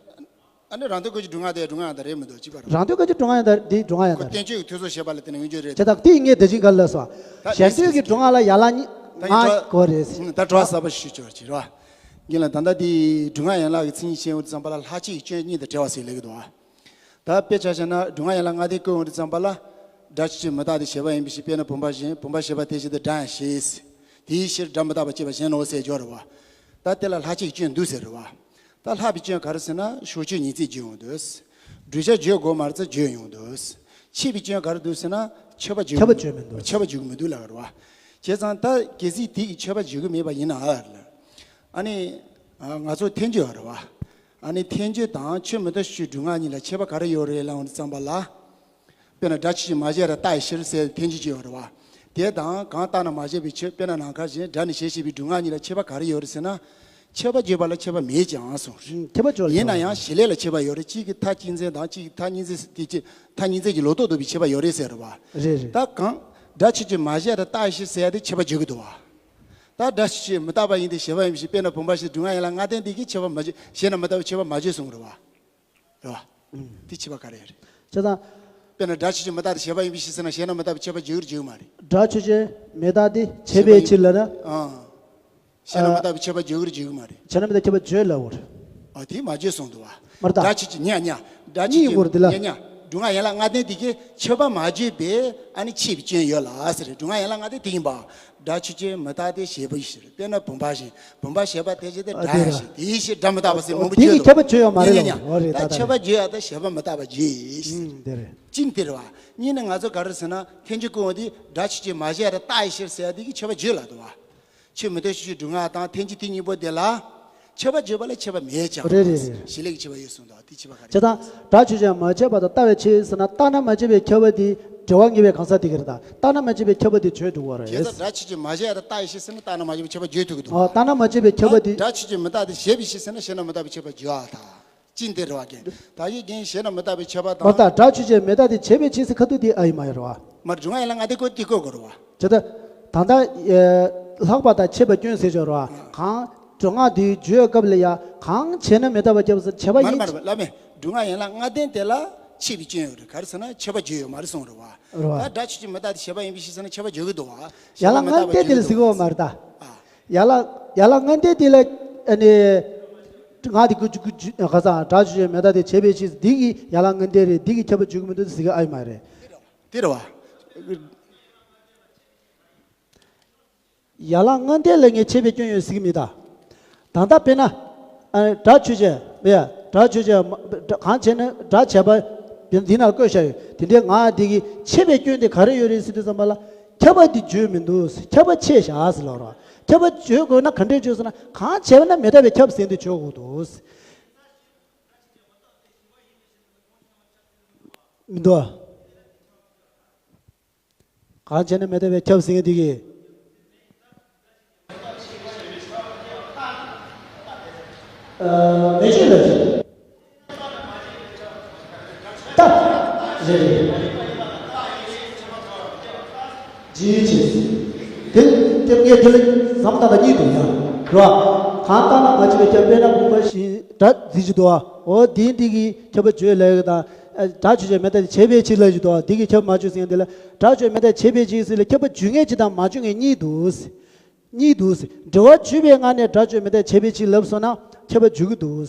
ཨ་ནི་རང་དོན་སྐབས་ཀྱི་སྒྲོ་ལྔ་དེ་སྒྲོ་ལྔ་ཡང་དག་རེད་མི་འདུག་ཅི་པ་རེད། རང་དོན་སྐབས་ཀྱི་སྒྲོ་ལྔ་ཡང་དག་འདི་སྒྲོ་ལྔ་ཡང་ཁོ་དག་རེད། བསྟན་བཅོས་ཀྱི་ཐོས་བསམ་བྱེད་པ་ལ་བརྟེན་ནས་མངོན་གྱུར་རེད། དེ་དག་དེ་ངས་དེ་བཞིན་ག་ལ་སོ། ད་ཡིན་གཞན་དོན་གྱི་སྒྲོ་ལྔ་ལ་ཡན་ལག་གཉིས་ད་ཡིན་ལྔ་གྲོགས་དགོས་རེད། ད་གྲོགས་གསར་པ་ཞུ་ཆོག་ཅིག་རེད་བ། ཡིན་ལ་ད་ལྟ་དེ་སྒྲོ་ལྔ་ཡན་ལག་གི་མཚན་ཉིད་ཤེས་འོང་དུས་ཙམ་པ་ལ་ལྷག་བཅས་ཀྱི་སྐྱོན་གཉིས་དང་བྲལ་བ་ཟེར་ལེགས་འདུག་བ། ད་དཔེ་ཆ་བཞག་ན་སྒྲོ་ལྔ་ཡན་ལག་ལྔ་ལྡན་བཀོད་འོང་དུས་ཙམ་པ་ལ་སྒྲ་ཆོས་ཅན་མི་རྟག་སྟེ་བྱས་པ་ཡིན་པའི་ཕྱིར། དཔེར་ན་བུམ་པ་བཞིན། བུམ་པ་བྱས་པ་དེ་བཞིན་དུ་སྒྲ་ཡང་བྱས། དེའི་ཕྱིར་སྒྲ་མི་རྟག་པར་བྱས་པ་གཞན་ནོ་ཟེར་སྦྱོར་རེད་བ། ད་དེ་ལ་ལྷག་བཅས་ཀྱི་སྐྱོན་འདུག་ཟེར་རེད་བ། ད་ལྷག་པའི་སྐྱོན་ག་རེ་ཟེར་ན་ཕྱོགས་ཆོས་ཉིས་བརྩེགས་བརྗོད་འོང་དུས། བསྒྲུབ་བྱ་བརྗོད་དགོས་མ་རེད་ཙང་བརྗོད་ཡོང་དུས། ཆད་པའི་སྐྱོན་ག་རེ་འདུག་ཟེར་ན་ཆད་པ་བརྗོད་ཆད་པ་བརྗོད་མི་འདུག་ཆད་པ་བརྗོད་ཀྱི་མི་འདུག་ལབ་རེད་བ། བྱས་ཙང་ད་གལ་སྲིད་དེ་ཡི་ཆད་པ་བརྗོད་ཀྱི་མེད་པ་ཡིན་ན་ཨ་ལ། ཨ་ནི། ང་ཚོ་འཐེན་བྱེད་ཡོད་རེད་བ། ཨ་ནི་འཐེན་བྱེད་དང་ཆོས་མི་རྟག་ཕྱོགས་ཆོས་སྒྲོ་ལྔ་གཉིས་ལ་ཁྱད་པར་ག་རེ་ཡོད་རེད་ལབ་འོང་དུས་ཙམ་པ་ལ། དཔེར་ན་སྒྲ་ཆོས་ཅན་མ་བྱས་ར་རྟགས་ཡི་ཕྱིར་ཟེར་འཐེན་བྱེད་ཅིག་ཡོད་རེད་བ། དེ་དང་གང་རྟག་ན་མ་བྱས་པའི་ཕྱིར། དཔེར་ན་ནམ་མཁའ་བཞིན། སྒྲ་ནི་གཞན་ཤེས་པའི་སྒྲོ་ལྔ་གཉིས་ལ་ཁྱད་པར་ག་རེ་ཡོད་རེད་ཟེར་ན། ཁྱད་པར་བརྗོད་པ་ལ་ཁྱད་པར་མེད་ཀྱང་གསུངས་རེད། ཁྱད་པར་བརྗོད་ལ་ཡིན་ན་ཡང་བྱེད་ལས་ལ་ཁྱད་པར་ཡོད་རེད། གཅིག་གི་མཐའ་གཅིག་མཚན་དང་གཅིག་གི་མཐའ་གཉིས་མཚན་དེ་གཅིག་མཐའ་གཉིས་མཚན་གྱི་ལོག་རྟོག་ལྡོག་པའི་ཁྱད་པར་ཡོད་རེད་ཟེར་རེད་བ། རེད་རེད། ད་གང་། སྒྲ་ཆོས་ཅན་མ་བྱས་ར་རྟགས་ཡི་ཕྱིར་ཟེར་ཡ་དེ་ཁྱད་པར་བརྗོད་ཀྱི་འདུག་བ། ད་སྒྲ་ཆོས་ཅན་མི་རྟག་པ་ཡིན་ཏེ་བྱས་པ་ཡིན་པའི་ཕྱིར། དཔེར་ན་བུམ་པ་བཞིན། སྒྲོ་ལྔ་ཡན་ལག་ལྔ་ལྡན་དེ་གིས་ཁྱད་པར་མ་བརྗོད། བྱས་ན་མི་རྟག་པའི་ཁྱད་པར་མ་བརྗོད་གསུངས་རེད་བ། རེད་བ། དེ་ཁྱད་པར་ག་རེ་རེད། བྱས་ཙང་། དཔེར་ན་སྒྲ་ཆོས་ཅན་མི་རྟག་སྟེ་བྱས་པ་ཡིན་པའི་ཕྱིར་ཟེར་ན་བྱས་ན་མི་རྟག་པའི་ཁྱད་པར་བརྗོད་ཀྱི་རེད་བརྗོད་ཀྱི་མ་རེད། སྒྲ་ཆོས་ཅན་མི་རྟག་སྟེ་བྱས་པའི་ཕྱིར་ལབ་ན། ཨང་། བྱས་ན་མི་རྟག་པའི་ཁྱད་པར་བརྗོད་ཀྱི་རེད་བརྗོད་ཀྱི་མ་རེད། བྱས་ན་མི་རྟག་ཁྱད་པར་བརྗོད་ལབ་པ་རེད། ཨ་དེ་མ་བརྗོད་གསུངས་འདུག་བ། མ་རེད་ད། སྒྲ་ཆོས་ཅན་ཉ་ཉ། སྒྲ་ཆོས་ཅན་གཉིས་ཡོད་རེད་དེ་ལ། ཉ་ཉ། སྒྲོ་ལྔ་ཡན་ལག་ལྔ་ལྡན་དེ་གིས་ཁྱད་པར་མ་བརྗོད་པའི་ཨ་ནི་ཆད་པའི་སྐྱོན་ཡོད་ལ་ཟེར་རེད། སྒྲོ་ལྔ་ཡན་ལག་ལྔ་ལྡན་དེ་ཡིན་པ། སྒྲ་ཆོས་ཅན་མི་རྟག་སྟེ་བྱས་པའི་ཕྱིར། དཔེར་ན་བུམ་པ་བཞིན། བུམ་པ་བྱས་པ་དེ་བཞིན་དུ་ཨ་སྒྲ་དེ་ཡང་རེད། བྱས། དེའི་ཕྱིར་སྒྲ་མི་རྟག་པ་ཟེར་མང་པོ་དེ་བརྗོད་གི་འདུག་ཁྱད་པར་བརྗོད་ཡོད་མ་རེད་ཉ་ཉ་ལབ་པ། ཨོ་རེད་ད་ད་ད་ད། ཁྱད་པར་བརྗོད་ཡ་ད་བྱས་པ་མི་རྟག་པ་བརྗོད། ཨུམ་དེ་རེད། ཅི་འདིར་བ། གཉིས་ནི་ང་ཚོ་ག་རེ་ཟེར་ན་འཐེན་བྱེད་ཀུན་འོང་དེ་སྒྲ་ཆོས་ཅན་མ་བྱས་ར་རྟགས་ཡི་ཕྱིར་ཟེར་ཡ་དེ་གིས་ཁྱད་པར་བརྗོད་ལབ་འདུག་བ། ཆོས་མི་རྟག་ཕྱོགས་ཆོས་སྒྲོ་ལྔ་དང་འཐེན་བྱེད་དེ་གཉིས་པོ་དེ་ལ་ཁྱད་པར་བརྗོད་པ་ལ་ཁྱད་པར་མེད་ཀྱང་། རེད་རེད་རེད། བྱེད་ལས་ཀྱི་ཁྱད་པར་ཡོད་གསུངས་འདུག་དེ་ཁྱད་པར་ག་རེ། བྱས་ཙང་སྒྲ་ཆོས་ཅན་མ་བྱས་པ་དང་རྟག་པའི་ཕྱིར་ཟེར་ན་རྟག་ན་མ་བྱས་པའི་ཁྱད་པར་དེ་འབྲེལ་བ་ངེས་པའི་གང་ཟག་དེ་ག་རེ་དང་རྟག་ན་མ་བྱས་པའི་ཁྱད་པར་དེ་བརྗོད་འགྲོ་བ་རེད། བྱས་ཙང་སྒྲ་ཆོས་ཅན་མ་བྱས་ར་རྟགས་ཡི་ཕྱིར་ཟེར་ན་རྟག་ན་མ་བྱས་པའི་ཁྱད་པར་བརྗོད་ཐུབ་ཀྱི་འདུག་ཨ་རྟག་ན་མ་བྱས་པའི་ཁྱད་པར་དེ། སྒྲ་ཆོས་ཅན་མི་རྟག་སྟེ་བྱས་པའི་ཕྱིར་ཟེར་ན་བྱས་ན་མི་རྟག་པའི་ཁྱད་པར་བརྗོད་ཨ་ད། ཅི་འདིར་བ་གན། ད་ཡི་གན་བྱས་ན་མི་རྟག་པའི་ཁྱད་པར་དང་། མ་རྟག་སྒྲ་ཆོས་ཅན་མི་རྟག་སྟེ་བྱས་པའི་ཕྱིར་ཟེར་ཁ་ཐུག་དེ་ཨ་ཡི་མ་ཡི་རེད་བ། མར་སྒྲོ་ལྔ་ཡན་ལག་ལྔ་ལྡན་བཀོད་དེ་བཀོད་དགོས་རེད་བ། བྱས་ད། ད་ལྟ། ལྷག་པ་དང་ཆད་པའི་སྐྱོན་ཟེར་ཆོག་རེད་བ། གང་། སྒྲུབ་ངག་དེ་བརྗོད་སྐབས་ལ་ཡ་གང་བྱས་ན་མི་རྟག་པ་ཁྱབ་ཟེར་བྱས་པ་མ་རེད་ཡིན། མ་རེད་བླ་མས། སྒྲུབ་ངག་ཡན་ལག་ལྔ་ལྡན་དེ་ལ་ཆད་པའི་སྐྱོན་ཡོད་རེད། ག་རེ་ཟེར་ན་ཁྱབ་པ་བརྗོད་ཡོད་མ་རེད་གསུངས་རེད་བ། རེད་བ། ད་སྒྲ་ཆོས་ཅན་མི་རྟག་སྟེ་བྱས་པ་ཡིན་པའི་ཕྱིར་ཟེར་ན་ཁྱབ་པ་བརྗོད་ཀྱི་འདུག་བ། ཡན་ལག་ལྔ་ལྡན་དེ་ལ་ཟེར་གྱི་ཡོད་མ་རེད་ད། ཨ། ཡན་ལག་ཡན་ལག་ལྔ་ལྡན་དེ་ལ་ཨ་ནི། ངག་དེ་ཀུ་ཀུ་ཀུ་ག་ས་སྒྲ་ཆོས་ཅན་མི་རྟག་སྟེ་བྱས་པའི་ཕྱིར་འདི་གི་ཡན་ལག་ལྔ་ལྡན་རེད། འདི་གི་ཁྱབ་པ་བརྗོད་ཀྱི་མི་འདུག་ཟེར་གྱི་ཨ་ཡོད་མ་རེད། དེ་རེད་བ། ཡན་ལག་ལྔ་ལྡན་ལ་ངས་ཆད་པའི་སྐྱོན་ཡོད་ཟེར་གྱི་མེད་ད། ད་ལྟ་དཔེར་ན། ཨ། སྒྲ་ཆོས་ཅན། ཡ། སྒྲ་ཆོས་ཅན། གང་བྱས་ན་སྒྲ་བྱས་པ་འདི་ནང་བཀོད་བཞག་ཡོད། དེ་འདྲའི་ངག་འདི་གི་ཆད་པའི་སྐྱོན་དེ་ག་རེ་ཡོད་རེད་ཟེར་དུས་ཙམ་པ་ལ་ཁྱབ་པ་འདི་བརྗོད་མི་འདུག་ཁྱབ་པ་ཆད་བཞག་ཟེར་ལབ་རོགས། ཁྱབ་པ་བརྗོད་དགོས་ན་ག་འདྲས་བརྗོད་ཟེར་ན་གང་བྱས་པ་ན་མི་རྟག་པའི་ཁྱབ་ཟེར་འདི་བརྗོད་དགོས་འདུག་མི་འདུག་གང་བྱས་ན་མི་རྟག་པའི་ཁྱབ་ཟེར་མཁན་དེ་གིས། ཨ། མེ་ཆུ་ལ་ད་རེ་རེ། ཇི་ཆེ། དེ་དེ་ངས་དེ་ལ་བསམ་བཏང་ད་གཉིས་འདུག་ཡ། རོ། གང་ལྟར་ན་མ་བྱས་པའི་ཁྱབ་དཔེར་ན་བུམ་པ་བཞིན་སྒྲ་འཛིན་གྱི་འདུག་བ། འོ་དེ་འདི་གིས་ཁྱབ་པ་བརྗོད་ལབ་ཀྱི་དང་། སྒྲ་ཆོས་ཅན་མི་རྟག་སྟེ་བྱས་པའི་ཕྱིར་ལབ་ཀྱི་འདུག་བ། འདི་གིས་ཁྱབ་མ་བརྗོད་ཟེར་མཁན་དེ་ལ་སྒྲ་ཆོས་མི་རྟག་སྟེ་བྱས་པའི་ཕྱིར་ཟེར་ལ་ཁྱབ་པ་བརྗོད་མཁན་གཅིག་དང་མ་བརྗོད་མཁན་གཉིས་འདུག་གཉིས་འདུག་འབྲེལ་བ་བརྗོད་པའི་ངག་ནས་སྒྲ་ཆོས་མི་རྟག་སྟེ་བྱས་པའི་ཕྱིར་ལབ་སོང་ན་ཁྱབ་པ་བརྗོད་ཀྱི་འདུག་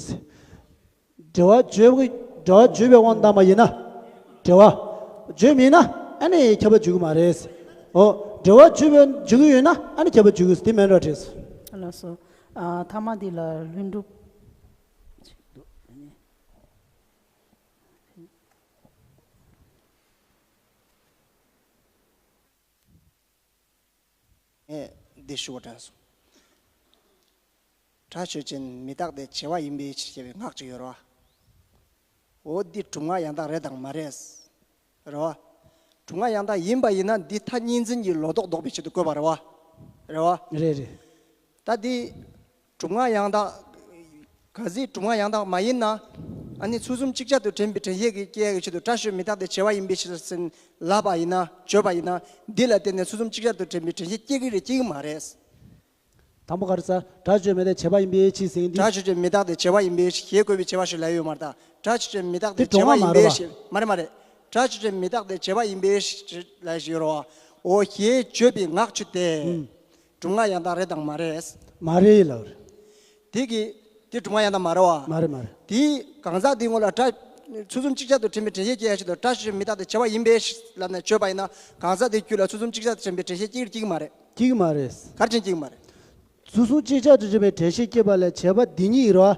འབྲེལ་བ་བརྗོད་ཀྱི། འབྲེལ་བ་བརྗོད་པའི་དབང་དུ་བཏང་བ་ཡིན་ན། འབྲེལ་བ་བརྗོད་མིན་ན་ཨ་ནི་ཁྱབ་པ་བརྗོད་ཀྱི་མ་རེད། འོ། འབྲེལ་བ་བརྗོད་པའི་བརྗོད་ཀྱི་ཡོད་ན་ཨ་ནི་ཁྱབ་པ་བརྗོད་ཀྱི། དེ་མིན་འགྲོ་བྲིས། ལགས་སོ། ཨ། ཐ་མ་འདི་ལ་ལྷུན་གྲུབ། ངས་འདི་ཞུ་བ་དྲན་སོང་། སྒྲ་ཆོས་ཅན་མི་རྟག་སྟེ་བྱས་པ་ཡིན་པའི་ཕྱིར་ཞེས་པའི་ངག་ཅིག་ཡོད་རེད་བ། འོ་འདི་སྒྲུབ་ངག་ཡང་དག་རེད་དང་མ་རེད། རེད་བ། སྒྲུབ་ངག་ཡང་དག་ཡིན་པ་ཡིན་ན་འདི་མཐའ་གཉིས་འཛིན་གྱི་ལོག་རྟོག་ལྡོག་པའི་ཆེད་དུ་བཀོད་པ་རེད་བ། རེད་བ། རེད་རེད། ད་འདི། སྒྲུབ་ངག་ཡང་དག་གལ་སྲིད་སྒྲུབ་ངག་ཡང་དག་མ་ཡིན་ན། ཨ་ནི་ཚུལ་གསུམ་ཅིག་ཅར་དུ་དྲན་པའི་དྲན་ཤེས་ཀྱི་སྐྱེ་ཡག་གི་ཆེད་དུ་སྒྲ་ཆོས་མི་རྟག་སྟེ་བྱས་པ་ཡིན་པའི་ཕྱིར་ཟེར་ལབ་པ་ཡིན་ན། བརྗོད་པ་ཡིན་ན། འདི་ལ་བརྟེན་ནས་ཚུལ་གསུམ་ཅིག་ཅར་དུ་དྲན་པའི་དྲན་ཤེས་སྐྱེ་གི་རེད་སྐྱེ་གི་མ་རེད། དང་པོ་ག་རེ་ཟེར། སྒྲ་ཆོས་མི་རྟག་སྟེ་བྱས་པ་ཡིན་པའི་ཕྱིར་ཟེར་འདི། སྒྲ་ཆོས་ཅན་མི་རྟག་སྟེ་བྱས་པ་ཡིན་པའི་ཕྱིར་ཞེས་བཀོད་པའི་བྱས་པ་ཞིག་ལབ་ཡོད་མ་རེད་ད། སྒྲ་ཆོས་ཅན་མི་རྟག་སྟེ་དེ་བྱས་པ་ཡིན་པའི་ཕྱིར། མ་རེད་མ་རེད། སྒྲ་ཆོས་ཅན་མི་རྟག་སྟེ་བྱས་པ་ཡིན་པའི་ཕྱིར་ལབ་ཞིག་ཡོད་རེད་བ། འོ་ཞེས་བརྗོད་པའི་ངག་ཆོས་དེ། ཨུམ། སྒྲུབ་ངག་ཡང་དག་རེད་དང་མ་རེད། མ་རེད་ལབ་རེད། དེ་གི། དེ་སྒྲུབ་ངག་ཡང་དག་མ་རེད་བ། མ་རེད་མ་རེད། དེའི་གང་ཟག་དེའི་ངོ་ལ་སྒྲ། ཚུལ་གསུམ་ཅིག་ཅར་དུ་དྲན་པའི་དྲན་ཤེས་སྐྱེ་ཡ་ཞིག་ཏུ་སྒྲ་ཆོས་ཅན་མི་རྟག་སྟེ་བྱས་པ་ཡིན་པས་ལབ་ནས་བརྗོད་པ་ཡིན་ན་གང་ཟག་དེའི་རྒྱུད་ལ་ཚུལ་གསུམ་ཅིག་ཅར་དུ་དྲན་པའི་དྲན་ཤེས་སྐྱེ་གི་སྐྱེ་གི་མ་རེད། སྐྱེ་གི་མ་རེད། ག་རེ་བྱས་ནས་སྐྱེ་གི་མ་རེད། ཚུལ་གསུམ་ཅིག་ཅར་དུ་དྲན་པའི་དྲན་ཤེས་སྐྱེས་པ་ལ་བྱས་པ་དེ་ཉིད་རོ།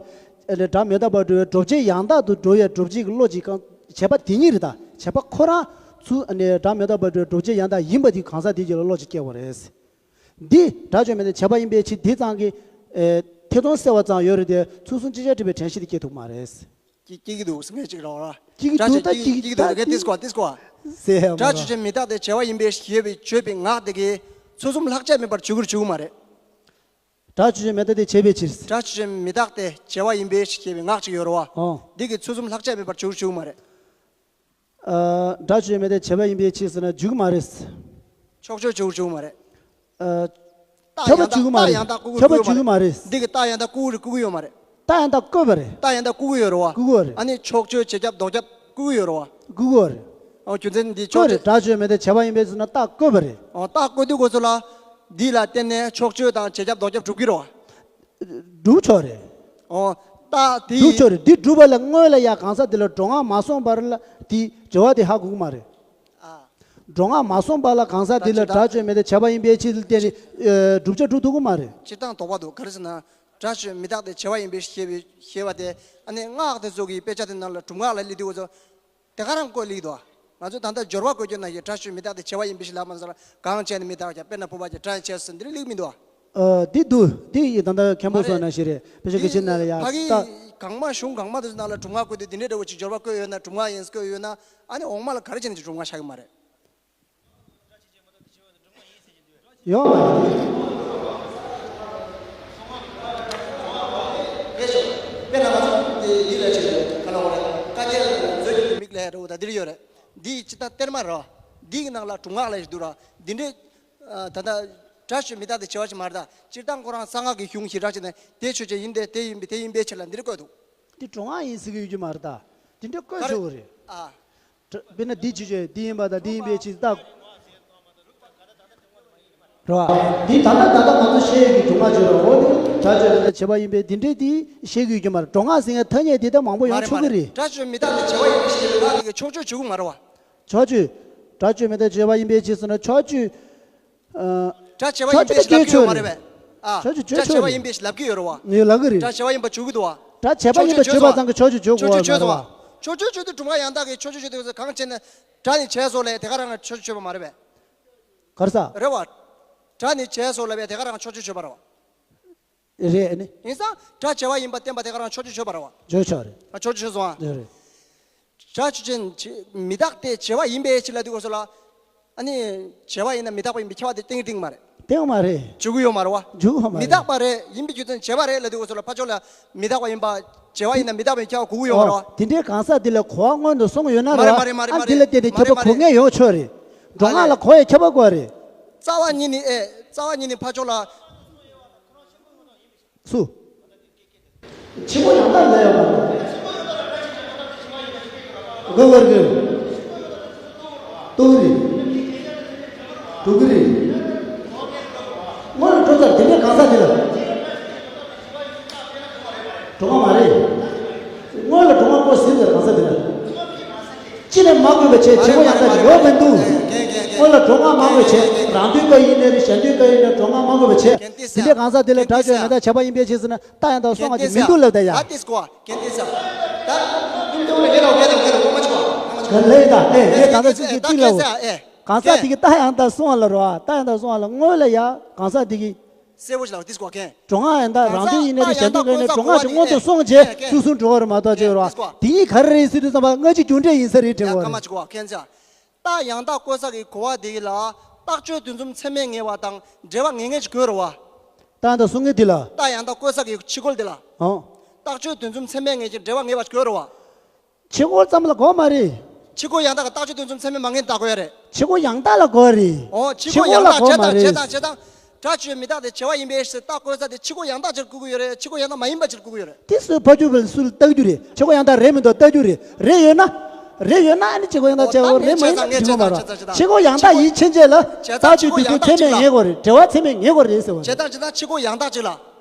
སྒྲ་མི་རྟག་པར་འགྲོ་བའི་སྒྲུབ་བྱེད་ཡང་དག་ཏུ་འགྲོ་བའི་སྒྲུབ་བྱེད་ཀྱི་བློ་གཅིག་གང་བྱས་པ་དེ་ཉིད་རེད་ད། བྱས་པ་ཁོ་རང་ཚུལ་སྒྲ་མི་རྟག་པར་འགྲོ་བའི་སྒྲུབ་བྱེད་ཡང་དག་ཡིན་པ་དེ་གང་ཟག་དེའི་རྒྱུད་ལ་བློ་གཅིག་སྐྱེ་བ་རེད། འདི་སྒྲ་ཆོས་མེད་དེ་བྱས་པ་ཡིན་པའི་ཕྱིར་འདི་ཙམ་གྱི། ཨེ། ཐེ་ཚོམ་སེལ་བ་ཙམ་ཡོད་རེད་དེ་ཚུལ་གསུམ་ཅིག་ཅར་དྲན་པའི་དྲན་ཤེས་དེ་སྐྱེ་ཐུབ་མ་རེད། སྐྱེ་སྐྱེ་གི་འདུག་ཟེར་མཁན་ཅིག་རེད་བ། སྐྱེ་གི་འདུག་ད་སྐྱེ་གི་འདུག་ད་སྐྱེ་གི་འདུག་ཟེར་མཁན་ཏིས་ཀོ་ཏིས་ཀོ། ཟེར་ཡ་མ་རེད། སྒྲ་ཆོས་ཅན་མི་རྟག་སྟེ་བྱས་པ་ཡིན་པའི་ཞེས་པའི་བརྗོད་པའི་ངག་དེ་གིས་ཚུལ་གསུམ་ལྷག་བཅས་མེད་པར་བརྗོད་ཀྱི་རེད་བརྗོད་ཀྱི་མ་རེད། སྒྲ་ཆོས་ཅན་མི་རྟག་སྟེ་བྱས་པའི་ཕྱིར། སྒྲ་ཆོས་ཅན་མི་རྟག་སྟེ་བྱས་པ་ཡིན་པའི་ཞེས་པའི་ངག་ཅིག་ཡོད་རེད་བ། ཨོ། འདི་གིས་ཚུལ་གསུམ་ལྷག་བཅས་མེད་པར་བརྗོད་ཀྱི་རེད་བརྗོད་ཀྱི་མ་རེད། ཨ། སྒྲ་ཆོས་མེད་དེ་བྱས་པ་ཡིན་པའི་ཕྱིར་ཟེར་ན་འཇུག་མ་རེད། ཕྱོགས་ཆོས་འཇུག་འཇུག་མ་རེད། ཨ། རྟགས་ཁྱབ་པ་ཡང་དག་འཇུག་མ་རྟགས་རེད། ཡང་དག་བཀོད་ཁྱབ་པ་འཇུག་མ་རེད། འདི་གི་རྟགས་ཡང་དག་བཀོད་བཀོད་ཡོད་མ་རེད། རྟགས་ཡང་དག་བཀོད་པ་རེད། རྟགས་ཡང་དག་བཀོད་ཀྱི་ཡོད་རེད་བ། བཀོད་ཀྱི་ཡོད་རེད། ཨ་ནི་ཕྱོགས་ཆོས་བྱེད་ཁྱབ་ལྡོག་ཁྱབ་བཀོད་ཀྱི་ཡོད་རེད་བ། བཀོད་ཀྱི་ཡོད་རེད། ཨོ་རྒྱུ་མཚན་འདི་བཀོད་ཕྱོགས་རེད། ཆོས། སྒྲ་ཆོས་མེད་དེ་བྱས་པ་ཡིན་པའི་ཕྱིར་ཟེར་ན་རྟགས་བཀོད་པ་རེད། ཨོ་རྟགས་བཀོད་དུས་གོ་ཚོད་ལ། འདི་ལ་བརྟེན་ནས་ཕྱོགས་ཆོས་དང་བྱེད་ཁྱབ་ལྡོག་ཁྱབ་གྲུབ་ཀྱི་རེད་བ། སྒྲུབ་ཆོག་རེད། ཨོ། རྟགས་དེ། སྒྲུབ་ཆོག་རེད། འདི་སྒྲུབ་པ་ལ་སྔོན་ལ་ཡ་གང་ཟག་དེ་ལ་སྒྲོ་སྔགས་མ་སོང་བར་ལ་དེ་འབྲེལ་བ་དེ་ཧ་གོ་གི་མ་རེད། ཨ། སྒྲོ་སྔགས་མ་སོང་བར་ལ་གང་ཟག་དེ་ལ་སྒྲ་ཆོས་མེད་དེ་བྱས་པ་ཡིན་པའི་ཕྱིར་བརྟེན་ནས་བསྒྲུབ་བྱ་སྒྲུབ་ཐུབ་ཀྱི་མ་རེད། སྤྱིར་བཏང་དོགས་པ་འདུག་ག་རེ་ཟེར་ན། སྒྲ་ཆོས་མི་རྟག་སྟེ་བྱས་པ་ཡིན་པའི་ཞེས་པའི་ཞེས་པ་དེ་ཨ་ནི་སྔགས་དེ་ཚོ་གི་དཔེ་ཆ་དེ་ནང་ལ་སྒྲུབ་ངག་ལ་སླེབས་དུས་ཚོ། དེ་ག་རང་བཀོད་ལེགས་འདུག་ང་ཚོས་ད་ལྟ་སྦྱོར་བ་བཀོད་རྒྱུ་ན་ཡི་སྒྲ་ཆོས་མི་རྟག་སྟེ་བྱས་པ་ཡིན་པའི་ཞེས་ལབ་མ་ཟེར། གང་བྱས་ནས་མི་རྟག་ཀྱང་དཔེར་ན་བུམ་པ་ཀྱང་སྒྲ་ཡང་བྱས་སོ་འདི་ལེགས་མི་འདུག་ཨ། དེ་འདུག་དེ་ཡི་ད་ལྟ་མཁན་པོ་སོགས་ནང་བཞིན་རེད། དཔེ་ཆ་གི་ཕྱི་ནང་ལ་ཡ་ཕ་གི་ད། གང་མ་གཞུང་གང་མ་དེ་ཚོ་ནང་ལ་སྒྲུབ་ངག་བཀོད་དུས་འདི་འདྲའི་འདྲ་བོ་ཅིག་སྦྱོར་བ་བཀོད་ཡོད་ན་སྒྲུབ་ངག་ཡིན་བཀོད་ཡོད་ན་ཨ་ནི་འོག་མ་ལ་ག་རེ་བྱས་ནས་ཅིག་སྒྲུབ་ངག་ཆགས་ཀྱི་མ་རེད། ཡོད་མ་རེད། དཔེ་ཆ་དཔེར་ན་ང་ཚོ་འདི་འདི་ལ་ཅིག་ག་ལ་བ་རེད། བཀའ་རྒྱ་མཛོད་ཀྱི་མིག་ལ་ཡ་འདྲ་བོ་ད་འདིར་ཡོད་རེད། འདི་ཅི་ད་གཏེར་མ་རེད། འདི་གི་ནང་ལ་སྒྲུབ་ངག་ལ་ཞིག་འདུག་ར། འདི་འདྲའི་ད་ལྟ། སྒྲ་ཆོས་མི་རྟག་སྟེ་བྱ་བ་ཞིག་མ་རེད་ད། སྤྱིར་བཏང་ཁོ་རང་གསང་སྔགས་ཀྱི་གཞུང་ཞིག་རག་བྱས་ནས་དེ་ཆོས་ཅན་ཡིན་ཏེ་དེ་ཡིན་པའི་དེ་ཡིན་པའི་ཕྱིར་ལ་འདི་འདྲ་བཀོད་འདུག་འདི་སྒྲུབ་ངག་ཡིན་ཟེར་གྱི་ཡོད་ཀྱི་མ་རེད་ད། འདི་འདྲ་བཀོད་ག་རེ་ཆོག་གི་རེད། ཨ། དཔེར་ན་འདི་ཆོས་ཅན་འདི་ཡིན་པ་དང་འདི་ཡིན་པའི་ཕྱིར་ད། རེད་བ། འདི་ད་ལྟ་ད་ལྟ་ང་ཚོ་བཤད་ཡོད་ཀྱི་སྒྲུབ་ངག་བརྗོད་རོགས་འོ་དེ་སྒྲ་ཆོས་ལ་བྱས་པ་ཡིན་པས་འདི་འདྲས་དེ་བཤད་ཀྱི་ཡོད་ཀྱི་མ་རེད། སྒྲུབ་ངག་ཟེར་མཁན་ཐ་སྙད་དེ་ལྟ་མང་པོ་ཡོང་ཆོག་གི་རེད། སྒྲ་ཆོས་མི་རྟག་སྟེ་བྱ་བ་ཡིན་པའི་ཕྱིར་ལ་ཕྱོགས་ཆོས་བརྗོད་ཀྱི་མ་རེད་བ། ཕྱོགས་ཆོས། སྒྲ་ཆོས་མི་རྟག་སྟེ་བྱ་བ་ཡིན་པའི་ཕྱིར་ཟེར་ན་ཕྱོགས་ཆོས། ཨ། སྒྲ་བྱས་པ་ཡིན་པའི་ཕྱིར་ལབ་ཀྱི་ཡོད་མ་རེད་པས། ཨ། ཕྱོགས་ཆོས་བརྗོད་ཆོག་རེད། སྒྲ་བྱས་པ་ཡིན་པའི་ཕྱིར་ལབ་ཀྱི་ཡོད་རེད་བ། ཡོད་ལབ་ཀྱི་རེད། སྒྲ་བྱས་པ་ཡིན་པ་བརྗོད་ཀྱི་འདུག་བ། སྒྲ་བྱས་པ་ཡིན་པ་བརྗོད་པ་ཙམ་གྱིས་ཕྱོགས་ཆོས་བརྗོད་དགོས་པ་མ་རེད་བ། ཕྱོགས་ཆོས་བརྗོད་དུས་སྒྲུབ་ངག་ཡང་དག་གི་ཕྱོགས་ཆོས་བརྗོད་དུས་གང་བྱས་ན་སྒྲ་ནི་བྱས་སོ་ལབ་དེ་ག་རང་ལ་ཕྱོགས་ཆོས་བརྗོད་པ་མ་རེད་པས། ག་རེ་ཟེར། རེད་བ། སྒྲ་ནི་བྱས་སོ་ལབ་དེ་ག་རང་ཕྱོགས་ཆོས་བརྗོད་པ་རེད་བ། རེད་ཨ་ནི། ཡིན་ཙང་སྒྲ་བྱས་པ་ཡིན་པ་བསྟན་པ་དེ་ག་རང་ཕྱོགས་ཆོས་བརྗོད་པ་རེད་བ། བརྗོད་ཆོག་རེད། ཨ་ཕྱོགས་ཆོས་བརྗོད་སོང་ཨ། རེད་རེད། སྒྲ་ཆོས་ཅན། མི་རྟག་སྟེ་བྱས་པ་ཡིན་པའི་ཕྱིར་ལབ་དུས་སྐབས་སུ་ལ། ཨ་ནི། བྱས་པ་ཡིན་ན་མི་རྟག་པ་ཡིན་པའི་ཁྱབ་པ་དེ་གཏན་གཏན་མ་རེད། གཏན་མ་རེད། འཇུག་གི་ཡོད་མ་རེད་བ། འཇུག་གི་མ་རེད། མི་རྟག་པ་རེད་ཡིན་པའི་རྒྱུ་མཚན་བྱས་པ་རེད་ལབ་དུས་སྐབས་སུ་ལ་ཕར་ཕྱོགས་ལ་མི་རྟག་པ་ཡིན་པ། བྱས་པ་ཡིན་ན་མི་རྟག་པའི་ཁྱབ་པ་དགོས་ཀྱི་ཡོད་མ་རེད་བ། དེ་འདྲའི་གང་ཟག་དེ་ལ་གོ་བ་སྔོན་དུ་སོང་ཡོད་ན་རེད་བ། མ་རེད་མ་རེད་མ་རེད། ཨ་འདི་ལ་བརྟེན་ནས་ཁྱབ་པ་གོ་ངེས་ཡོང་ཆོག་རེད། སྒྲུབ་ངག་ལ་གོ་བའི་ཁྱབ་པ་དགོས་རེད། རྩ་བ་ཉིད་ནས་ཨེ། རྩ་བ་ཉིད་ནས་ཕར་ཕྱོགས་ལ། སུ། ཆོས་སྐུ་ཡང་དག་ལ་ཡོད་པ། ག་བར་གི། རྟོགས་རེད། གྲུབ་ཀྱི་རེད། སྔོན་ལ་སྒྲུབ་ཚར་དེ་འདྲའི་གང་ཟག་དེ་ལ། སྒྲུབ་ངག་མ་རེད། སྔོན་ལ་སྒྲུབ་ངག་བཀོད་ཟིན་པའི་གང་ཟག་དེ་ལ། ཅི་ནས་མ་དགོས་པ་བྱས་ཆོས་སྐུ་ཡང་དག་ཅིག་ཡོད་མི་འདུག་སྔོན་ལ་སྒྲུབ་ངག་མ་དགོས་བྱས་རང་དོན་སྐབས་ཡིན་ནའི་རེད་གཞན་དོན་སྐབས་ཡིན་ནའི་སྒྲུབ་ངག་མ་དགོས་པ་བྱས་འདི་འདྲའི་གང་ཟག་དེ་ལ་སྒྲ་ཆོས་མི་རྟག་བྱས་པ་ཡིན་པའི་ཕྱིར་ཟེར་ན་རྟགས་ཡང་དག་སོང་བ་ཅིག་མི་འདུག་ལབ་ད་ཡ། ད་ལས་ད་ཨེ་ངས་ད་ལྟ་ཅིག་ཅིག་ཅིག་ལབ། གང་ཟག་དེ་གི་རྟགས་ཡང་དག་སོང་བ་ལ་རོ། རྟགས་ཡང་དག་སོང་བ་ལ་སྔོན་ལ་ཡ་གང་ཟག་དེ་གི་གསལ་པོ་ཞིག་ལབ་འདི་སྐོར་མཁན། སྒྲུབ་ངག་ཡང་དག་རང་དོན་ཡིན་ནའི་རེད་གཞན་དོན་ཡིན་ནའི་སྒྲུབ་ངག་ཅིག་སྔོན་དུ་སོང་རྗེས་ཚུལ་གསུམ་འགྲོ་བ་རེད་མ་གཏོགས་ཅིག་རོ། འདི་གཉིས་ག་རེ་རེད་ཟེར་དུས་ཙམ་པ་སྔ་ཕྱི་རྒྱུ་འབྲས་ཡིན་ས་རེད་དྲན་དགོས་རེད། རྟགས་ཡང་དག་བཀོད་ས་གི་གོ་བ་འདི་ལ་རྟགས་ཆོས་དོན་གསུམ་ཚད་མས་ངེས་པ་དང་འབྲེལ་བ་ངེས་ངེས་ཅིག་དགོས་རེད་བ། རྟགས་ཡང་དག་གསུང་མཁན་འདི་ལ། རྟགས་ཡང་དག་བཀོད་ས་གི་ཕྱི་རྒོལ་འདི་ལ། ཨོ། རྟགས་ཆོས་དོན་གསུམ་ཚད་མས་ངེས་ཀྱི་འབྲེལ་བ་ངེས་པ་ཅིག་དགོས་རེད་བ། ཕྱི་རྒོལ་ཙམ་ལ་གོ་མ་རེད། ཕྱི་རྒོལ་ཡང་དག་གི་རྟགས་ཆོས་དོན་གསུམ་ཚད་མས་མ་ངེས་ལྟ་དགོས་ཡ་རེད། ཕྱི་རྒོལ་ཡང་དག་ལ་གོ་རེད། ཨོ་ཕྱི་ཕྱི་རྒོལ་རྒོལ་ལ་ཡང་དག་གོ་བྱས་མ་དང་རེད། བྱས་དང་བྱས་དང་། སྒྲ་ཆོས་མི་རྟག་སྟེ་བྱ་བ་ཡིན་པའི་ཕྱིར་རྟགས་བཀོད་ས་དེ་ཕྱི་རྒོལ་ཡང་དག་ཅིག་བཀོད་ཀྱི་ཡོད་རེད། ཕྱི་རྒོལ་ཡང་དག་མ་ཡིན་པ་ཅིག་བཀོད་ཀྱི་ཡོད་རེད། དེ་སུས་ཕ་ཆུ་བལ་སུ་ལ་ལྟ་རྒྱུ་རེད། ཕྱི་རྒོལ་ཡང་དག་རེད་མི་འདུག་ལྟ་རྒྱུ་རེད། རེད་ཡོད་ན། རེད་ཡོད་ན་ཨ་ནི་ཕྱི་རྒོལ་ཡང་དག་བྱས་པ་རེད་མ་ཡིན་ན་ཅིག་མ་རེད། ཕྱི་རྒོལ་ཡང་དག་ཡིན་ཕྱིན་ཆད་ལ་རྟགས་ཆོས་དོན་གསུམ་ཚད་མས་ངེས་དགོས་རེད། འབྲེལ་བ་ཚད་མས་ངེས་དགོས་རེད་ཟེར་བ་རེད། བྱས་དང་བྱས་དང་ཕྱི་རྒོལ་ཡང་དག་ཅིག་ལ།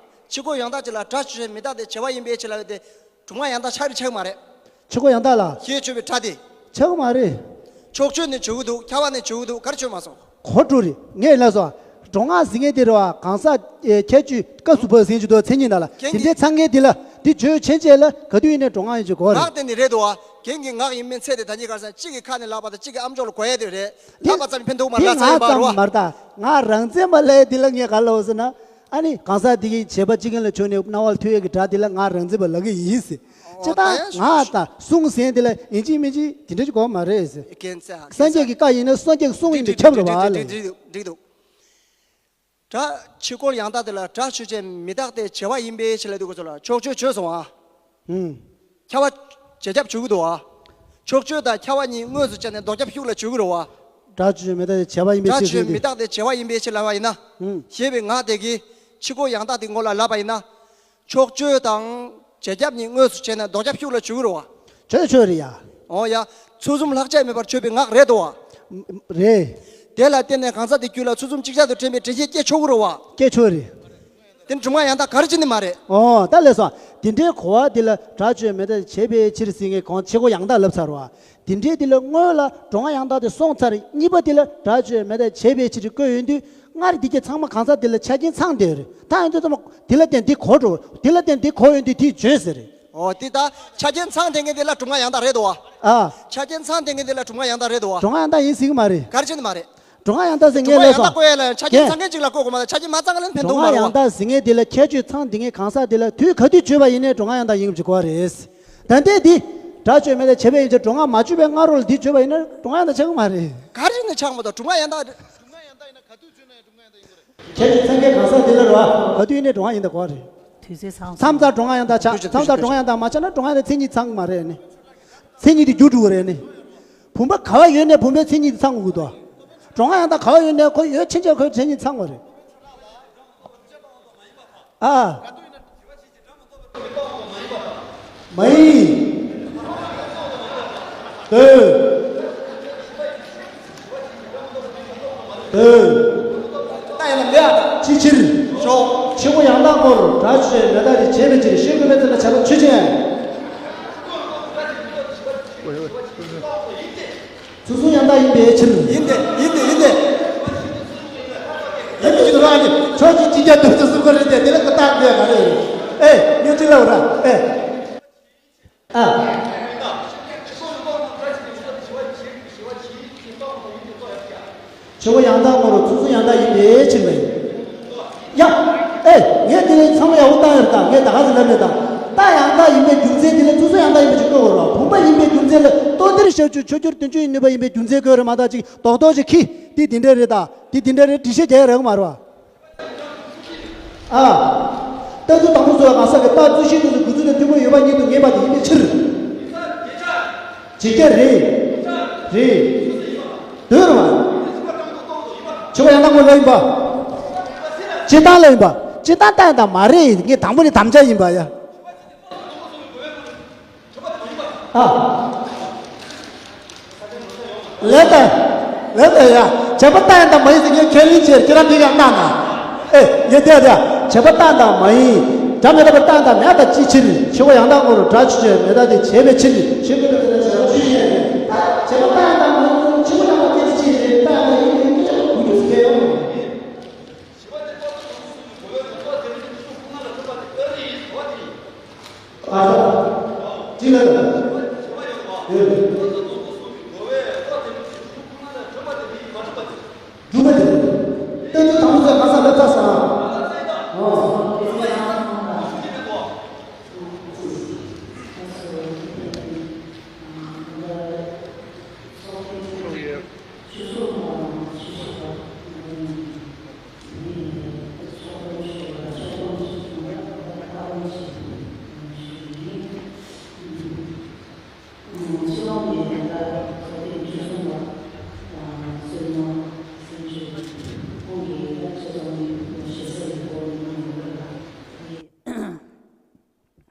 ཕྱི་རྒོལ་ཡང་དག་ཅིག་ལ་སྒྲ་ཆོས་མི་རྟག་སྟེ་བྱ་བ་ཡིན་པའི་ཕྱིར་ལབ་ཡོད་དེ། སྒྲུབ་ངག་ཡང་དག་ཆགས་རེད་ཆགས་མ་རེད། ཕྱི་རྒོལ་ཡང་དག་ལ། ཞེས་བརྗོད་པའི་སྒྲ་དེ། ཆགས་མ་རེད། ཕྱོགས་ཆོས་ནི་བརྗོད་ཀྱི་འདུག་ཁྱབ་པ་ནི་བརྗོད་ཀྱི་འདུག་ག་རེ་བརྗོད་མ་སོང་། གོ་འགྲོ་རེད་ངས་ལབ་སོང་། སྒྲུབ་ངག་ཟེར་མཁན་དེ་རེད་བ་གང་ཟག་ཁྱད་ཆོས་སྐབས་སུ་བབས་ཟིན་གྱི་འདུག་མཚན་ཉིད་ན་ལ་དེ་འདྲའི་ཚང་མཁན་དེ་ལ་དེ་བརྗོད་ཕྱིན་ཆད་ལ་ག་དུས་ཡིན་ནའི་སྒྲུབ་ངག་ཡིན་གྱི་གོ་རེད། ངག་དེ་ནི་རེད་འདུག་བ། རྒན་གྱི་ངག་ཡིན་མིན་ཚད་དེ་ད་གཉིས་ཀར་སང་གཅིག་གི་ཁ་ནས་ལབ་པ་དང་གཅིག་གི་ཨམ་ཅོག་ལ་གོ་ཡ་དེ་རེད། ལབ་པ་ཙམ་ཕན་ཐོགས་མ་རེད། ལྷག་ཙམ་ཡིན་པ་རེད་བ། ངག་རང་མཚན་མ་ལབ་ཡ་དེ་ལ་ངས་ག་ལབ་ཟེར་ན། ཨ་ནི་གང་ཟག་དེ་གིས་བྱེད་པ་ཅི་ཡིན་ལ་བྱུང་ནས་རྣ་བར་ཐོས་ཡས་ཀྱི་སྒྲ་དེ་ལ་ངག་རང་མཚན་པ་ལབ་ཀྱི་ཡིན་ཟེར། ཨོ་ཅི་ད་ད་ཡང་ངག་དང་གསུང་ཟེར་དེ་ལ་ཡིན་གཅིག་མིན་གཅིག་དེ་འདྲ་ཅིག་གོ་མ་རེད་ཟེར། ཀན་ཚ་སངས་རྒྱས་ཀྱི་བཀའ་ཡིན་ན་སངས་རྒྱས་ཀྱི་གསུང་ཡིན་པས་ཁྱབ་རེད་བ་ལ། འགྲིག་འདུག་སྒྲ་ཕྱི་རྒོལ་ཡང་དག་དེ་ལ་སྒྲ་ཆོས་ཅན་མི་རྟག་སྟེ་བྱ་བ་ཡིན་པའི་ཕྱིར་ལབ་དུས་སྐབས་སུ་ལ་ཕྱོགས་ཆོས་བརྗོད་སོང་ཨ། ཧུམ། ཁྱབ་པ་བྱེད་ཁྱབ་བྱེད་ཀྱི་འདུག་བ། ཕྱོགས་ཆོས་དང་ཁྱབ་པ་གཉིས་དངོས་སུ་བྱས་ནས་ལྡོག་ཁྱབ་ཤུགས་ལ་བྱེད་ཀྱི་རེད་བ། སྒྲ་ཆོས་མི་རྟག་སྟེ་བྱ་བ་ཡིན་པའི་ཕྱིར་ཟེར་ཏེ། སྒྲ་ཆོས་མི་རྟག་སྟེ་བྱ་བ་ཡིན་པའི་ཕྱིར་ལབ་པ་ཡིན་ན། ཧུམ། ཞེས་པའི་ངག་དེ་གིས་ཕྱི་རྒོལ་ཡང་དག་དེ་ངོ་ལ་ལབ་པ་ཡིན་ན། ཕྱོགས་ཆོས་དང་བྱེད་ཁྱབ་གཉིས་དངོས་སུ་བྱས་ནས་ལྡོག་ཁྱབ་ཤུགས་ལ་བྱེད་ཀྱི་རེད་བ། ཆོས་ཆོས་རེད་ཡ། འོ་ཡ། ཚུལ་གསུམ་ལྷག་བཅས་མེད་པར་བརྗོད་པའི་ངག་རེད་དོ། རེད། དེ་ལ་བརྟེན་ནས་གང་ཟག་དེ་རྒྱུད་ལ་ཚུལ་གསུམ་ཅིག་ཅར་དུ་དྲན་པའི་དྲན་ཤེས་སྐྱེ་ཆོག་གི་རེད་བ། སྐྱེ་ཆོག་རེད། དེ་ནི་སྒྲུབ་ངག་ཡང་དག་ག་རེ་བྱས་ནས་མ་རེད། ཨོ་ད་ལས་སོ། དེ་འདྲའི་གོ་བ་འདི་ལ་སྒྲ་ཆོས་མི་རྟག་བྱས་པའི་ཕྱིར་ཟེར་མཁན་གོང་ཕྱི་རྒོལ་ཡང་དག་ལབ་ཚར་བ། དེ་འདྲའི་འདི་ལ་སྔོན་ལ་སྒྲུབ་ངག་ཡང་དག་དེ་སོང་ཚར། གཉིས་པ་འདི་ལ་སྒྲ་ཆོས་མི་རྟག་བྱས་པའི་ཕྱིར་བཀོད་ཡོང་དུས་སྔར་འདི་གྱད་ཚང་མ་གང་ཟག་འདི་ལ་ཆ་རྐྱེན་ཚང་བསྡད་རེད། ད་ཡིན་དུས་ཚང་མ་འདི་ལ་བརྟེན་འདི་གོ་འགྲོ། འདི་ལ་བརྟེན་འདི་གོ་ཡོང་དུས་དེ་བརྗོད་ཟེར་རེད། ཨོ་དེ་ད་ཆ་རྐྱེན་ཚང་བསྡད་མཁན་འདི་ལ་སྒྲུབ་ངག་ཡང་དག་རེད་དོ། ཨ། ཆ་རྐྱེན་ཚང་བསྡད་མཁན་འདི་ལ་སྒྲུབ་ངག་ཡང་དག་རེད་དོ། སྒྲུབ་ངག་ཡང་དག་ཡིན་ཟེར་གི་མ་རེད། ག་རེ་བྱས་ནས་མ་རེད། སྒྲུབ་ངག་ཡང་དག་ཟེར་ངས་ལབ་སོང་། སྒྲུབ་ངག་ཡང་དག་བཀོད་ཡ་ལ་ཆ་རྐྱེན་ཚང་མཁན་གཅིག་ལ་བཀོད་དགོས་མ་གཏོགས་ཆ་རྐྱེན་མ་ཚང་མཁན་ལ་ཕན་ཐོགས་མ་རེད་བ། སྒྲུབ་ངག་ཡང་དག་ཟེར་མཁན་དེ་ལ་ཁྱད་ཆོས་ཚང་འདི་ངས་གང་ཟག་དེ་ལ་དུས་ག་དུས་བརྗོད་པ་ཡིན་ནའི་སྒྲུབ་ངག་ཡང་དག་ཡིན་དགོས་པ་རེད། ད་ལྟའི་འདི། སྒྲ་ཆོས་མེད་དང་བྱས་པའི་ཡིན་ཕྱིར་སྒྲུབ་ངག་མ་བརྗོད་པའི་སྔ་རོལ་འདི་བརྗོད་པ་ཡིན་ན་སྒྲུབ་ངག་ཡང་དག་ཆགས་ཀྱི་མ་རེད། ག་རེ་བྱས་ནས་ཆགས་མ་གཏོགས་སྒྲུབ་ངག་ཡང་དག་རེད། ཁྱད་ཆོས་ཚང་མཁན་གང་ཟག་དེ་ལ་རེད་བ། ག་དུས་ཡིན་ནའི་སྒྲུབ་ངག་ཡིན་དགོས་པ་རེད། དུས་ཚོད་ཚང་མཚམས་མཚམས་སྒྲུབ་ངག་ཡང་དག་ཆགས། མཚམས་མཚམས་སྒྲུབ་ངག་ཡང་དག་མ་ཆགས་ན་སྒྲུབ་ངག་དེ་མཚན་ཉིད་ཚང་གི་མ་རེད་ནི། མཚན་ཉིད་དེ་འགྱུར་འགྲོ་གི་རེད་ནི། བུམ་པ་ག་བ་ཡོད་ནའི་བུམ་པའི་མཚན་ཉིད་དེ་ཚང་དགོས་ཀྱི་འདུག་སྒྲུབ་ངག་ཡང་དག་ག་བ་ཡོད་ནའི་ཁོ་ཡོད་ཕྱིན་ཆད་ཁོའི་མཚན་ཉིད་ཚང་དགོས་རེད། ཨ། མ་ཡིན། དོན། དོན། ད་ཡིན་ན་མེད་ཨ། ཅི་ཕྱིར། ཤོག་ཆུ་བོ་ཡང་དག་སྔོར་སྒྲ་ཆོས་ཅན། མེ་སྟག་དེ་བྱས་པའི་ཕྱིར། ཤེས་དགོས་པའི་ཚེ་ན་བྱ་བ་ཆོས་ཅན། ཚུལ་གསུམ་ཡང་དག་ཡིན་པའི་ཕྱིར། ཡིན་ཏེ། ཡིན་ཏེ། ཡིན་ཏེ། ཡིན་པའི་ཕྱིར་རོ། ཨ་ནི་ཕྱོགས་གཅིག་གཅིག་རྒྱབ་དོན་དུ་གསུམ་ཀ་རེད་དེ། དེ་ལ་ཀ་བཏགས་དེ་ག་རེ་རེད། ཨེ། ཉོན་ཅིག་ལབ་ར། ཨེ། ཨ། ཆུ་བོ་ཡང་དག་སྔོར་ཚུལ་གསུམ་ཡང་དག་ཡིན་པའི་ཕྱིར་མེད། ཡ། ཨེ། ངས་དེ་ནས་ཚང་མ་ཡག་པོ་བཏང་ཡོད་ད། ངས་ད་ག་ཟེ་ལབ་མེད་ད། རྟགས་ཡང་དག་ཡིན་པའི་རྒྱུ་མཚན་དེ་ལ་ཚུལ་གསུམ་ཡང་དག་ཡིན་པ་ཅིག་བཀོད་དགོས་རོགས། བུམ་པ་ཡིན་པའི་རྒྱུ་མཚན་ལ་ལྟོ་ལྡིར་ཤ་ཆུ་ཆོས་འགྱུར་དོན་བྱེད་ཡིན་ནུས་པ་ཡིན་པའི་རྒྱུ་མཚན་བཀོད་རེད་མ་གཏོགས་ཅིག་རྡོག་རྡོག་ཅིག་ཁྱི་དེ་དེ་འདྲ་རེད་ད། དེ་དེ་འདྲ་རེད། འགྲེལ་བཤད་རྒྱག་ཡ་རག་གི་མ་རེད་བ། ཨ། རྟགས་ཚུལ་དང་པོ་ཚོ་ལ་གང་ཟག་གི་རྟགས་ཚུལ་གཞན་དུ་འགོད་ཚུལ་དང་ཐུན་མོང་ཡོད་པ་ཉིད་དུ་ངེས་པ་དེ་ཡིན་པའི་ཕྱིར། བྱེད་རྒྱ་རེད། རེད། དོན་རེད་བ། ཆུ་བོ་ཡང་དག་སྔོར་ལ་ཡིན་པ། སྤྱིར་བཏང་ལ་ཡིན་པ། སྤྱིར་བཏང་རྟགས་ཡང་དག་མ་རེད། ངས་དང་པོ་ནས་དམ་བཅའ་ཡིན་པ་ཡ། ཨ། ལེགས་ད། ལེགས་ད་ཡ། བྱས་པ་རྟགས་ཡང་དག་མ་ཡིན་ཟེར་ངས་ཁས་ལེན་བྱས། ཁྱེད་རང་འདི་ཡང་གནང་ན། ཨེ། ངས་དེ་ཡ་དེ་ཡ། བྱས་པ་རྟགས་ཡང་དག་མ་ཡིན། སྒྲ་མི་རྟག་པའི་རྟགས་ཡང་དག་མེད་པ་ཅིའི་ཕྱིར། ཆུ་བོ་ཡང་དག་སྔོར་སྒྲ་ཆོས་ཅན། མེ་སྟག་དེ་བྱས་པའི་ཕྱིར། ཞེས་བཀོད་པའི་ཚེ་ན་བྱ་བ་ཆོས་ཅན། བྱས་པ་རྟགས་ཡང་དག་མ་ཡིན། ཆུ་བོ་ཡང་དག་སྐད་ཅིག་ཕྱིར་རེད། རྟགས་ཡང་དག་ཡིན་པའི་སྐད་ཆ་དགུ་རྒྱུ་ཟེར་ཡོང་། ཨ་ཙི། ཅི་ལ་ལ། ཡོད། སྒྲུབ་པ་དེ། ལྟ་དུས་དང་པོ་ཚོ་ག་ས་ལབ་ཚར་སོང་ཨ། ཨོ།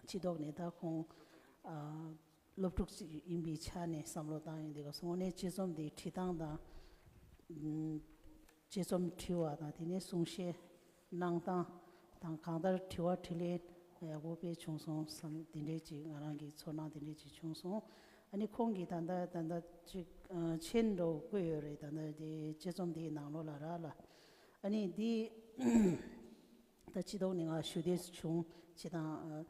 སྤྱི་ཚོགས་ནས་ད་ཁོང་ཨ་སློབ་ཕྲུག་ཅིག་ཡིན་པའི་ཆ་ནས་བསམ་བློ་བཏང་ཡོང་དུས་སྐབས་སུ། དངོས་གནས་དཔྱད་རྩོམ་འདི་བྲིས་སྟངས་དང་། ཨུམ། དཔྱད་རྩོམ་བྲིས་པ་དང་། དེ་ནས་གསུང་བཤད་གནང་སྟངས་དང་། གང་ལྟར་དྲི་བ་དྲིས་ལན་ཡག་པོ་དཔེ་བྱུང་སོང་བསམ། དེ་འདྲས་ཅིག་ང་རང་གི་ཚོར་སྣང་དེ་འདྲས་ཅིག་བྱུང་སོང་། ཨ་ནི་ཁོང་གིས་ད་ལྟ་ད་ལྟ་ཅིག་ཨ་མཆན་འདྲ་བོ་བཀོད་ཡོད་རེད། ད་ལྟ་དེ་དཔྱད་རྩོམ་དེའི་ནང་ལོགས་ལ་རག་ལ། ཨ་ནི་འདི་ད་སྤྱི་ཚོགས་ནས་ང་ཞུ་འདོད་བྱུང་། སྤྱིར་བཏང་ཨ་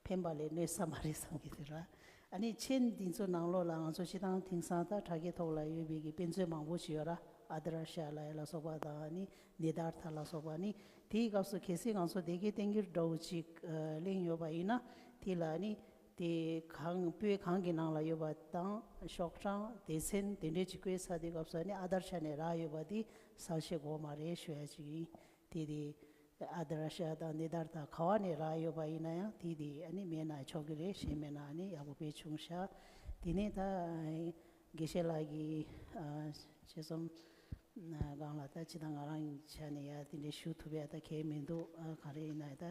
ཕན་པ་ལས་གནོད་ས་མ་རེད་བསམ་གྱི་འདུག་ར། ཨ་ནི་མཆན་འདི་ཚོ་ནང་ལོགས་ལ་ང་ཚོ་སྤྱིར་བཏང་དེང་སང་ད་དྲ་རྒྱའི་ཐོག་ལ་ཡོད་པའི་གི་དཔེ་མཛོད་མང་པོ་ཞིག་ཡོད་ར། ཨ་དྲ་ཤ་ལ་ཡ་ལ་སོགས་པ་དང་། ཨ་ནི་ནེ་དར་ཐ་ལ་སོགས་པ། ཨ་ནི་དེའི་སྐབས་སུ་གལ་སྲིད་ང་ཚོ་དེ་གའི་བསྟན་འགྱུར་འདྲ་བོ་ཅིག་ཨ་གླེང་ཡོད་པ་ཡིན་ན། དེ་ལ་ཨ་ནི་དེ་གང་པོད་གང་གི་ནང་ལ་ཡོད་པ་དང་། ཤོག་གྲངས། སྡེ་ཚན་དེ་འདྲས་ཅིག་བཀོད་ཚར་དུས་སྐབས་སུ། ཨ་ནི་ཨ་དྲ་ཤ་ནས་རག་ཡོད་པ་དེ་གསལ་བཤད་དགོས་མ་རེད་ཞུ་ཡ་ཅིག་ཡིན། དེ་དེ་ཨ་དྲ་ཤ་དང་ནེ་དར་ཐ་ག་བ་ནས་རག་ཡོད་པ་ཡིན་ན་ཡང་། དེ་དེ་ཨ་ནི་མེད་ན་ཆོག་གི་རེད། གཞན་མེད་ན་ཨ་ནི་ཡག་པོ་དཔེ་བྱུང་ཤག་དེ་ནས་ད་དགེ་བཤེས་ལགས་ཀྱིས་ཨ་དཔྱད་རྩོམ་སྒང་ལ་ད་ཅི་ད་ང་རང་ཆ་ནས་ཡ་དེ་འདྲས་ཞུ་ཐུབ་ཡ་ད་གལ་མི་འདུག་ཨ་ག་རེ་ཡིན་ན་ད་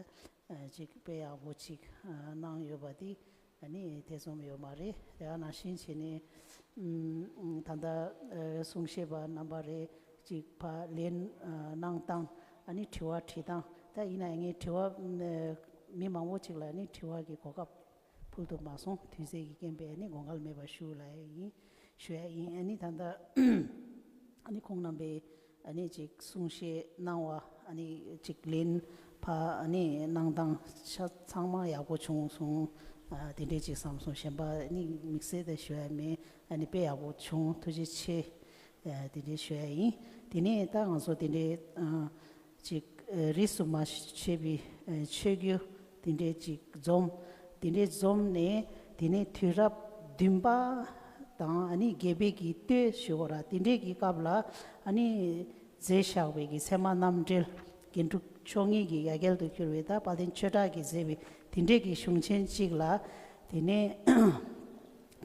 ཨ་ཅིག་དཔེ་ཡག་པོ་ཅིག་ཨ་གནང་ཡོད་པ་དེ་ཨ་ནི་ཐེ་ཚོམ་ཡོད་མ་རེད། དེ་ནང་བཞིན་བྱས་ནས་ཨམ་ད་ལྟ་ཨ་གསུང་བཤད་པ་རྣམ་པ་རེ་ཅིག་ཕར་ལན་ཨ་གནང་སྟངས། ཨ་ནི་དྲི་བ་དྲིས་སྟངས། ད་ཡིན་ན་ངས་དྲི་བ་ཨ་མི་མང་པོ་ཅིག་ལ་ཨ་ནི་དྲི་བ་གི་གོ་སྐབས་ཕུལ་ཐུབ་མ་སོང་། དུས་ཚོད་ཀྱི་རྐྱེན་པས་ཨ་ནི་དགོངས་འགལ་མེད་པ་ཞུ་ལ་ཡིན། ཞུ་ཡ་ཡིན། ཨ་ནི་ད་ལྟ་ཨ་ནི་ཁོང་རྣམ་པས་ཨ་ནི་ཅིག་གསུང་བཤད་གནང་བ། ཨ་ནི་ཅིག་ལན་ཕར་ཨ་ནི་གནང་སྟངས་ཆ་ཚང་མ་ཡག་པོ་བྱུང་སོང་། ཨ་དེ་འདྲས་ཅིག་བསམ་སོང་། གཞན་པ་ཨ་ནི་དམིགས་བསལ་དེ་ཞུ་ཡ་མེད། ཨ་ནི་དཔེ་ཡག་པོ་བྱུང་། ཐུགས་རྗེ་ཆེ། ཨ་དེ་འདྲས་ཞུ་ཡ་ཡིན། དེ་ནས་ད་ང་ཚོ་དེ་འདྲས་ཨ་ཅིག་ཨ་རིས་སུ་མ་ཆད་པའི་ཨ་ཆོས་བརྒྱུད་དེ་འདྲས་ཅིག་འཛོམས། དེ་འདྲས་འཛོམས་ནས་དེ་ནས་དུས་རབས་བདུན་པ་དང་ཨ་ནི་བརྒྱད་པའི་གི་སྟོད་ཞུ་དགོས་ར། དེ་འདྲས་ཀྱི་སྐབས་ལ་ཨ་ནི་མཛད་བཞག་པའི་གི་ཚད་མ་རྣམ་འགྲེལ་རྒྱན་དྲུག་མཆོག་གཉིས་ཀྱི་ཡ་གྱལ་དུ་གྱུར་བའི་ད་དཔལ་ལྡན་ཆོས་གྲགས་ཀྱིས་མཛད་པའི་དེ་འདྲས་ཀྱི་གཞུང་ཆེན་གཅིག་ལ། དེ་ནས་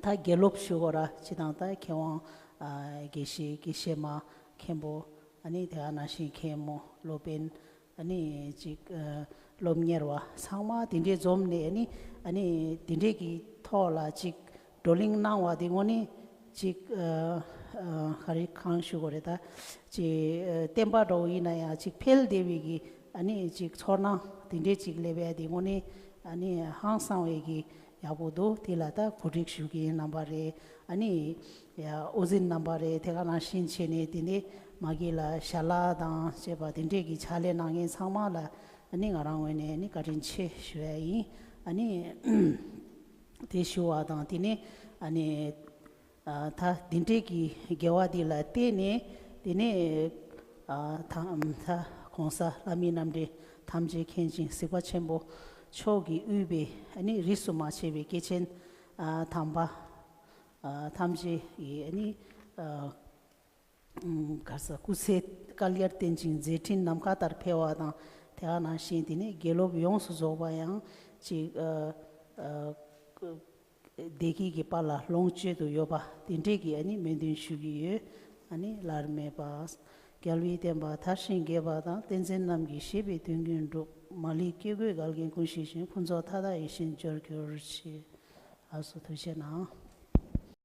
ད་དགེ་སློབ་ཞུ་དགོས་ར། སྤྱིར་བཏང་ད་མཁས་དབང་ཨ་དགེ་བཤེས་དགེ་བཤེས་མ་མཁན་པོ། ཨ་ནི་དེ་ག་ནང་བཞིན་མཁན་མོ་སློབ་དཔོན། ཨ་ནི་ཅིག་ཨ་ སློབ་གཉེར་བ་ཚང་མ་དེ་འདྲས་འཛོམས་ནས་ཨ་ནི་ཨ་ནི་དེ་འདྲས་ཀྱི་ཐོག་ལ་ཅིག་བགྲོ་གླེང་གནང་བ་དེ་དངོས་གནས་ཅིག་ཨ་ཨ་ག་རེ་གང་ཞུ་དགོས་རེད། ད་ཅིག་ཨ་བསྟན་པ་འདྲ་བོ་ཡིན་ན་ཡང་ཅིག་འཕེལ་བསྡད་པའི་གི་ཨ་ནི་ཅིག་ཚོར་སྣང་དེ་འདྲས་ཅིག་སླེབས་ཡ་དེ་དངོས་གནས་ཨ་ནི་ཧང་སང་བའི་གི་ཡག་པོ་འདུག་དེ་ལ་ད་གོ་སྒྲིག་ཞུ་མཁན་རྣམ་པ་རེད། ཨ་ནི་ཡ་དབུ་འཛིན་རྣམ་པ་རེད། དེ་ག་ནང་བཞིན་བྱས་ནས་དེ་ནས་མ་གི་ལ་ཞལ་ལག་དང་བཅས་པ་དེ་འདྲས་ཀྱི་ཕྱག་ལས་གནང་མཁན་ཚང་མ་ལ་ཨ་ནི་ང་རང་ངོས་ནས་ཨ་ནི་བཀའ་དྲིན་ཆེ་ཞུ་ཡ་ཡིན། ཨ་ནི་དེ་ཞུ་བ་དང་དེ་ནས་ཨ་ནི་ཨ་ད་དེ་འདྲས་ཀྱི་དགེ་བ་འདི་ལ་བརྟེན་ནས་དེ་ནས་ཨ་ད་ད་གོང་ས་ལྷ་མིའི་རྣམ་འདྲེན་ཐམས་ཅད་མཁྱེན་ཅིང་གཟིགས་པ་ཆེན་པོ་མཆོག་གིས་དབུས་པའི་ཨ་ནི་རིས་སུ་མ་ཆད་པའི་སྐྱེས་ཆེན་ཨ་དམ་པ་ཨ་ཐམས་ཅད་ཀྱི་ཨ་ནི་ཨ་ག་ས་སྐུ་ཚེ་བསྐལ་བརྒྱར་བརྟན་ཅིང་མཛད་འཕྲིན་ནམ་མཁའ་ལྟར་འཕེལ་བ་དང་། དེ་ག་ནང་བཞིན་དེ་ནས་དགེ་སློབ་ཡོངས་སུ་རྫོགས་པ་ཡང་ཅིག་ཨ་ཨ་བདེ་སྐྱིད་ཀྱི་དཔལ་ལ་ལོངས་སྤྱོད་དུ་ཡོད་པ་དེ་འདྲས་ཀྱི་ཨ་ནི་སྨོན་འདུན་ཞུ་གི་ཡོད། ཨ་ནི་སླར་མེད་པ། རྒྱལ་བའི་བསྟན་པ་དར་ཞིང་རྒྱས་པ་དང་། བསྟན་འཛིན་རྣམས་ཀྱི་བཞེད་པའི་དོན་ཀུན་འགྲུབ། མ་ལུས་སྐྱེ་དགུའི་འགལ་རྐྱེན་ཀུན་ཞི་ཞིང་། ཕུན་ཚོགས་མཐའ་དག་ཡིད་བཞིན་འབྱོར་གྱུར་ཅིག་ཨ་སོ་ཐུགས་རྗེ་གནང་།